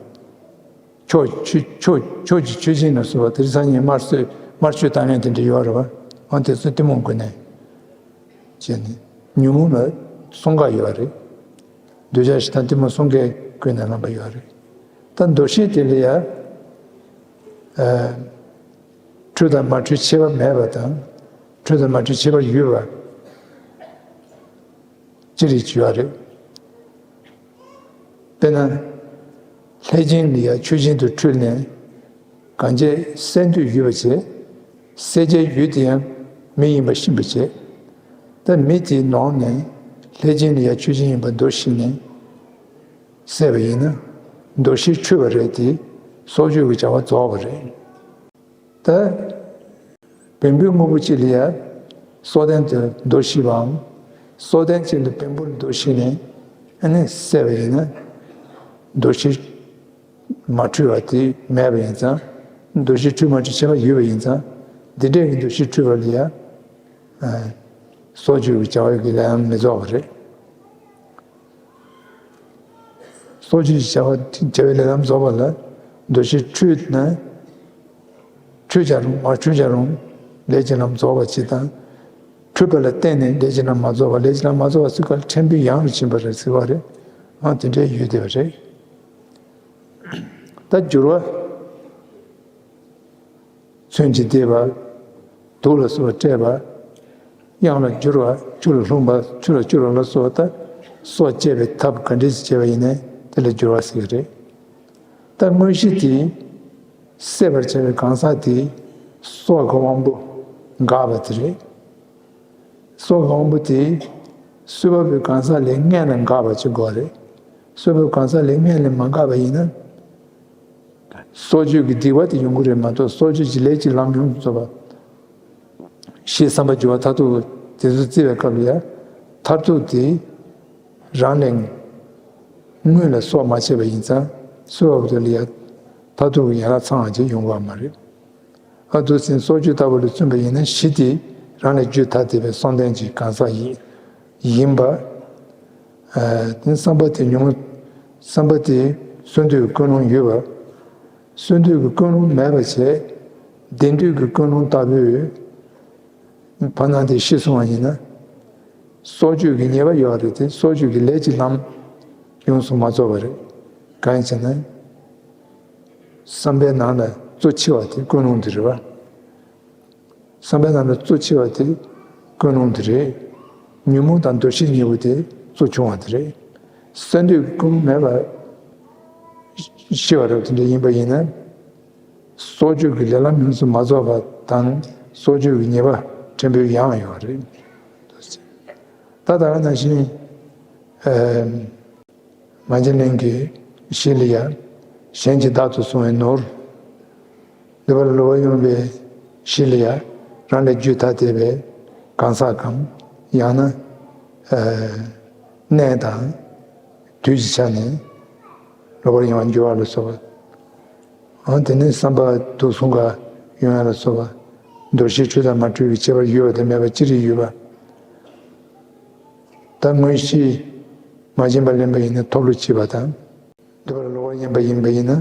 ཕྱོགས་ཕྱོགས་ཕྱོགས་ཕྱོགས་ཀྱི་ཆོས་སྦྱིན་ལ་སོགས་པ་དེ་རིང་སང་ཉིན་དམར་གསོད་དམར་གསོད་བཏང་མཁན་དེ་འདྲ་ཡོད་རེད་བ། འོ་དེ་ཚོ་གཏི་མུག་སྒོ་ནས་བྱས་ནས། ཉོན་མོངས་ལ་གསུམ་ཀ་ཡོད་རེད། འདོད་ཆགས་ཞེ་སྡང་གཏི་མུག་གསུམ་ཀས་ཀུན་ནས་བསླངས་པ་ཡོད་རེད། ད་འདུ་ཤེས་དེ་ལ་ཡ། ཨ། འཁྲུལ་དང་མ་འཁྲུལ་ཁྱད་པར་མེད་པ་དང་། འཁྲུལ་དང་མ་འཁྲུལ་ཁྱད་པར་ཡོད་པ་ཅི་རིགས་ཡོད་རེད། དཔེར་ན། ལྷས་བྱིན་ལ་ཡ་ཆོས་བཞིན་དུ་འཁྲུལ་ནས། གང་བྱས་བསད་འདོད་ཡོད་པ་བྱས། བསད་བྱའི་ཡུལ་དེ་ཡང་མི་ཡིན་པ་ཤེས་པ་བྱས། ད་མི་དེ་ནོར་ནས་ལྷས་བྱིན་ལ་ཡ་ཆོས་བཞིན་ཡིན་པ་འདུ་ཤེས་ནས་བསད་པ་ཡིན་ན། འདུ་ཤེས་འཁྲུལ་བ་རེད་དེ། སྲོག་གཅོད་ཀྱི་བྱ་བ་རྫོགས་པ་རེད། ད། བེམ་པོའི་དངོས་པོ་གཅིག་ལ་ཡ། སྲོག་ལྡན་དུ་འདུ་ཤེས་པའམ། སྲོག་ལྡན་གཅིག་ལ་བེམ་པོ་ལ་འདུ་ཤེས་ནས། ཨ་ནི་བསད་པ་ཡིན་ན། འདུ་ཤེས་མ་འཁྲུལ་བ་དེ་མེད་པ་ཡིན་ཙང་། འདུ་ཤེས་འཁྲུལ་མ་འཁྲུལ་ཁྱད་པར་ཡོད་པ་ཡིན་ཙང་། འདི་འདྲའི་གི་འདུ་ཤེས་འཁྲུལ་བ་ལ་ཡ། ཨ། སྲོག་གཅོད་ཀྱི་བྱ་བ་གི་ལས་ཡང་མི་རྫོགས་པ་རེད། སྲོག་གཅོད་ཀྱི་བྱ་བ་བྱ་བའི་ལས་ལམ་རྫོགས་པ་ལ། འདུ་ཤེས་འཁྲུལ་ན། འཁྲུལ་བྱ་རུང་མ་འཁྲུལ་བྱ་རུང་ལས་ཀྱི་ལམ་རྫོགས་པ་ཇི་ལྟར། འཁྲུལ་པ་ལ་བརྟེན་ནས་ལས་ཀྱི་ལམ་མ་རྫོགས་པ། ལས་ཀྱི་ལམ་མ་རྫོགས་པ་ཟེར་སྐབས་ཕྲན་བུའི་ཡང་རུ་ཕྱིན་པ་རེད་ཟེར་བ་རེད། ཨང་དེ་འདྲའི་ཡོད་བསྡད་པ་རེད། ད་འགྱུར་བ། མཚོན་གྱིས་འདེབས་པ། དུག་ལ་སོགས་པ་སྤྲད་པ། གཡང་ལ་བསྒྱུར་བ། ཆུ་ལ་ལྷུང་བ། ཆུ་ལ་སྐྱུར་བ་ལ་སོགས་པ། ད་སྲོག་བཅད་པའི་ཐབས་ག་འདྲས་ཤིག་བྱས་པ་ཡིན་ནའི་དེ་ལ་འགྱུར་བ་ཟེར་གྱི་རེད། ད་དངོས་གཞི་དེ་བསད་པར་བྱ་བའི་གང་ཟག་དེ་སྲོག་གི་དབང་པོ་འགགས་པ་དེ་རེད། སྲོག་གི་དབང་པོ་དེ་གསོད་པ་པོའི་གང་ཟག་ལས་སྔོན་ལ་འགགས་པ་ཅིག་དགོས་རེད། གསོད་པའི་གང་ཟག་ལས་སྔོན་ལ་མ་འགགས་པ་ཡིན་ན། སྲོག་གཅོད་ཀྱི་སྡིག་པ་དེ་ཡོང་གི་རེད་མ་གཏོགས། སྲོག་གཅོད་ཀྱི་ལས་ཀྱི་ལམ་ཡོངས་སུ་རྫོགས་པ། ཞེས་བསམ་པ་སྦྱོར་བ་མཐར་ཐུག་དེ་ཚོ་བརྩི་བའི་སྐབས་ལ་ཡང་། མཐར་ཐུག་དེ་རང་ལས་སྔོན་ལ་སྲོག་མ་བཅད་པ་ཡིན་ཙང་། གསོད་པ་པོ་དེ་ལ་ཡང་མཐར་ཐུག་གི་ཡན་ལག་ཚང་བ་ཅིག་ཡོང་གི་མ་རེད། ཨ། འདུ་ཟེར་སྲོག་གཅོད་ལྟ་བུ་ལ་མཚོན་པ་ཡིན་ན། གཞི་དེ་རང་ལས་རྒྱུད་ཐ་དད་པའི་སྲོག་ལྡན་གྱི་གང་ཟག་ཡིན་ཡིན་པ། ཨ། དེ་བསམ་པ་དེ་ཉུང་། བསམ་པ་དེ་གསོན་འདོད་ཀྱི་ཀུན་སློང་ཡོད་པ། གསོན་འདོད་ཀྱི་ཀུན་སློང་མེད་པ་བྱས། བདེ་འདོད་ཀྱི་ཀུན་སློང་ལྟ་བུའི་བར་སྣང་དེ་ཤི་སོང་བ་ཡིན་ན། སྲོག་གཅོད་ཀྱི་ཉེས་པ་ཡོད་རེད་དེ། སྲོག་གཅོད་ཀྱི་ལས་ཀྱི་ལམ་ཡོངས་སུ་མ་རྫོགས་པ་རེད། གང་ཡིན་ཟེར་ན། བསམ་པའི་ནང་ལ་གཙོ་ཆེ་བ་དེ་ཀུན་སློང་དེ་རེད་བ། བསམ་པའི་ནང་ལ་གཙོ་ཆེ་བ་དེ་ཀུན་སློང་དེ་རེད། ཉོན་མོངས་དང་འདུ་ཤེས་གཉིས་པོ་དེ་གཙོ་ཆུང་བ་དེ་རེད། གསོན་འདོད་ཀྱི་ཀུན་སློང་མེད་པ་ཤི་བ་རེད། དེ་འདྲ་ཡིན་པ་ཡིན་ན། སྲོག་གཅོད་ཀྱི་ལས་ལམ་ཡོངས་སུ་མ་རྫོགས་པ་དང་། སྲོག་གཅོད་ཀྱི་ཉེས་པ་ཕྲན་བུའི་ཡང་ཡོད་རེད། ད་ད་ག་ནང་བཞིན། ཨ། མ་བྱན་ལེན་གྱི་གཞི་ལ་ཡ། གཞན་གྱིས་བདག་ཏུ་བཟུང་བའི་ནོར། འདོད་པ་ལ་ལོག་པར་གཡེམ་པའི་གཞི་ལ་ཡ། རང་ལས་རྒྱུད་ཐ་དད་པའི་གང་ཟག་གམ། ཡང་ན། ཨ། གནས་དང་དུས་ཀྱི་ཆ་ནས་ལོག་པར་གཡེང་བར་འགྱུར་བ་ལ་སོགས་པ། ཨང་། དེ་ནས་བསམ་པ་དུག་གསུམ་ཀ་ ཡོང་ཡ་ལ་སོགས་པ། འདུ་ཤེས་འཁྲུལ་དང་མ་འཁྲུལ་གྱི་ཁྱད་པར་ཡོད་པ་དང་མེད་པ་ཅི་རིགས་ཡོད་པ། ད་དངོས་གཞི་མ་སྦྱིན་པ་ལེན་པ་ཡིན་ན་ཐོབ་བློ་སྐྱེས་པ་དང་། འདོད་པ་ལ་སློབ་པར་གཡེམ་པ་ཡིན་པ་ཡིན་ན།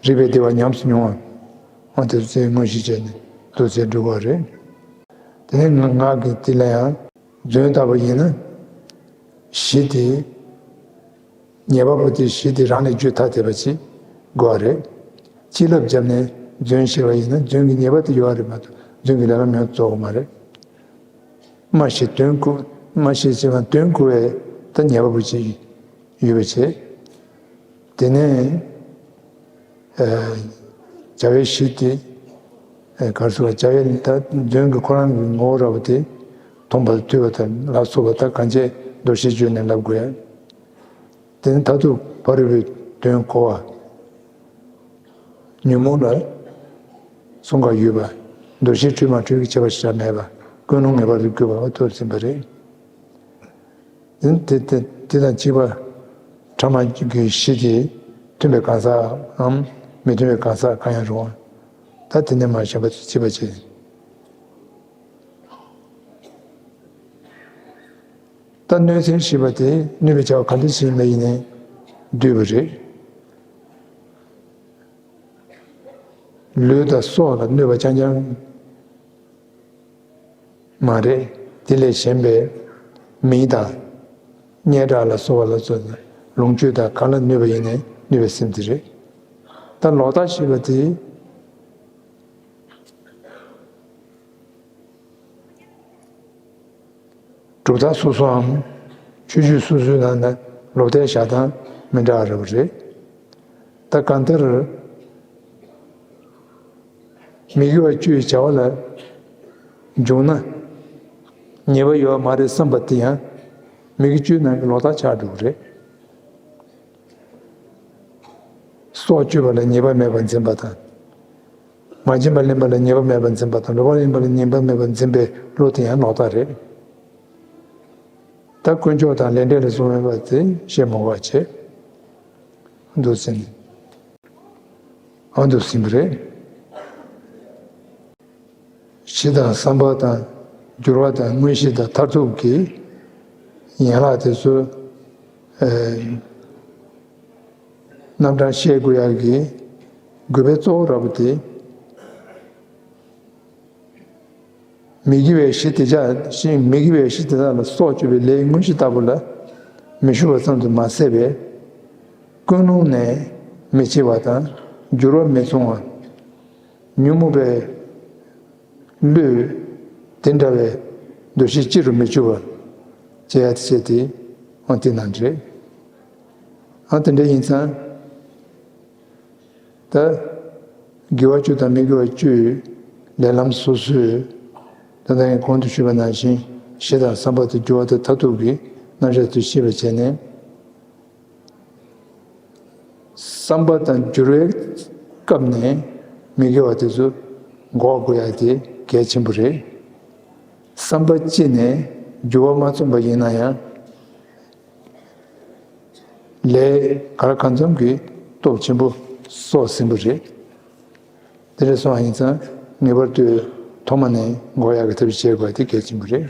རིག་པའི་བདེ་བ་ཉམས་སུ་མྱོང་བ། འོ་དེ་ཚོའི་དངོས་གཞི་བྱས་ནས་འདུ་བྱེད་འགྲོ་གི་རེད། དེ་ནས་ངག་གི་དེ་ལ་ཡང་རྫུན་བཏགས་པ་ཡིན་ན། གཞི་དེ། ཉེས་པ་པོ་དེ་གཞི་དེ་རང་ལས་རྒྱུ་ཐ་དད་པ་ཅིག་དགོས་པ་རེད། བྱིན་རླབས་བརྒྱབ་ནས་རྫུན་བཤད་པ་ཡིན་ན་རྫུན་གྱི་ཉེས་པ་དེ་ཡོད་པ་རེད་མ་གཏོགས་རྫུན་གྱི་ལས་ལམ་ཡང་རྫོགས་པ་མ་རེད། སྨྲ་ཤེས་དོན་གོ། སྨྲ་ཤེས་བྱེད་པ་དོན་གོ་བའི་ད་ཉེས་པ་པོ་ཅིག་ཡོད་པ་བྱས། དེ་ནས། བྱ་བའི་གཞི་དེ། ག་རེ་ཟེར་བ། བྱ་བའི་ད་རྫུན་གྱི་ཁོ་རང་གི་ངོ་བོ་འདྲ་བོ་དེ། མཐོང་བ་དང་ཐོས་པ་དང་ལ་སོགས་པ་ད་གང་བྱས་འདུ་ཤེས་བཅོས་ནས་ལབ་དགོས་ཡ། དེ་ནི་མཐར་ཐུག་ཕ་རོལ་པོའི་དོན་གོ་བ། ཉོན་མོངས་ལ་གསུམ་ཀ་ཡོད་པ། འདུ་ཤེས་འཁྲུལ་མ་འཁྲུལ་གྱི་ཁྱད་པར་ཞེ་དྲག་མེད་པ། ཀུན་སློང་ངེས་པར་དུ་དགོས་པ་ཐོབ་ཟིན་པ་རེད། དེ་དེ་དེ་དང་གཅིག་པ། ཕྲ་མ་གི་གཞི་དེ་མཐུན་པའི་གང་ཟག་འམ་མི་མཐུན་པའི་གང་ཟག་གང་ཡང་རུང་བ། ད་དེ་ནས་མ་གཞན་པ་གཅིག་པ་བྱེད། ད་གནོད་འཚེ་ཞེས་པ་དེ་གནོད་པའི་བྱ་བ་ག་འདྲ་ཞིག་ཡིན་པ་ཡིན་ནའི་བསྡུས་པ་རེད། ལུས་དང་སྲོག་ལ་གནོད་པ་རྐྱང་རྐྱང་མ་རེད། དེ་ལས་གཞན་པའི་མིང་དང་སྙན་གྲགས་ལ་སོགས་པ་ལ་སོགས་ནས་ལོངས་སྤྱོད་དང་གང་ལ་གནོད་པ་ཡིན་ནའི་གནོད་པའི་སེམས་དེ་རེད། ད་ལོག་ལྟ་ཞེས་པ་དེ། གྲུབ་མཐའ་སོ་སོའམ་ཆོས་བརྒྱུད་སོ་སོའི་ནང་ན་ལོག་ལྟའི་བཞག་སྟངས་མི་འདྲ་བ་རེད་པ་རེད། ད་གང་ལྟར་མི་དགེ་བ་བཅུའི་བྱ་བ་ལ་འཇུག་ན་ཉེས་པ་ཡོད་མ་རེད་བསམ་པ་དེ་ཡང་མི་དགེ་བཅུའི་ནང་གི་ལོག་ལྟ་ཆགས་འགྲོ་གི་རེད། སྲོག་གཅོད་པ་ལ་ཉེས་པ་མེད་པར་འཛིན་པ་དང་། མ་བྱིན་པ་ལེན་པ་ལ་ཉེས་པ་མེད་པར་འཛིན་པ་དང་། ལོག་པར་གཡེམ་པ་ལ་ཉེས་པ་མེད་པར་འཛིན་པའི་བློ་དེ་ཡང་ལོག་ལྟ་རེད། ད་དཀོན་མཆོག་དང་ལས་འབྲས་ལ་བཟུང་བའི་བ་དེ་བཤད་མ་དགོས་པ་བྱས། འདུག་ཟིན། ཨ་འདུག་ཟིན་པ་རེད། གཞི་དང་བསམ་པ་དང་འགྱུར་བ་དང་དངོས་གཞི་དང་མཐར་ཐུག་གི་ཡན་ལག་དེ་ཚོ། ཨེ། རྣམ་གྲངས་བཤད་དགོས་ཡག་གི་དགོས་པའི་གཙོ་བོ་ར་བ་དེ། མི་དགེ་བའི་གཞི་དེ་དག་ཞིང་མི་དགེ་བའི་གཞི་དེ་དག་ལ་སྲོག་གཅོད་པའི་ལས་དངོས་གཞི་ལྟ་བུ་ལ་མི་ཞུགས་པ་ཙམ་དུ་མ་ཟད་པའི་ཀུན་སློང་ནི་མི་སྐྱེ་བ་དང་འགྱུར་བ་མི་མཚུངས་པ། ཉོན་མོངས་པའི་བློས་དེ་འདྲ་བའི་འདུ་ཤེས་སྐྱེ་རུ་མི་འཇུག་པར་བྱེད་ཡ་དེ་བྱས་ཏེ་འོ་དེ་ན་འདྲེ། ཨ་དེ་འདྲ་ཡིན་ཙང་། ད་དགེ་བ་བཅུ་དང་མི་དགེ་བ་བཅུའི་ལས་ལམ་སོ་སོའི་ད་ལྟ་ངས་གོང་དུ་ཞུས་པ་ནང་བཞིན་གཞི་དང་བསམ་པ་དང་འགྱུར་བ་དང་མཐར་ཐུག་གི་རྣམ་གཞག་དེ་ཤེས་པར་བྱས་ནས། བསམ་པ་དང་འགྱུར་བའི་སྐབས་ནས་མི་དགེ་བ་དེ་ཚོ་འགོག་དགོས་ཡ་དེ་གལ་ཆེན་པོ་རེད། བསམ་པ་སྐྱེས་ནས་འགྱུར་བ་མ་མཚོན་པ་ཡིན་ན་ཡང་། ལས་ག་ལ་གང་འཚམ་གྱི་སྟོབས་ཆེན་པོ་གསོག་ཟིན་པ་རེད། དེ་འདྲ་སོང་བ་ཡིན་ཙང་ངེས་པར་དུ་ཐོག་མ་ནས་འགོག་ཡག་གི་ཐབས་ཤེས་བྱེད་དགོས་པ་དེ་གལ་ཆེན་པོ་རེད།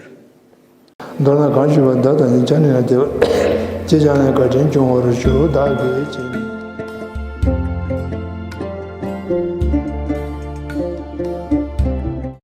མདོར་ན་གང་ཞུས་པ་བདག་དང་ནི་ཅང་ནི་ན་བདེ་བ། ཅེས་བྱ་ནས་བཀའ་དྲིན་སྐྱོང་བར་ཞུ། བདག་གིས་བྱིན་གྱིས་